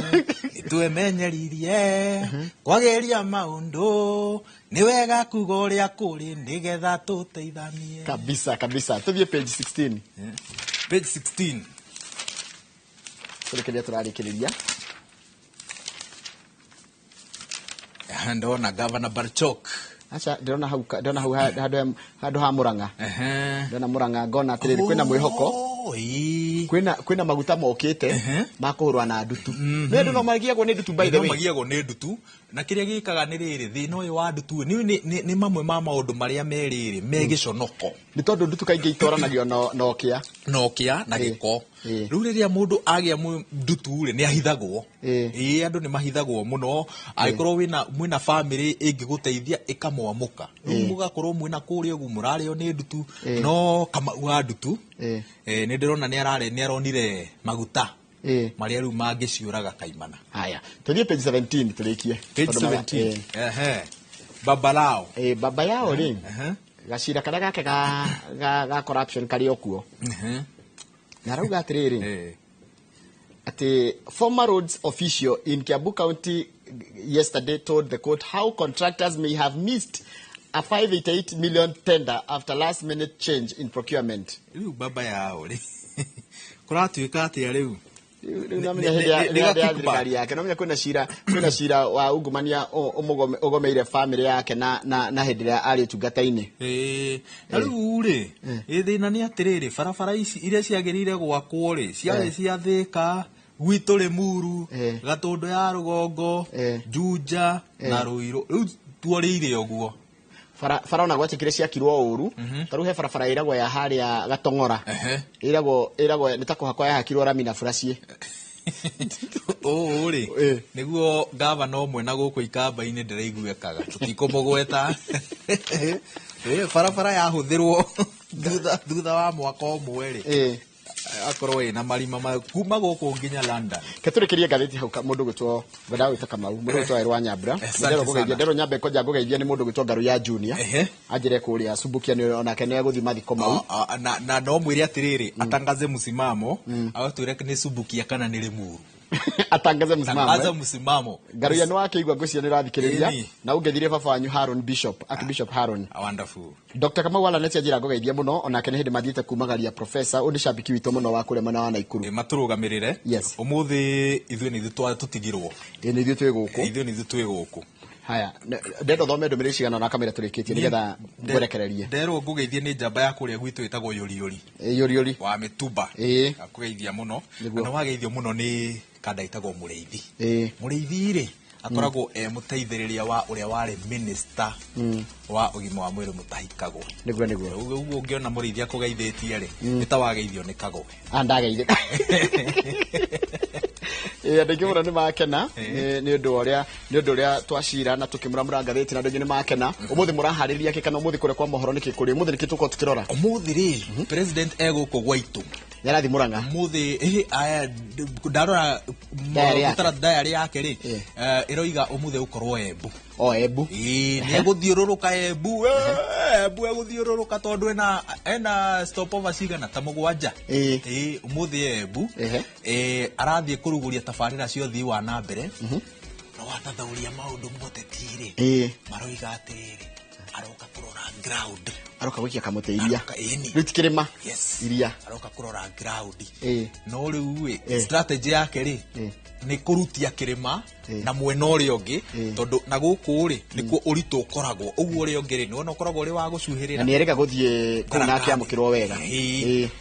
Nĩtwemenyeririe kwagĩria maũndũ, nĩ wega kuga ũrĩa kũrĩ nĩgetha tũteithanie. Kabisa kabisa. Tũthiĩ page 16. Page 16. Tũrĩkĩrĩria tũrarĩkĩrĩria. Ndona Governor Barchok. Aca ndĩrona hau ndĩrona hau handũ ha Murang'a. Ndĩrona Murang'a ngona atĩrĩrĩ kwĩna mwĩhoko. Kwĩna maguta mokĩte ma kũhũrwa na ndutu. Nĩ andũ no magiagwo nĩ ndutu by the way. No magiagwo nĩ ndutu. Na kĩrĩa gĩkaga nĩ rĩrĩ thĩna ũyũ wa ndutu nĩ mamwe ma maũndũ marĩa me rĩrĩ me gĩconoko. Nĩ tondũ ndutu kaingĩ itoranagio na ũkĩa. Na ũkĩa na gĩko. Rĩu rĩrĩa mũndũ agĩa ndutu rĩ nĩ ahithagwo. Ĩĩ andũ nĩ mahithagwo mũno angĩkorwo mwĩna family ĩngĩgũteithia ĩkamwamũka. Rĩu mũgakorwo mwĩna kũrĩa ũguo mũrarĩo nĩ ndutu no Kamau wa ndutu nĩ ndĩrona nĩ aronire maguta marĩa rĩu mangĩciũraga kaimana. Haya, tũthiĩ page 17 tũrĩkie. Page 17. Ehe. Baba lao. Baba yao rĩ. Gacira karĩa gake ga corruption karĩ o kuo. Na arauga atĩrĩrĩ atĩ former roads official in Kiambu County yesterday told the court how contractors may have missed a 588 million tender after last minute change in procurement. Rĩu baba yao rĩ kũratuĩka atĩa rĩu? Rĩu namenya hĩndĩ ya thirikari yake namenya kwĩna cira wa ungumania ũgomeire family yake na hĩndĩ ĩrĩa arĩ ũtungata-inĩ. Na rĩu rĩ thĩna nĩ atĩrĩrĩ barabara ici iria ciagĩrĩire gwakwo rĩ ciarĩ cia Thĩka, gwitũ Rĩmuru, Gatũndũ ya Rũgongo, Juja na Rũirũ. Rĩu tuorĩire ũguo. Bara ona gwatuĩkire ciakirwo ũru, ta rĩu he barabara ĩragwo ya harĩa Gatong'ora. Ĩragwo nĩ ta kũhakwo yahakirwo rami na buraciĩ. Ũũ rĩ nĩguo gavana ũmwe na gũkũ Ikamba-inĩ ndĩraiguĩkaga tũtikũmũgweta. Barabara yahũthĩrwo thutha wa mwaka ũmwe rĩ akorwo ĩna marima kuma gũkũ nginya London. Ketũrĩkĩrie ngathĩti hau mũndũ gwĩtwo ngwendaga gwĩta Kamau, mũndũ gwĩtwo Werũ Nyambura. Nderwo nyambe kwanja ngũgeithia nĩ mũndũ gwĩtwo Ngaru ya Junior. Anjĩre kũrĩa Subukia nĩ onake nĩ egũthiĩ mathiko mau. Na no mwĩre atĩrĩrĩ atangaze msimamo, agatwĩre nĩ Subukia kana nĩ Rĩmuru. Atangaze msimamo. Atangaze msimamo. Ngaru ya nĩwakĩigua ngwĩciria nĩ ũrathikĩrĩria na ũngeithirie baba wanyu Haron Bishop, Archbishop Haron. Wonderful. Dr. Kamau Walaneti anjĩra ngũgeithia mũno onake nĩ hĩndĩ mathiĩte kumagaria professor ũyũ nĩ cambiki witũ mũno wa kũrĩa mwena wa Naikuru. Matũrũgamĩrĩre. Yes. Ũmũthĩ ithuĩ nĩ ithuĩ tũtigirwo. Nĩ ithuĩ twĩ gũkũ. Ithuĩ nĩ ithuĩ twĩ gũkũ. Haya, ndenda ũthome ndũmĩrĩri cigana na kamera tũrĩkĩtie nĩgetha ngwerekererie. Nderwo ngũgeithie nĩ njamba ya kũrĩa gwitũ ĩtagwo Yũriyũri. Yũriyũri. Wa Mĩtumba. Akũgeithia mũno. Na wageithio mũno nĩ kanda ĩtagwo Mũrĩithi. Mũrĩithi rĩ akoragwo e mũteithĩrĩria wa ũrĩa warĩ minister wa ũgima wa mwĩrĩ Mutahi Kagwe. Nĩguo nĩguo. Ũguo ũngĩona Mũrĩithi akũgeithĩtie rĩ nĩ ta wageithio nĩ Kagwe. Ndageithĩka. Andũ aingĩ mũno nĩ makena nĩ ũndũ ũrĩa twacira na tũkĩmũramũra ngathĩti na andũ aingĩ nĩ makena. Ũmũthĩ mũraharĩria kĩ kana ũmũthĩ kũrĩa kwa mohoro nĩkĩ kũrĩ? Ũmũthĩ nĩkĩ tũkorwo tũkĩrora? Ũmũthĩ rĩ president egũkũ gwaitũ. Nĩarathiĩ Murang'a. Ũmũthĩ ndarora diary yake rĩ ĩroiga ũmũthĩ ũkorwo Embu. O Embu. Nĩ egũthiũrũrũka Embu. Embu egũthiũrũrũka tondũ ena stopover cigana ta 7. Ũmũthĩ Embu arathiĩ kũrugũria tabarĩra cia ũthii wa na mbere. Na watathaũria maũndũ moteti rĩ maroiga atĩrĩrĩ aroka kũrora ground. Aroka gũikia kamũtĩ iria. Rĩu ti kĩrĩma. Iria. Aroka kũrora ground. No rĩu rĩ strategy yake rĩ nĩ kũrutia kĩrĩma na mwena ũrĩa ũngĩ tondũ na gũkũ rĩ nĩkuo ũritũ ũkoragwo. Ũguo ũrĩa ũngĩ rĩ nĩwona ũkoragwo ũrĩ wa gũcuhĩrĩra. Na nĩerĩga gũthiĩ kũu na akĩamũkĩrwo wega.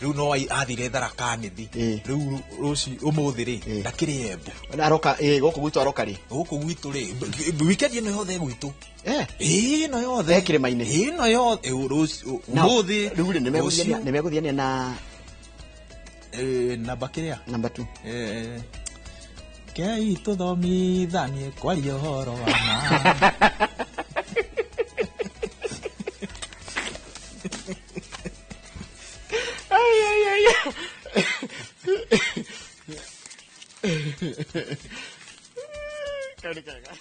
Rĩu no athire Tharaka Nithi. Rĩu rũciũ ũmũthĩ rĩ ndakĩrĩ Embu. Aroka gũkũ gwitũ aroka rĩ? Gũkũ gwitũ rĩ weekend ĩno yothe gwitũ. Ĩno yothe kĩrĩma-inĩ. Ĩno yothe ũmũthĩ. Rĩu rĩ nĩmegũthiania na namba kĩrĩa? Namba 2. Kei tũthomithanie kwaria ũhoro wa ma. Ai ai ai. Kau nĩ kega.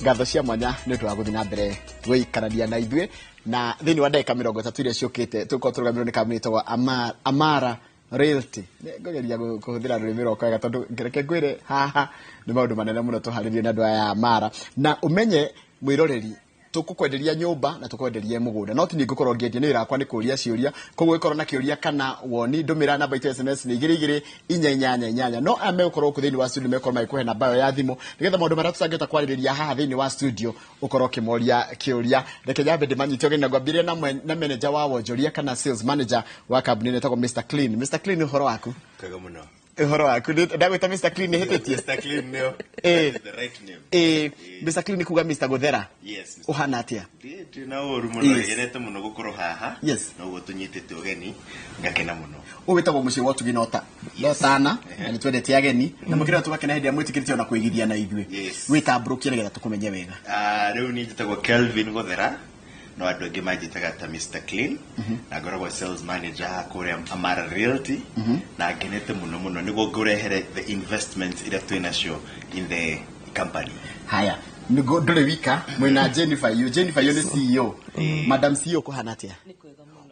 Ngatho cia mwanya nĩ ũndũ wa gũthiĩ na mbere gũikarania na ithuĩ, na thĩinĩ wa ndagĩka 30 iria ciũkĩte tũgũkorwo tũrũgamĩrĩirwo nĩ kambuni ĩtagwo Amara Realty. Ngũgeria kũhũthĩra rũrĩmĩ rwakwa wega tondũ reke ngwĩre haha nĩ maũndũ manene mũno tũharĩrĩirie na andũ aya a Amara. Na ũmenye mwĩroreri, tũkũkwenderia nyũmba na tũkwenderie mũgũnda, no ti niĩ ngũkorwo ngĩendia, nĩ wĩra wakwa nĩ kũria ciũria. Koguo ũngĩkorwo na kĩũria kana woni, ndũmĩra namba itũ ya SMS nĩ 22488. No aya megũkorwo gũkũ thĩinĩ wa studio megũkorwo magĩkũhe namba ĩyo ya thimũ nĩgetha maũndũ marĩa tũtangĩhota kwarĩrĩria haha thĩinĩ wa studio ũkorwo ũkĩmoria kĩũria. Reke nyambe ndĩmanyite ũgeni na ngwambĩrĩria na manager wa wonjoria kana sales manager wa kambuni ĩno ĩtagwo Mr Clean. Mr Clean, ũhoro waku? Kwega mũno. Ũhoro waku? Ndagwĩta Mr Clean nĩ hĩtĩtie? Mr Clean nĩo. That is the right name. Mr Clean kuga Mr Gũthera. Yes. Ũhana atĩa? Ndĩ na ũru mũno, ngenete mũno gũkorwo haha. Noguo tũnyitĩte ũgeni, ngakena mũno. Ũyũ wĩtagwo mũciĩ wa ũtugi no tana, na nĩ twendete ageni na mũkĩrĩa tũgakena hĩndĩ ĩrĩa mwĩtĩkĩrĩte ona kwĩgithia na ithuĩ. Wĩtambũrũkie nĩgetha tũkũmenye wega. Rĩu niĩ njĩtagwo Kelvin Gũthera, no andũ aingĩ manjĩtaga ta Mr Clean, na ngoragwo sales manager haha kũrĩa Amara Realty, na ngenete mũno mũno nĩguo ngũrehere the investments iria twĩ nacio in the company. Haya, nĩguo ndũrĩ wika, mwĩna Jennifer Yu. Jennifer Yu nĩ CEO. Madam CEO, kũhana atĩa?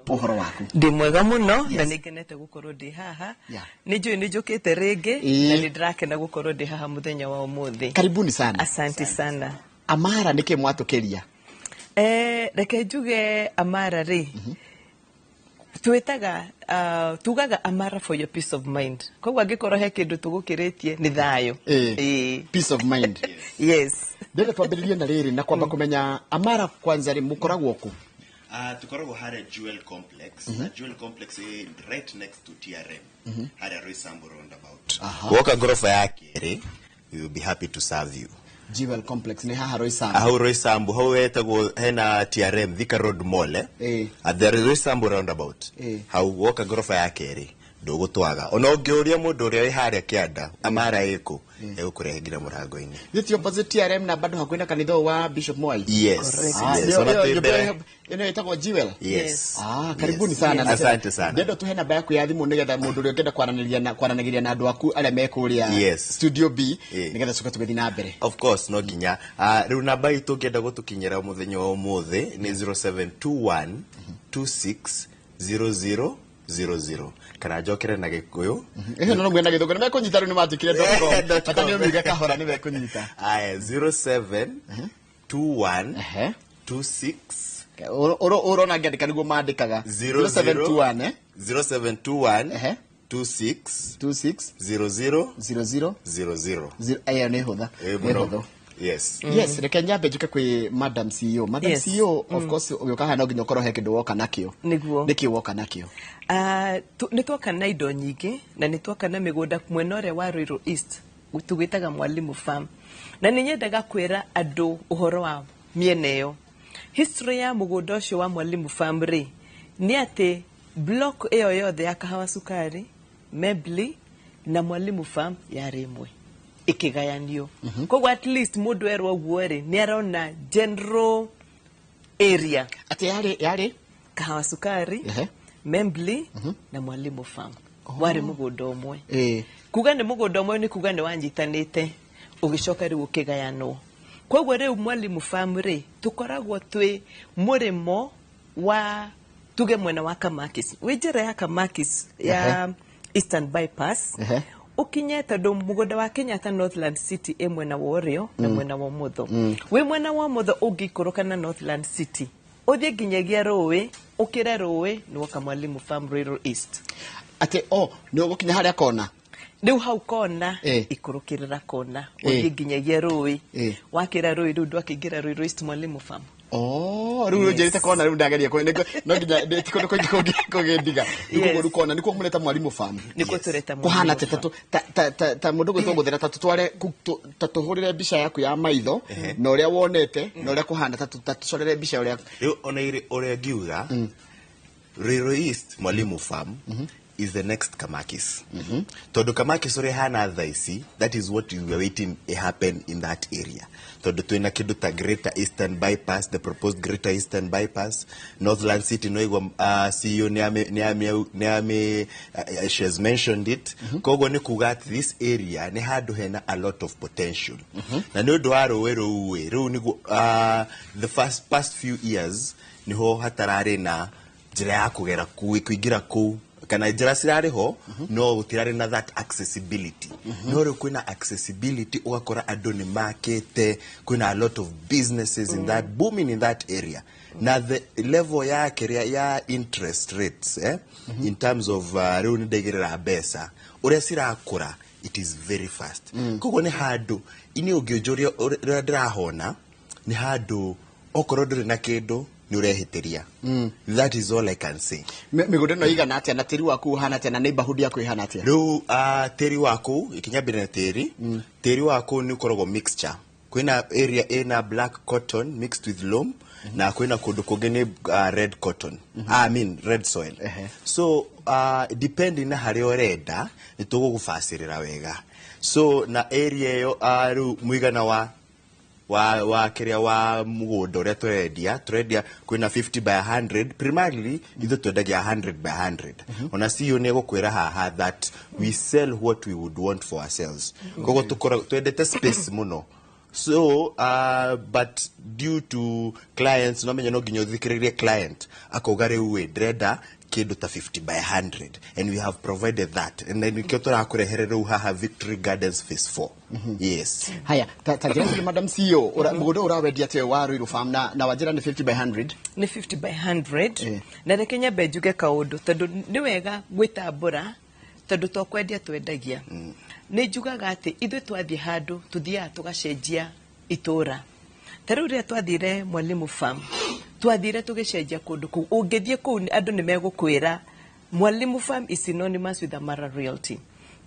Ũhoro waku? Ndĩ mwega mũno na nĩ ngenete gũkorwo ndĩ haha. Nĩ njũĩ nĩ njũkĩte rĩngĩ na nĩ ndĩrakena gũkorwo ndĩ haha mũthenya wa ũmũthĩ. Karibuni sana. Asante sana. Amara nĩkĩ mwatũkĩria? Reke njuge Amara rĩ, twĩtaga tugaga Amara for your peace of mind. Koguo angĩkorwo he kĩndũ tũgũkĩrĩtie nĩ thayũ. Peace of mind. Yes. Ndĩrenda twambĩrĩrie na rĩrĩ na kwamba kũmenya Amara kwanza rĩ mũkoragwo kũ? Tukoragwo harĩa Jewel Complex. Na Jewel Complex ĩ right next to TRM, harĩa Roysambu roundabout. Woka ngoroba ya kerĩ, we will be happy to serve you. Jewel Complex nĩ haha Roysambu. Hau Roysambu, hau wetagwo hena TRM Thika Road Mall, At the Roysambu roundabout. Hau woka ngoroba ya kerĩ ndũgũtwaga. Ona ũngĩũria mũndũ ũrĩa wĩ harĩa kĩanda Amara ĩkũ, egũkũrehe nginya mũrango-inĩ. This opposite TRM na bado hakuhĩ na kanitha wa Bishop Mwai. Yes. Yes. Ona twĩ mbere. Ĩno ĩtagwo Jewel. Yes. Karibuni sana. Yes. Asante sana. Ndĩrenda tũhe namba yaku ya thimũ nĩgetha mũndũ ũrĩa ũngĩenda kwaranagĩria na andũ aku arĩa me kũrĩa Studio B, nĩgetha tũcoke tũgĩthiĩ na mbere. Of course, no nginya. Rĩu namba itũ ũngĩenda gũtũkinyĩra mũthenya wa ũmũthĩ nĩ 0721 26 00 00. Kana njokere na Gĩkũyũ. Ĩyo no mwena Gĩthũngũ nĩ mekũnyita rĩu nĩ matukire dot com. Bata nĩ ũmiuge kahora nĩ mekũnyita. Aya, 0721 26 Ũrona ngĩandĩka nĩguo mandĩkaga. 0721 0721 26 26 00 00 00. Ĩyo nĩ hũtha. Nĩ hũthũ. Yes. Yes, reke nyambe njuke kwĩ Madam CEO. Madam CEO, of course, ũgĩũka haha no nginya ũkorwo he kĩndũ woka nakĩo. Nĩguo. Nĩkĩ woka nakĩo? Nĩ twoka na indo nyingĩ na nĩ twoka na mĩgũnda mwena ũrĩa wa Ruiru East tũgĩtaga Mwalimu Farm. Na nĩ nyendaga kwĩra andũ ũhoro wa mĩena ĩyo. History ya mũgũnda ũcio wa Mwalimu Farm rĩ, nĩ atĩ block ĩyo yothe ya Kahawa Sukari, Mebli na Mwalimu Farm yarĩ ĩmwe ĩkĩgayanio. Koguo at least mũndũ erwo ũguo rĩ, nĩ arona general area. Atĩ yarĩ Kahawa Sukari, Membli na Mwalimu Farm. Warĩ mũgũnda ũmwe. Kuga nĩ mũgũnda ũmwe nĩ kuga nĩ wanyitanĩte, ũgĩcoka rĩu ũkĩgayanwo. Koguo rĩu Mwalimu Farm rĩ, tũkoragwo twĩ mũrĩmo wa tuge mwena wa Kamakis. Wĩ njĩra ya Kamakis ya Eastern Bypass. Ũkinye tondũ mũgũnda wa Kenyatta Northland City ĩ mwena wa ũrĩo na mwena wa ũmotho. Wĩ mwena wa ũmotho ũngĩikũrũka na Northland City, ũthiĩ nginyagia rũĩ, ũkĩre rũĩ nĩ woka Mwalimu Farm Ruiru East. Atĩ nĩ ũgũkinya harĩa kona? Rĩu hau kona, ikũrũkĩrĩra kona, ũthiĩ nginyagia rũĩ. Wakĩra rũĩ rĩu ndwakĩingĩra Ruiru East Mwalimu Farm. Rĩu ũnjĩrĩte kona rĩu ndageria no nginya ti kũndũ kũingĩ kũngĩndiga. Rĩu koguo rĩu kona nĩkuo mũreta Mwalimu Farm. Nĩkuo tũreta Mwalimu Kũhana atĩ ta mũndũ gwĩtwo Gũthera, ta tũtware ta tũhũrĩre mbica yaku ya maitho na ũrĩa wonete na ũrĩa kũhana, ta tũcorere mbica ũrĩa. Rĩu ona ũrĩa ngiuga, Ruiru East Mwalimu Farm Is the next Kamakis. Tondu Kamakis ũrĩa ĩhana thaa ici, that is what we were waiting to happen in that area. Tondu twĩna kĩndũ ta Greater Eastern Bypass, the proposed Greater Eastern Bypass, Northland City no igua CEO nĩ ame she has mentioned it. Koguo nĩ kuga atĩ this area nĩ handũ hena a lot of potential. Na nĩ ũndũ wa rũĩ rũu ĩ, rũu nĩguo the first past few years niho hatararĩ na njĩra ya kũgera kũu, kũingĩra kũu, kana njĩra cirarĩ ho no gũtirarĩ na that accessibility. No rĩu kwĩna accessibility, ũgakora andũ nĩ makĩte, kwĩna a lot of businesses in that booming in that area, na the level ya kĩrĩa ya interest rates, in terms of rĩu nĩ ndaigĩrĩra mbeca ũrĩa cirakũra, it is very fast. Koguo nĩ handũ ini ũngĩnjũria ũrĩa ndĩrahona, nĩ handũ okorwo ndũrĩ na kĩndũ nĩ ũrehĩtĩria. That is all I can say. Mĩgũnda ĩno ĩigana atĩa, na tĩri waku ũhana atĩa, na neighborhood yaku ĩhana atĩa? Rĩu tĩri waku ikinyambĩrĩria na tĩri. Tĩri waku nĩ ũkoragwo mixture. Kwĩna area ĩna black cotton mixed with loam, na kwĩna kũndũ kũngĩ nĩ red cotton, I mean red soil. So depending na harĩa ũrenda, nĩ tũgũgũbacĩrĩra wega. So na area ĩyo, rĩu mũigana wa kĩrĩa wa mũgũnda ũrĩa tũrendia, kwĩna 50 by 100. Primarily ithuĩ twendagia 100 by 100. Ona CEO nĩ egũkwĩra haha that we sell what we would want for ourselves. Koguo tũkoragwo twendete space mũno. So but due to clients, no menya no nginya ũthikĩrĩrie client, akauga rĩu ĩ ndĩrenda kĩndũ ta 50 by 100, and we have provided that, and then nĩkĩo tũrakũrehere rĩu haha Victory Gardens Phase 4. Yes. Haya, ta njĩra kũrĩ Madam CEO, mũgũnda ũyũ ũrawendia atĩa wa Ruiru Farm, na wanjĩra nĩ 50 by 100? Nĩ 50 by 100. Na reke nyambe njuge kaũndũ, tondũ nĩ wega gwĩtambũra, tondũ to kwendia twendagia. Nĩ njugaga atĩ ithuĩ twathiĩ handũ tũthiaga tũgacenjia itũra. Ta rĩu rĩrĩa twathire Mwalimu Farm, twathire tũgĩcenjia kũndũ kũu. Ũngĩthiĩ kũu, andũ nĩ megũkwĩra Mwalimu Farm is synonymous with Amara Realty,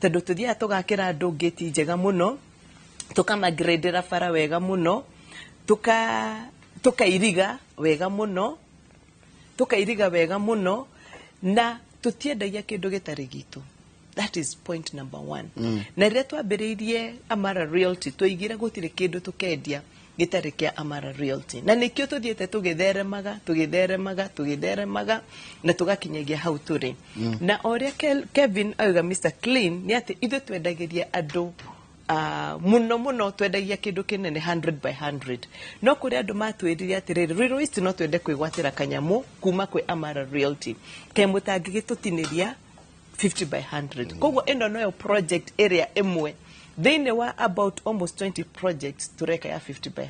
tondũ tũthiaga tũgakĩra andũ ngĩti njega mũno, tũkamagradĩra bara wega mũno, tukairiga wega mũno, na tũtiendagia kĩndũ gĩtarĩ gitũ. That is point number one. Na rĩrĩa twambĩrĩirie Amara Realty, twaigire gũtirĩ kĩndũ tũkendia gĩtarĩ kĩa Amara Realty, na nĩkĩo tũthiĩte tũgĩtheremaga, tũgĩtheremaga, tũgĩtheremaga, na tũgakinyagia hau tũrĩ. Na o ũrĩa Kevin auga, Mr Clean, nĩ atĩ ithuĩ twendagĩria andũ mũno mũno twendagia kĩndũ kĩnene 100 by 100. No kũrĩ andũ matwĩrire atĩrĩrĩ, Ruiru East no twende kwĩgwatĩra kanyamũ kuma kwĩ Amara Realty ke mũtangĩgĩtũtinĩria 50 by 100. Koguo ĩno noyo project ĩrĩa ĩmwe thĩinĩ wa about almost 20 projects tũreka ya 50 by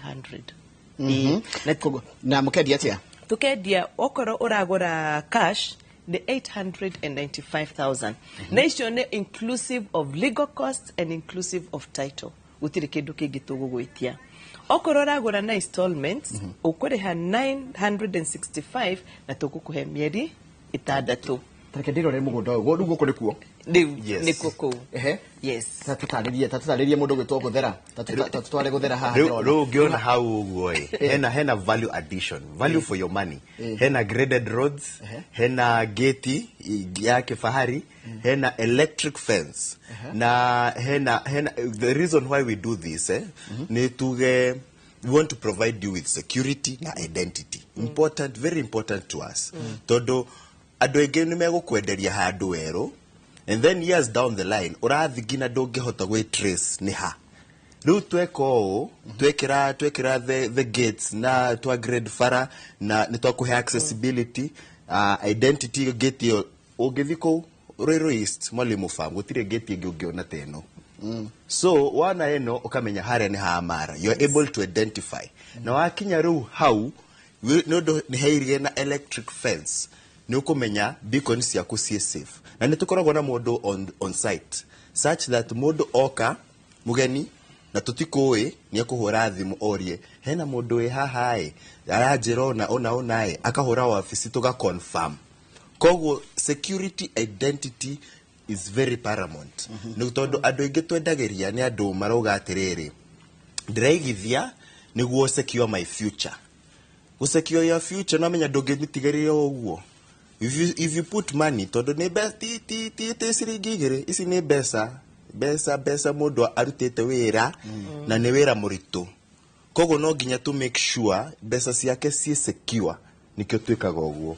100. Na koguo na mũkendia atĩa? Tukendia, okorwo ũragũra cash nĩ 895,000, na icio nĩ inclusive of legal costs and inclusive of title, gũtirĩ kĩndũ kĩngĩ tũgũgwĩtia. Okorwo ũragũra na installments, ũkũrĩha 965 na tũgũkũhe mĩeri 6. Tareke ndĩrore mũgũnda ũyũ. Rĩu gũkũ nĩkuo? Rĩu Yes. nĩkuo kũu. Yes. Ta tũtarĩrie mũndũ gwĩtwo Gũthera, ta tũtware Gũthera haha Rĩu ndĩrona. Rĩu ũngĩona hau ũguo ĩ, hena value addition, value for your money. Hena graded roads, hena gate ya kifahari, hena electric fence, na hena the reason why we do this, nĩ tuge we want to provide you with security na identity. Important, very important to us, tondũ andũ aingĩ nĩ megũkwenderia handũ werũ, and then years down the line ũrathi nginya ndũngĩhota gwĩ trace nĩ ha. Rĩu tweka ũũ, twekĩra the gates na twa grade bara na nĩ twakũhe accessibility, identity. Gate ĩyo ũngĩthiĩ kũu Ruiru East Mwalimu Farm, gũtirĩ gate ĩngĩ ũngĩona ta ĩno. So wana ĩno ũkamenya harĩa nĩ ha Amara. You are able to identify. Na wakinya rĩu hau, nĩ ũndũ nĩ heirige na electric fence, nĩ ũkũmenya beacon ciaku ciĩ safe. Na nĩ tũkoragwo na mũndũ on site, such that mũndũ oka mũgeni na tũtikũĩ, nĩ ekũhũra thimũ orie hena mũndũ wĩ haha ĩ, aranjĩra ũna ũna ũna ĩ, akahũra wabici tũga confirm. Koguo security, identity is very paramount, nĩ tondũ andũ aingĩ twendagĩria nĩ andũ marauga atĩrĩrĩ, ndĩraigithia nĩguo secure my future. Gũ secure your future, no menya ndũngĩmĩtigĩrĩra ũguo. If you put money, tondũ nĩ ti ciringi 2, ici nĩ mbeca, mbeca, mbeca mũndũ arutĩte wĩra, na nĩ wĩra mũritũ. Koguo no nginya to make sure mbeca ciake ciĩ secure, nĩkĩo twĩkaga ũguo.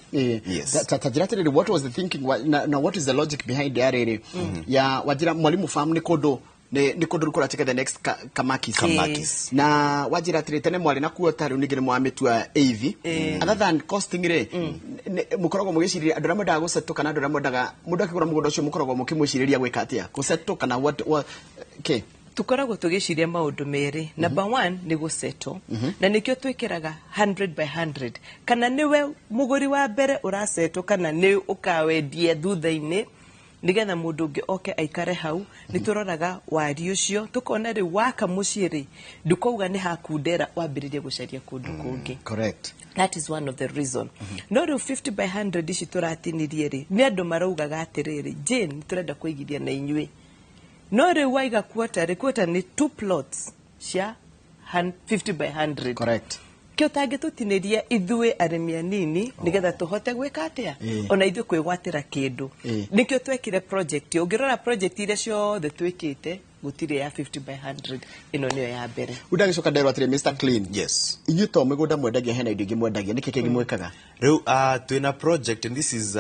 Yes. Ta njĩra atĩrĩrĩ, what was the thinking na what is the logic behind ya rĩrĩ ya wanjĩra Mwalimu Farm nĩ kũndũ rĩu kũratuĩka the next Kamakis? Kamakis. Na wanjĩra atĩrĩ, tene mwarĩ na kuota, rĩu ningĩ nĩ mwamĩtua eithi. Other than costing rĩ, mũkoragwo mũgĩcirĩria andũ arĩa mendaga gũsettle kana andũ arĩa mendaga mũndũ akĩgũra mũgũnda ũcio, mũkoragwo mũkĩmwĩcirĩria gwĩka atĩa, gũsettle kana what okay? Tukoragwo tũgĩciria maũndũ merĩ. Number one nĩ gũsettle, na nĩkĩo twĩkĩraga 100 by 100, kana nĩwe mũgũri wa mbere ũrasettle kana nĩ ũkawendia thutha-inĩ nĩgetha mũndũ ũngĩ oke aikare hau. Nĩ tũroraga wari ũcio, tũkona rĩu waka mũciĩ rĩ, ndũkauga nĩ hakundera wambĩrĩrie gũcaria kũndũ kũngĩ. That is one of the reason. No rĩu 50 by 100 ici tũratinirie rĩ, nĩ andũ maraugaga atĩrĩrĩ, "Jane, tũrenda kũigithia na inyuĩ." No rĩu waiga quarter rĩ, quarter nĩ two plots cia 50 by 100. Kĩo tangĩtũtinĩria ithuĩ arĩmi anini nĩgetha tũhote gwĩka atĩa? Ona ithuĩ kwĩgwatĩra kĩndũ. Nĩkĩo twekire project. Ũngĩrora project iria ciothe twĩkĩte, gũtirĩ ya 50 by 100, ĩno nĩyo ya mbere. Rĩu ndagĩcoka nderwo atĩrĩ, Mr Clean, yes, inyuĩ to mĩgũnda mwendagia, hena indo ingĩ mwendagia? Nĩkĩ kĩngĩ mwĩkaga? Rĩu twĩna project, and this is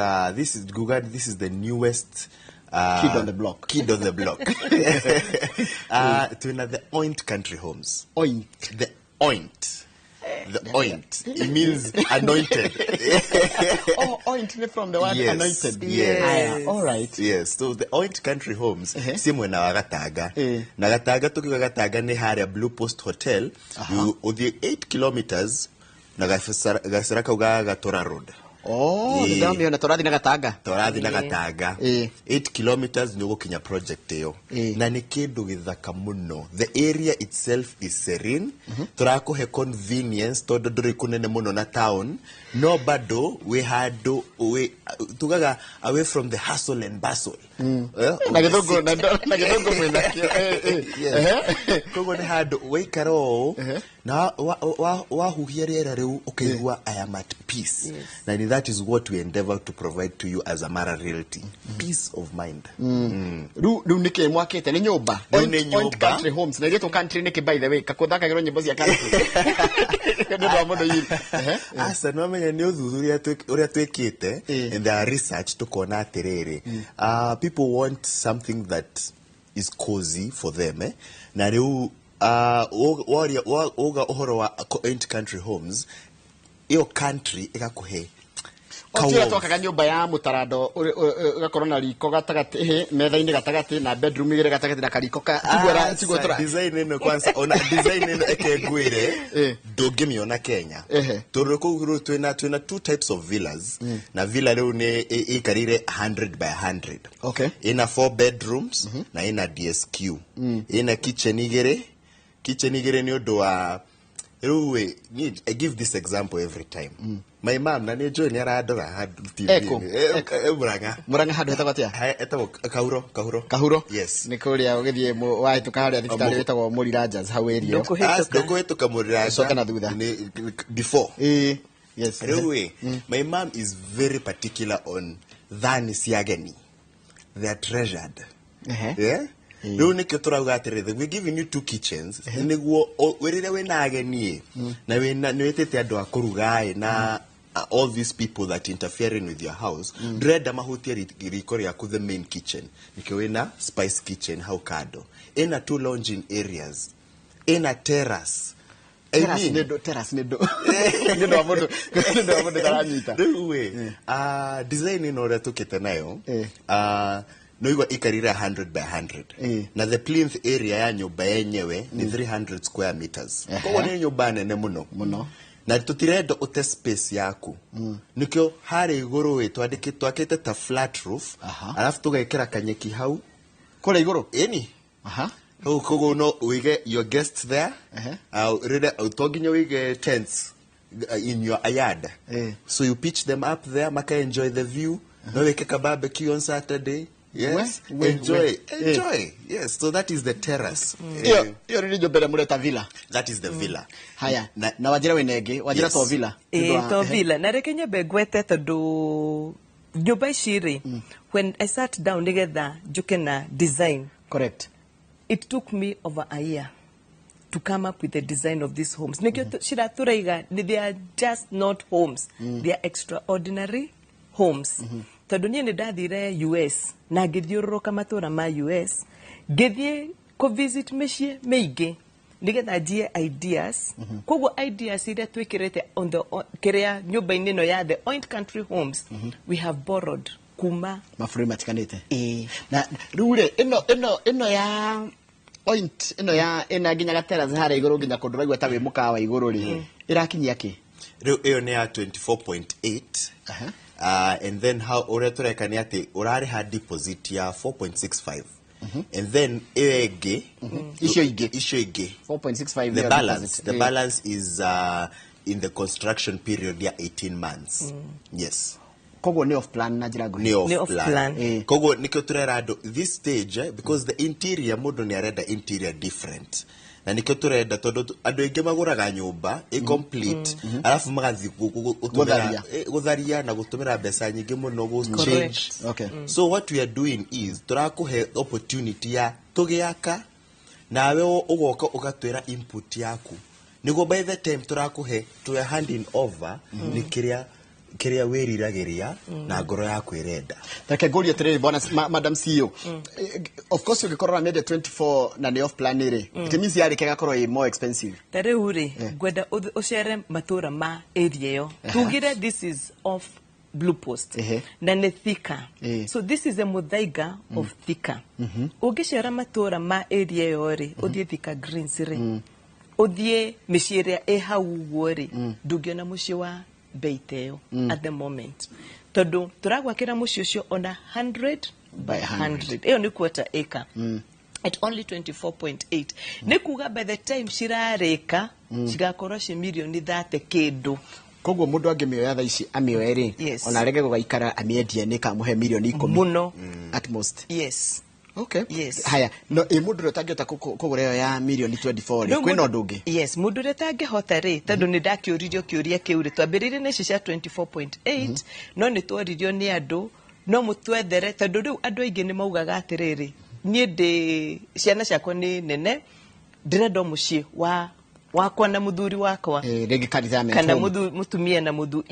Guga, this is the newest kid on the block. Kid on the block. Twĩna the Oint Country Homes. Oint? The Oint, the Oint, it means anointed. Oh, oint ni from the word Yes, anointed. Yes. Aya, all right. Yes, so the Oint Country Homes si mwena wa Gatanga. Na Gatanga, tukiuga Gatanga nĩ harĩa Blue Post Hotel. You ũthiĩ 8 kilometers na gacĩra kau ga Gatora Road. Oh, Ĩĩ. nĩndamĩona tũrathiĩ na Gatanga. Tũrathiĩ na Gatanga 8 kilometers nĩ ũgũkinya project ĩyo, na nĩ kĩndũ gĩthaka mũno. The area itself is serene. Tũrakũhe convenience tondũ ndũrĩ kũnene mũno na town, no bado wĩ handũ wĩ tugaga away from the hustle and bustle. Na gĩthũngũ na gĩthũngũ mwĩnakĩo. Yes. Koguo nĩ handũ waikara ũũ na wahuhia rĩera rĩu ũkaigua, "I am at peace." Na that is what we endeavor to provide to you as Amara Realty, peace of mind. Rĩu nĩkĩ mwakĩte? Nĩ nyũmba? Rĩu nĩ Oint nyũmba. Country Homes. Na ĩrĩtwo country nĩkĩ, by the way? Kakũthakagĩrwo nyĩmbo cia country nĩ ũndũ wa mũndũ yiri. Aca, nĩwamenya nĩ ũthuthuria ũrĩa twĩkĩte in the research, tũkona atĩrĩrĩ, people want something that is cozy for them, eh? Na rĩu waria uga ũhoro wa Oint Country Homes, ĩyo country ĩgakũhe O ti ũrĩa ka-warmth. Twakaga nyũmba ya mũtarando, ũgakorwo na riko gatagatĩ, metha-inĩ gatagatĩ, na bedroom igĩrĩ gatagatĩ, na kariko ka tiguo Aca, design ĩno kwanza, ona design ĩno eke ngwĩre, ndũngĩmĩona Kenya, tondũ kũu rĩu twĩna two types of villas, na villa rĩu nĩ ĩikarĩire 100 by 100. Ĩna four bedrooms na ĩna DSQ, ĩna kitchen igĩrĩ, kitchen igĩrĩ nĩ ũndũ wa rĩu ĩ, niĩ I give this example every time. My mom, na nĩ njũĩ nĩ arandora handũ TV. Eko. Murang'a. Murang'a handũ hetagwo atĩa? Etagwo Kahuro, Kahuro. Kahuro? Yes. Nĩ kũrĩa ũgĩthiĩ wahĩtũka harĩa thibitarĩ wĩtagwo Mũriranjas, hau area ĩyo. Ndũkũhĩtũka Mũriranja. Ũcoke na thutha. Before. Yes. Rĩu ĩ, my mom is very particular on thani cia ageni. They are treasured. Yeah? Rĩu nĩkĩo tũrauga atĩrĩrĩ, we giving you two kitchens nĩguo rĩrĩa wĩna ageni ĩ, na wĩna nĩ wĩtĩte andũ a kũruga ĩ, na all these people that interfering with your house, ndũrenda mahutie riko rĩaku, the main kitchen. Nĩkĩo wĩna spice kitchen hau kando, ĩna two lounging areas, ĩna terrace. I Terrace mean, nĩ ndũ terrace nĩ ũndũ wa mũndũ taranyita. Rĩu ĩ, design ĩno ũrĩa tũkĩte nayo, no igua ikarire 100 by 100, na the plinth area ya nyũmba yenyewe nĩ 300 square meters. Koguo nĩ nyũmba nene mũno mũno. Na tũtirenda ũte space yaku, nĩkĩo harĩa igũrũ ĩ twakĩte ta flat roof, alafu tũgekĩra kanyeki hau kũrĩa igũrũ. Ĩni hau, koguo no ũige your guests there. Rĩrĩa to nginya ũige tents in your yard, so you pitch them up there, maka enjoy the view. No wĩke ka barbecue on Saturday. Yes. Enjoy. Enjoy, yes. So that is the terrace. Ĩyo nĩ nyũmba ĩrĩa mũreta villa? That is the villa. Haya, na wanjĩra wĩna ĩngĩ wanjĩra Yes. to villa. Ĩĩ, to villa, na reke nyambe ngwete tondũ Nyũmba ici rĩ, when I sat down nĩgetha njũke na design, correct, it took me over a year to come up with the design of these homes. Nĩkĩo cira tũraiga they are just not homes, they are extraordinary homes, tondũ niĩ nĩ ndathire US na ngĩthiũrũrũka matũra ma US, ngĩthiĩ kũ visit mĩciĩ mĩingĩ nĩgetha njie ideas. Koguo ideas iria twĩkĩrĩte on the kĩrĩa nyũmba-inĩ ĩno ya the Oint Country Homes, we have borrowed kuma mabũrũri matiganĩte. Na rĩu rĩ, ĩno ya Oint, ĩno ya ĩna nginya gaterrace harĩa igũrũ, nginya kũndũ ũraigua ta wĩ mũkawa igũrũ rĩ, ĩrakinyia kĩ? Rĩu ĩyo nĩ ya 24.8, and then how ũrĩa tũreka nĩ atĩ ũrarĩha deposit ya 4.65 and then ĩyo ĩngĩ. Icio ingĩ. Icio ingĩ. 4.65 the nĩyo balance deposit. The balance is in the construction period ya 18 months, yes. Koguo nĩ off plan na njĩra nguhĩ. Nĩ off plan. Koguo nikĩo tũrera andũ this stage, because the interior, mũndũ nĩ arenda interior different, na nikĩo tũrenda, tondũ andũ aingĩ magũraga nyũmba ĩ complete, arabu magathiĩ Gũtharia. Gũtharia na gũtũmĩra mbeca nyingĩ mũno gũ Correct. change. So what we are doing is tũrakũhe opportunity ya tũgĩaka, nawe ũgoka ũgatwĩra input yaku, nĩguo by the time tũrakũhe, tũya handing over, nĩ kĩrĩa wĩriragĩria na ngoro yaku ĩrenda. Reke ngũrie atĩrĩrĩ, bwana madam CEO. Of course ũngĩkorwo ũramĩendia 24 na nĩ off plan rĩ, it means yarĩka ĩgakorwo ĩ more expensive. Ta rĩu rĩ, ngwenda ũcere matũra ma area ĩyo. Tugire this is off Blue Post na nĩ Thika. So this is a Muthaiga of Thika. Ũngĩcera matũra ma area ĩyo rĩ, ũthiĩ Thika Greens rĩ, ũthiĩ mĩciĩ ĩrĩa ĩ hau ũguo rĩ, ndũngĩona mũciĩ wa bei ta ĩyo at the moment, tondũ tũragwakĩra mũciĩ ũcio ona 100 by 100, ĩyo nĩ quarter acre, at only 24.8. Nĩ kuga by the time cirarĩka, cigakorwo ci mirioni 30 kĩndũ. Koguo mũndũ angĩmĩoya thaa ici, amĩoe rĩ, ona arege gũgaikara, amĩendie, nĩ kamũhe mirioni 10 mũno at most. Yes. Okay. Yes. Haya, no ĩ mũndũ ũrĩa ũtangĩhota kũgũra ĩyo ya mirioni 24 rĩ, Rĩu kwĩna ũndũ ũngĩ? Yes, mũndũ ũrĩa ũtangĩhota rĩ, tondũ nĩ ndakĩũririo kĩũria kĩu rĩ, twambĩrĩirie na ici cia 24.8, no nĩ tworirio nĩ andũ no mũtwethere, tondũ rĩu andũ aingĩ nĩ maugaga atĩrĩrĩ, niĩ ndĩ ciana ciakwa nĩ nene, ndĩrenda o mũciĩ wa wakwa na mũthuri wakwa. Rĩngĩ ka retirement kana home. Mũtumia na mũthu,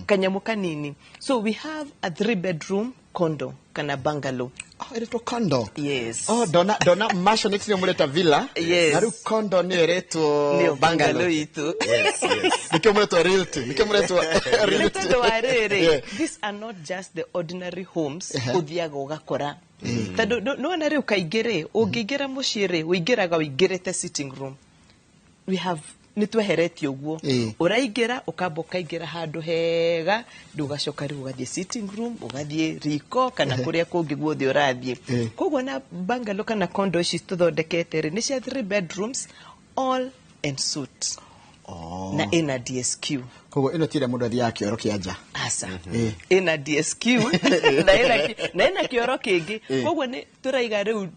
kanyamũ kanini. So we have a three bedroom condo kana bungalow. Oh, ĩrĩtwo condo? Yes. Oh, ndona maisonette nĩ mũreta villa. Yes. Na rĩu condo nĩ ĩrĩtwo Nĩyo bungalow. Bungalow itũ. Nĩkĩo mũretwo realty, nĩkĩo mũretwo Nĩ realty. tondũ wa rĩrĩ, these are not just the ordinary homes ũthiaga ũgakora, tondũ nĩwona rĩu kaingĩ rĩ, ũngĩingĩra mũciĩ rĩ, ũingĩraga ũingĩrĩte sitting room. We have, nĩ tweheretie ũguo. Ũraingĩra, ũkamba ũkaingĩra handũ hega, rĩu ũgacoka rĩu ũgathiĩ sitting room, ũgathiĩ riko kana kũrĩa kũngĩ guothe ũrathiĩ. Koguo na bungalow kana condo ici tũthondekete rĩ, nĩ cia three bedrooms, all en suite, Oh. na ĩna DSQ. Koguo ĩno ti ĩrĩa mũndũ athiaga kĩoro kĩa nja. Aca, ĩna DSQ na ĩna kĩoro kĩngĩ. Koguo nĩ tũraiga rĩu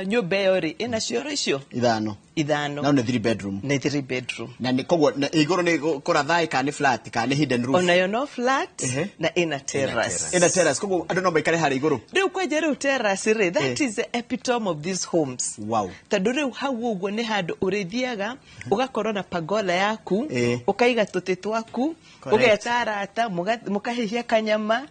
nyũmba ĩyo rĩ, ĩna cioro icio ithano. Ithano. No nĩ three bedroom. Nĩ three bedroom. Na nĩ koguo na igũrũ nĩ kũrathaĩ kana nĩ flat kana nĩ hidden roof? Onayo no flat na ĩna terrace. Ĩna terrace, koguo andũ no maikare harĩa igũrũ. Rĩu kwenja rĩu terrace rĩ, that is the epitome of these homes, tondũ rĩu hau ũguo nĩ handũ ũrĩthiaga ũgakorwo na pagola yaku, ũkaiga tũtĩ twaku, ũgeta arata, mũkahĩhia kanyama.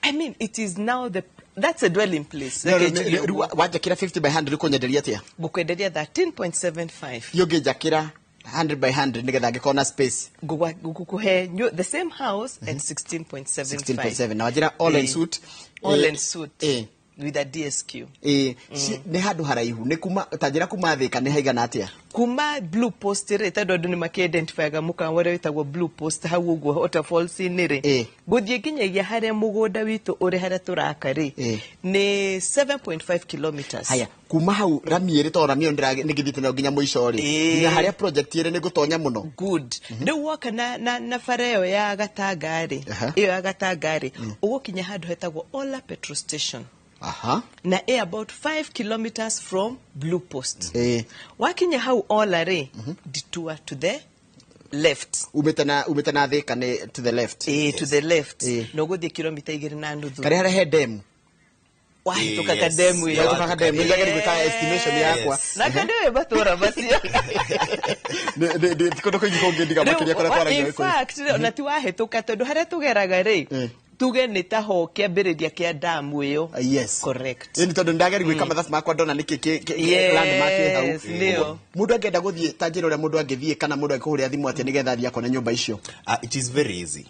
I mean, it is now the that's a dwelling place. No, Reke rĩu njuge rĩu ũguo. Wanjakĩra 50 by 100, ũkũnyenderia atĩa? Ngũkwenderia 13.75. Iyo ũngĩnjakĩra 100 by 100 nĩgetha ngĩkorwo na space? Ngũkũhe the same house at 16.75. 16.7, na wanjĩra all en suite. All en suite with a DSQ. Nĩ handũ haraihu, nĩ kuma ta njĩra kuma Thĩka nĩ haigana atĩa? Kuma Blue Post rĩ, tondũ andũ nĩ makĩidentifyaga mũkawa ũrĩa wĩtagwo Blue Post hau ũguo waterfalls-inĩ rĩ, gũthiĩ nginyagia harĩa mũgũnda witũ ũrĩ, harĩa tũraka rĩ, nĩ 7.5 kilometers. Haya, kuma hau rami ĩrĩ, tondũ rami ĩyo nĩngĩthiĩte nayo nginya mũico rĩ, nginya harĩa project ĩrĩ nĩ ngũtonya mũno. Good. Rĩu woka na bara ĩyo ya Gatanga rĩ, ĩyo ya Gatanga rĩ, ũgũkinya handũ hetagwo Ola petrol station, na ĩ about 5 kilometers from Blue Post. Wakinya hau Ola rĩ, detour to the Left. Umĩte na Thĩka nĩ to the left. Ĩĩ, to the left, na ũgũthiĩ kilomita 2.5. Karĩa harĩa he demu. Wahĩtũka kademu ĩyo. Wahĩtũka kademu, nĩ gwĩka estimation yakwa. Na kandĩ matũra macio. Ti kũndũ kũingĩ kũngĩndiga makĩria kũrĩa twaragia. In fact, ona ti wahĩtũka, tondũ harĩa tũgeraga rĩ, tuge nĩ ta ho kĩambĩrĩria kĩa damu ĩyo. Correct. Ĩni tondũ ndageria gwĩka mathabu makwa, ndona nĩkĩ landmark ĩ hau. Yes, nĩyo. Mũndũ angĩenda gũthiĩ, ta njĩra ũrĩa mũndũ angĩthiĩ, kana mũndũ angĩkũhũrĩra thimũ atĩa nĩgetha athiĩ akone nyũmba icio? It is very easy.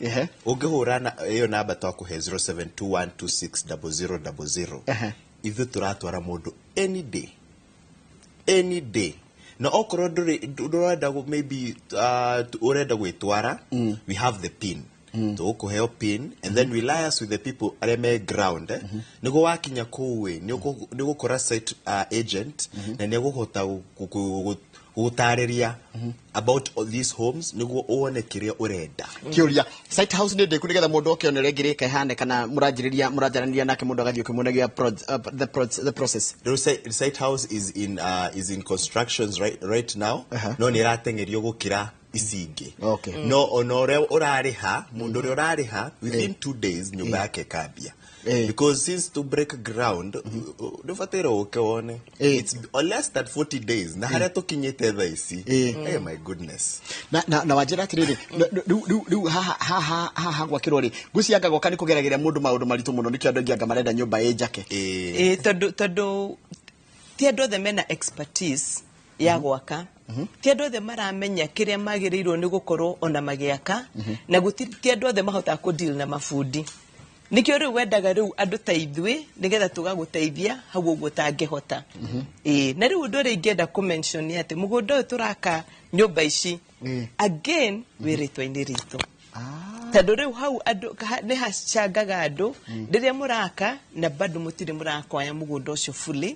Ũngĩhũra ĩyo namba twakũhe, 0721260000, ithuĩ tũratwara mũndũ any day, any day. Na okorwo ndũrĩ ndũrenda maybe ũrenda gwĩtwara, we have the pin, tũgũkũheo pin, and then we liaise with the people arĩa me ground, eh? Nĩguo wakinya kũu ĩ, nĩ ũgũkora site agent, na nĩ egũhota gũgũtarĩria about all these homes nĩguo wone kĩrĩa ũrenda. Kĩũria, site house nĩ ndĩku, nĩgetha mũndũ oke one ũrĩa ĩngĩrĩka ĩhane, kana mũranjĩrĩria mũranjaranĩria nake mũndũ agathiĩ ũkĩmuonagia the process? Rĩu site house is in constructions right now, no nĩ ĩrateng'erio gũkĩra ici ingĩ. No ona ũrĩa ũrarĩha, mũndũ ũrĩa ũrarĩha within 2 days nyũmba yake ĩkambia, because since to break ground nĩ ũbataire ũke wone it's less than 40 days, na harĩa tũkinyĩte thaa ici, hey, my goodness. Na wanjĩra atĩrĩrĩ, rĩu haha gwakĩrwo rĩ, ngwĩciria gwaka nĩ kũgeragĩria mũndũ maũndũ maritũ mũno, nĩkĩo andũ aingĩ anga marenda nyũmba ĩ njake. Ĩĩ, tondũ ti andũ othe mena expertise ya gwaka, ti andũ othe maramenya kĩrĩa magĩrĩirwo nĩ gũkorwo ona magĩaka, na gũtirĩ ti andũ othe mahotaga kũ deal na mabundi. Nĩkĩo rĩu wendaga rĩu andũ ta ithuĩ nĩgetha tũgagũteithia hau ũguo ũtangĩhota. Ĩĩ, na rĩu ũndũ ũrĩa ingĩenda kũ mention nĩ atĩ mũgũnda ũyũ tũraka nyũmba ici again wĩ rĩtwa-inĩ ritũ, tondũ rĩu hau andũ nĩ hacangaga andũ rĩrĩa mũraka na bado mũtirĩ mũrakwaya mũgũnda ũcio fully.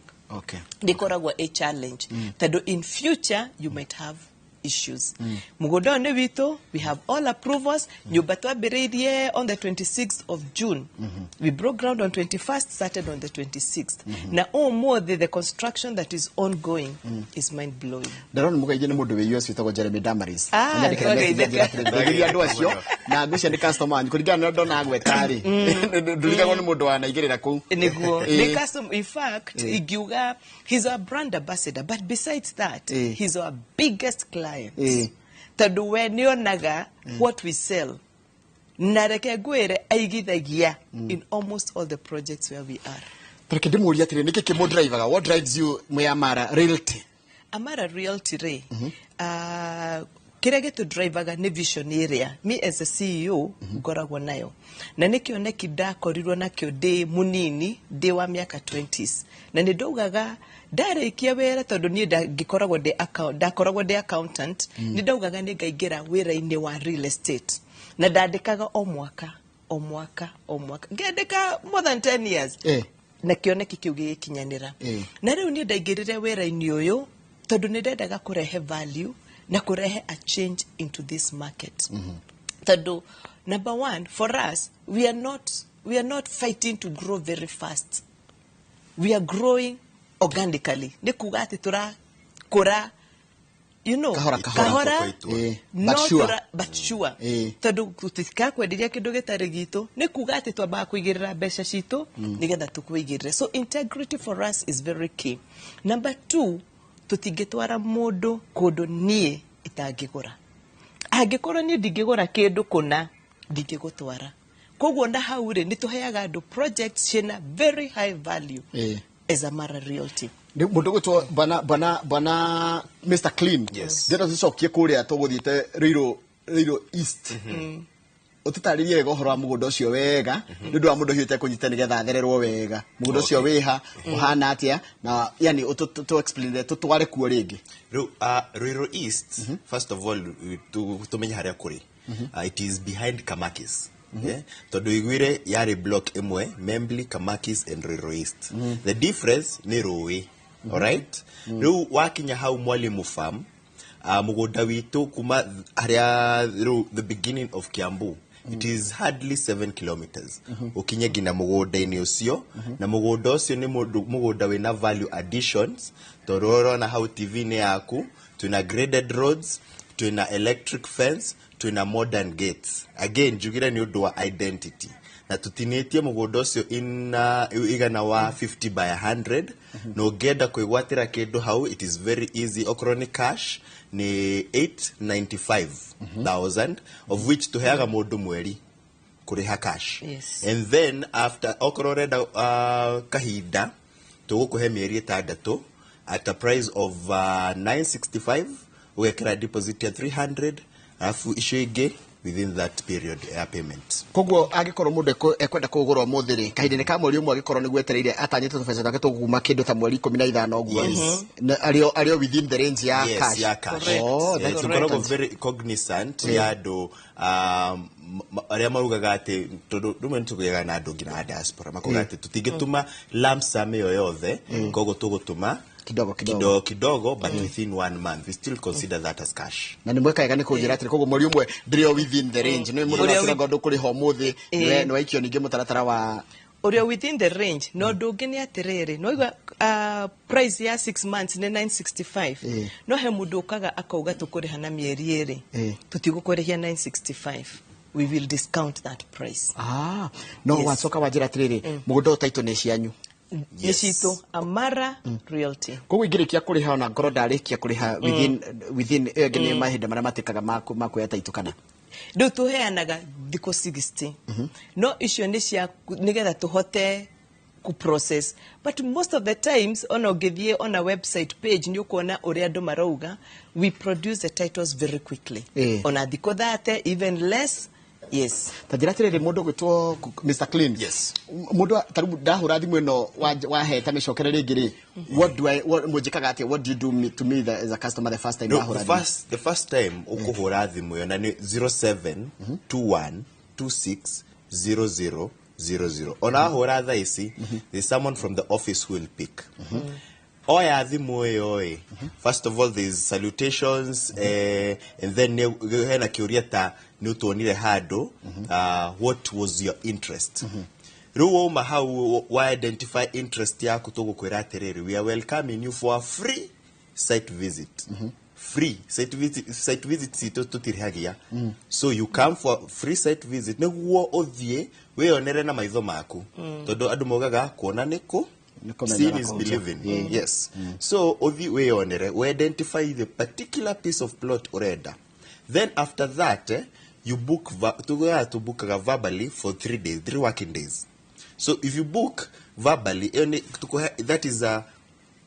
Nĩkoragwo a challenge, tondũ in future you might have issues. Mũgũnda ũyũ nĩ witũ, we have all approvals. Nyũmba twambĩrĩirie on the 26th of June. We broke ground on 21st, started on the 26th, na ũmũthĩ the construction that is ongoing is mind blowing. Ndarona mũgeithie nĩ mũndũ wĩ US wĩtagwo Jeremy Damaris. Ah, Anyandĩkĩra message. twageithĩka. Anjĩra atĩrĩrĩ, ngeithĩria andũ acio, na ngwĩciria nĩ customer wanyu kũringana na ndona agweta rĩ, ndurigagwo nĩ mũndũ wanaigĩrĩra kũu. Nĩguo, nĩ custom. In fact, ingiuga he's our brand ambassador, but besides that, he's our biggest client, tondũ we nĩonaga what we sell, na reke ngwĩre, aigithagia in almost all the projects where we are. Reke ndĩmũrie atĩrĩ, nĩkĩ kĩmũdrivaga? What drives you mwĩ Amara Realty? Amara Realty rĩ, kĩrĩa gĩtũdrivaga nĩ vision ĩrĩa me as a CEO ngoragwo nayo, na nĩ kĩoneki ndakorirwo nakĩo ndĩ mũnini, ndĩ wa mĩaka 20s, na nĩ ndaugaga ndarĩkia wĩra, tondũ niĩ ngĩkoragwo ndĩ ndakoragwo ndĩ accountant, nĩ ndaugaga nĩ ngaingĩra wĩra-inĩ wa real estate, na ndandĩkaga o mwaka, o mwaka, o mwaka, ngĩandĩka more than 10 years, na kĩoneki kĩu gĩgĩkinyanĩra. Na rĩu niĩ ndaingĩrire wĩra-inĩ ũyũ tondũ nĩ ndendaga kũrehe value na kũrehe a change into this market, tondũ number one for us, we are not fighting to grow very fast, we are growing organically. Nĩ kuga atĩ tũrakũra Kahora, kahora. kahora. But No sure. But sure, tondũ tũtikakwenderia kĩndũ gĩtarĩ gitũ. Nĩ kuga atĩ twambaga kũigĩrĩra mbeca citũ nĩgetha tũkũigĩrĩre. So integrity for us is very key. Number two, tũtingĩtwara mũndũ kũndũ niĩ itangĩgũra. Angĩkorwo niĩ ndingĩgũra kĩndũ kũna, ndingĩgũtwara. Koguo na hau rĩ, nĩ tũheaga andũ projects ciĩna very high value as Amara Realty. Nĩ mũndũ gwĩtwo bwana Mr Clean. Ndĩrenda tũcokie kũrĩa tũgũthiĩte Ruiru East, ũtũtarĩrie wega ũhoro wa mũgũnda ũcio wega, nĩ ũndũ wa mũndũ ũhiũte kũnyita nĩgetha athererwo wega. Mũgũnda ũcio wĩha, ũhana atĩa, na yani tũ explain, tũtware kuo rĩngĩ. Rĩu Ruiru East, first of all, tũmenye harĩa kũrĩ. It is behind Kamakis. Yeah? Tondũ iguire yarĩ block ĩmwe, Membli, Kamakis and Ruiru East. The difference nĩ rũĩ. Alright? Rĩu wakinya hau Mwalimu Farm, mũgũnda witũ kuma harĩa rĩu the beginning of Kiambu, it is hardly 7 kilometers ũkinye nginya mũgũnda-inĩ ũcio. Na mũgũnda ũcio nĩ mũgũnda wĩna value additions, tondũ ũrona hau TV-inĩ yaku twĩna graded roads, Twĩna electric fence, twĩna modern gates. Again, njugire nĩ ũndũ wa identity na tũtinĩtie mũgũnda ũcio in igana wa 50 by 100. Na ũngĩenda kwĩgwatĩra kĩndũ hau, it is very easy. Okorwo nĩ cash nĩ 895,000, of which tũheaga mũndũ mweri kũrĩha cash. And then after, okorwo ũrenda kahinda, tũgũkũhe mĩeri 6 at a price of 965, ũgekĩra deposit ya 300, alafu icio ingĩ within that period ya payment. Koguo angĩkorwo mũndũ ekwenda kũgũra ũmũthĩ rĩ, kahinda-inĩ ka mweri 1, angĩkorwo nĩguo etereire atanyĩte tũbeca twake tũguma kĩndũ ta mweri 15 ũguo, arĩo within the range ya cash. Ya cash. Oh, that's Tũkoragwo important. very cognizant ya andũ arĩa maugaga atĩ, tondũ rĩmwe nĩtũgĩaga na andũ nginya a diaspora makauga atĩ tũtingĩtũma lump sum ĩyo yothe, koguo tũgũtũma kidogo kidogo. Kidogo kidogo, but within one month we still consider that as cash. Na nĩ mweka wega nĩ kũnjĩra atĩrĩ, koguo mweri 1 ndĩrĩ o within the range, nĩ mũndũ araciranga ũndũ kũrĩha ũmũthĩ, nĩ waikio ningĩ mũtaratara wa Ũrĩa within the range. Na ũndũ ũngĩ nĩ atĩrĩrĩ, no igua price ya 6 months nĩ 965. No he mũndũ ũkaga akauga tũkũrĩha na mĩeri 2, tũtigũkũrĩhia 965, we will discount that price. Ah, no. Wacoka wanjĩra atĩrĩrĩ, mũgũnda ũyũ title nĩ cianyu? Nĩ citũ, Amara Realty. Koguo ingĩrĩkia kũrĩha, ona ngorwo ndarĩkia kũrĩha within ĩyo ĩngĩ, nĩ mahinda marĩa matĩkaga ma kuoya title kana? Rĩu tũheanaga thikũ 60, no icio nĩ cia nĩgetha tũhote ku process, but most of the times, ona ũngĩthiĩ ona website page nĩ ũkuona ũrĩa andũ marauga, we produce the titles very quickly, ona thikũ 30, even less, yes. Ta njĩra atĩrĩrĩ, mũndũ gwĩtwo Mr Clean, mũndũ ta rĩu ndahũra thimũ ĩno waheta mĩcokere rĩngĩ rĩ, what do I what mũnjĩkaga atĩa? What do you do to me as a customer the first time No, ndahũra the thimũ? first time ũkũhũra thimũ ĩyo na nĩ 0721 26 00 00, ona wahũra thaa ici, there's someone from the office who will pick. Oya thimũ ĩyo ĩ, first of all there's salutations, and then hena kĩũria ta nĩ ũtuonire handũ, what was your interest? Rĩu wauma hau wa identify interest yaku, tũgũkwĩra atĩrĩrĩ, we are welcoming you for a free site visit. Free site visit, site visit citũ tũtirĩhagia. So you come for free site visit nĩguo ũthiĩ wĩyonere na maitho maku, tondũ andũ maugaga kuona nĩ kũ kũmenya seeing na is kũnja. believing. Yes, so ũthiĩ wĩyonere, we identify the particular piece of plot ũrenda. Then after that, you book, tugaga tubukaga verbally for 3 days, 3 working days. So if you book verbally, ĩyo nĩ that is a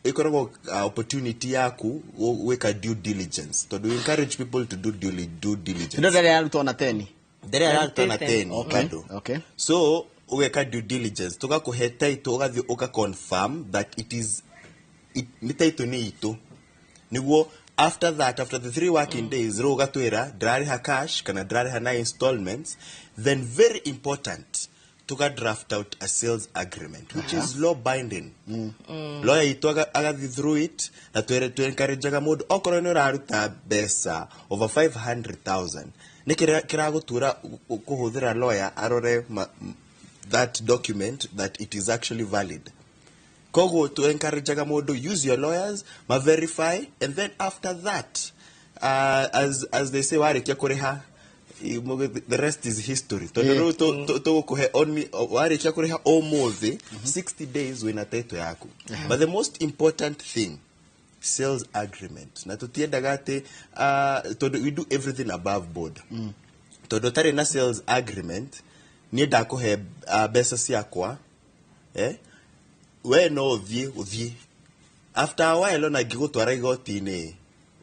ĩkoragwo opportunity yaku gwĩka due diligence, tondũ we encourage people to do due diligence. Ndĩrĩa ararutwo na 10. Ndĩrĩa ararutwo na 10 bado. So ũgeka due diligence, tũgakũhe title, ũgathiĩ ũka confirm that it is it, nĩ title nĩ itũ nĩguo. After that, after the 3 working days, rĩu ũgatwĩra ndĩrarĩha cash kana ndĩrarĩha na installments. Then very important, tuga draft out a sales agreement which is law binding. Lawyer itũ agathiĩ through it, na twere twencourageaga mũndũ okorwo nĩ ũraruta mbeca over 500,000, nĩ kĩragũtura kũhũthĩra lawyer arore that document, that it is actually valid. Koguo tu encourageaga mũndũ, use your lawyers, ma verify, and then after that, as they say, warĩkia kũrĩha, the rest is history, tondũ rĩu tũgũkũhe only warĩkia kũrĩha ũmũthĩ, 60 days wĩna title yaku. But the most important thing, sales agreement. Na tũtiendaga atĩ tondũ we do everything above board, tondũ ũtarĩ na sales agreement, niĩ ndakũhe mbeca ciakwa, we no ũthiĩ after a while, ona ngĩgũtwara igoti-inĩ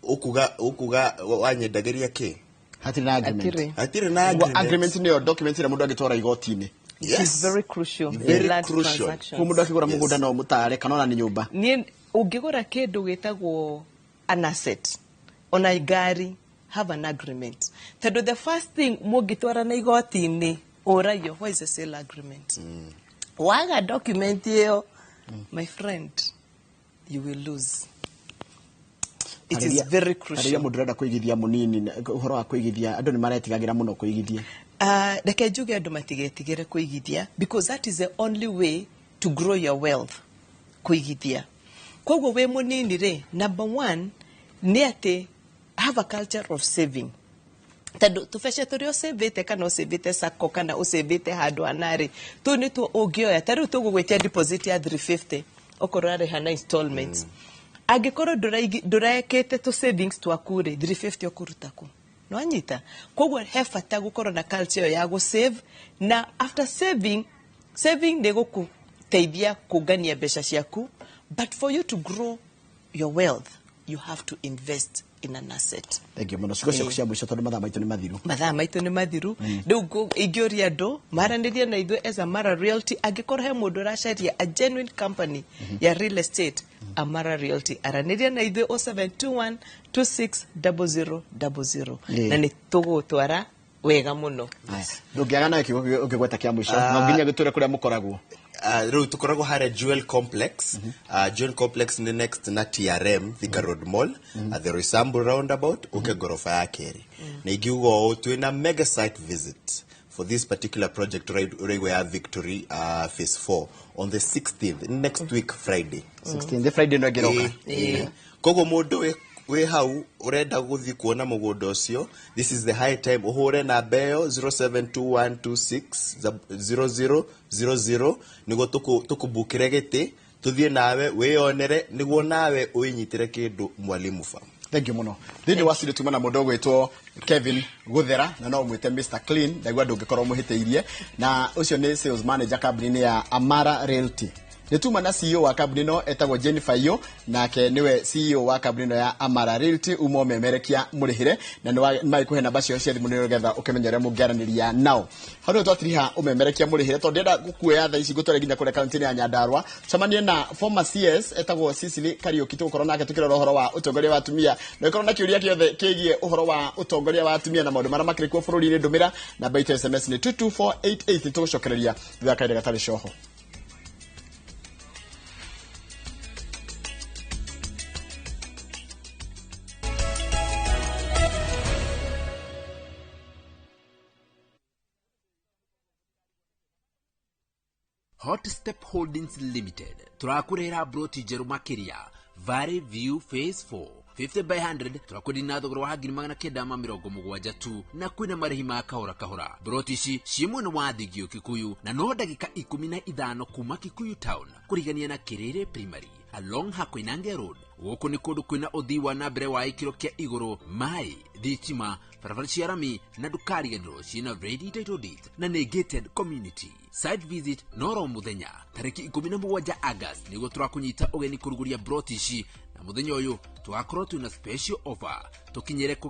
ũkuga wanyendagĩria kĩ? Hatirĩ na agreement. Hatirĩ. Hatirĩ na Ũguo agreement. Agreement nĩyo document ĩrĩa mũndũ angĩtwara igoti-inĩ. It is very crucial Very in land crucial. transactions. Koguo mũndũ akĩgũra mũgũnda no mũtare kana ona nĩ nyũmba. Niĩ ũngĩgũra kĩndũ gĩtagwo an asset, ona ngari, have an agreement, tondũ the first thing mũngĩtwarana igoti-inĩ ũragio, "What is the sale agreement?" Waga document ĩyo, my friend, you will lose. It is very Tarĩria crucial. Mũndũ ũrenda kũigithia mũnini, ũhoro wa kũigithia, andũ nĩ maretigagĩra mũno kũigithia. Reke njuge andũ matigetigĩre kũigithia, because that is the only way to grow your wealth, kũigithia. Koguo wĩ mũnini rĩ, number one nĩ atĩ Have a culture of saving, tondũ tũbeca tũrĩa ũcĩvĩte, kana ũcĩvĩte sacco, kana ũcĩvĩte handũ hanarĩ, tũu nĩtuo ũngĩoya. Ta rĩu tũgũgwĩtia deposit ya 350 okorwo ũrarĩha na installments. Angĩkorwo ndũrekĩte tũ savings twaku rĩ, 350 ũkũruta kũ? Nwanyita? Koguo he bata gũkorwo na culture ĩyo ya gũ-save, na after saving, saving nĩ gũkũteithia kũngania mbeca ciaku, but for you to grow your wealth you have to invest in an asset. Thank you mũno. Ciugo ciaku cia mũico, tondũ mathaa maitũ nĩ mathiru. Mathaa maitũ nĩ mathiru. Rĩu ingĩũria andũ maranĩrie na ithuĩ as Amara Realty. Angĩkorwo he mũndũ ũracaria a genuine company ya real estate, Amara Realty, aranĩria na ithuĩ 0721 260000, na nĩ tũgũtwara wega mũno. Ndũngĩaga nayo kiugo ũngĩgweta kĩa mũico, no nginya gĩtũre kũrĩa mũkoragwo. Rĩu tũkoragwo harĩa Jewel Complex. Jewel Complex nĩ next na TRM Thika Road Mall, the Roysambu roundabout, uke gorofa ya kerĩ. Na ingiuga ũũ, twĩna mega site visit for this particular project ũraigua ya Victory phase 4 on the 16th, next week Friday. 16th, Friday no ĩngĩroka. Ĩĩ. Koguo mũndũ wĩ hau ũrenda gũthiĩ kuona mũgũnda ũcio, this is the high time ũhũre namba ĩyo 0721260000 nĩguo tũkũbukĩre gĩtĩ, tũthiĩ nawe wĩyonere, nĩguo nawe wĩnyitĩre kĩndũ Mwalimu Farm. Thank you mũno. Thĩinĩ wa studio tuma na mũndũ ũgwĩtwo Kevin Guthera, na no ũmwĩte Mr Clean, ndaigua ndũngĩkorwo mũhĩtĩirie, na ũcio nĩ sales manager kambuni-inĩ ya Amara Realty. Nĩ tuma na CEO wa kambuni ĩno, etagwo Jennifer Iyo, nake nĩwe CEO wa kambuni ĩno ya Amara Realty, uma ũmemerekia mũrĩhĩre, na nĩ magĩkũhe namba ciao cia thimũ nĩgetha ũkĩmenya ũrĩa mũngĩaranĩria nao. Hau nĩho twatiriha ũmemerekia mũrĩhĩre, tondũ ndĩrenda gũkuoya thaa ici ngũtware nginya kũrĩa kaunti-inĩ ya Nyandarua, cemanie na former CS etagwo Cecily Kariuki. Tũgũkorwo nake tũkĩrora ũhoro wa ũtongoria wa atumia, na ũkorwo na kĩũria gĩothe kĩgiĩ ũhoro wa ũtongoria wa atumia na maũndũ marĩa makĩrĩ kuo bũrũri-inĩ, ndũmĩra namba itũ SMS nĩ 22488. Tũgũcokereria thutha wa kahinda gatarĩ coho. Hot Step Holdings Limited tũrakũrehera broti njerũ makĩria, Valley View Phase 4, 50 by 100, tũrakwendia na thogora wa 970,000 tu, na kwĩna marĩhi ma kahora kahora. Broti ici ciĩ mwena wa Thigio Kikuyu, na no ndagĩka 15 kuma Kikuyu Town, kũrigania na Kĩrĩrĩ Primary along Hakoinange Road. Gũkũ nĩ kũndũ kwĩna ũthii wa na mbere wa gĩkĩro kĩa igũrũ, maĩ, thitima, barabara cia rami, na ndũkariganĩrwo ciĩna ready title deed, na nĩ gated community. Site visit noro mũthenya tarĩki 17 August nĩguo tũrakũnyita ũgeni kũrugũria broti ici, na mũthenya ũyũ tũgakorwo twĩna special offer. Tũkinyĩre kũgeria.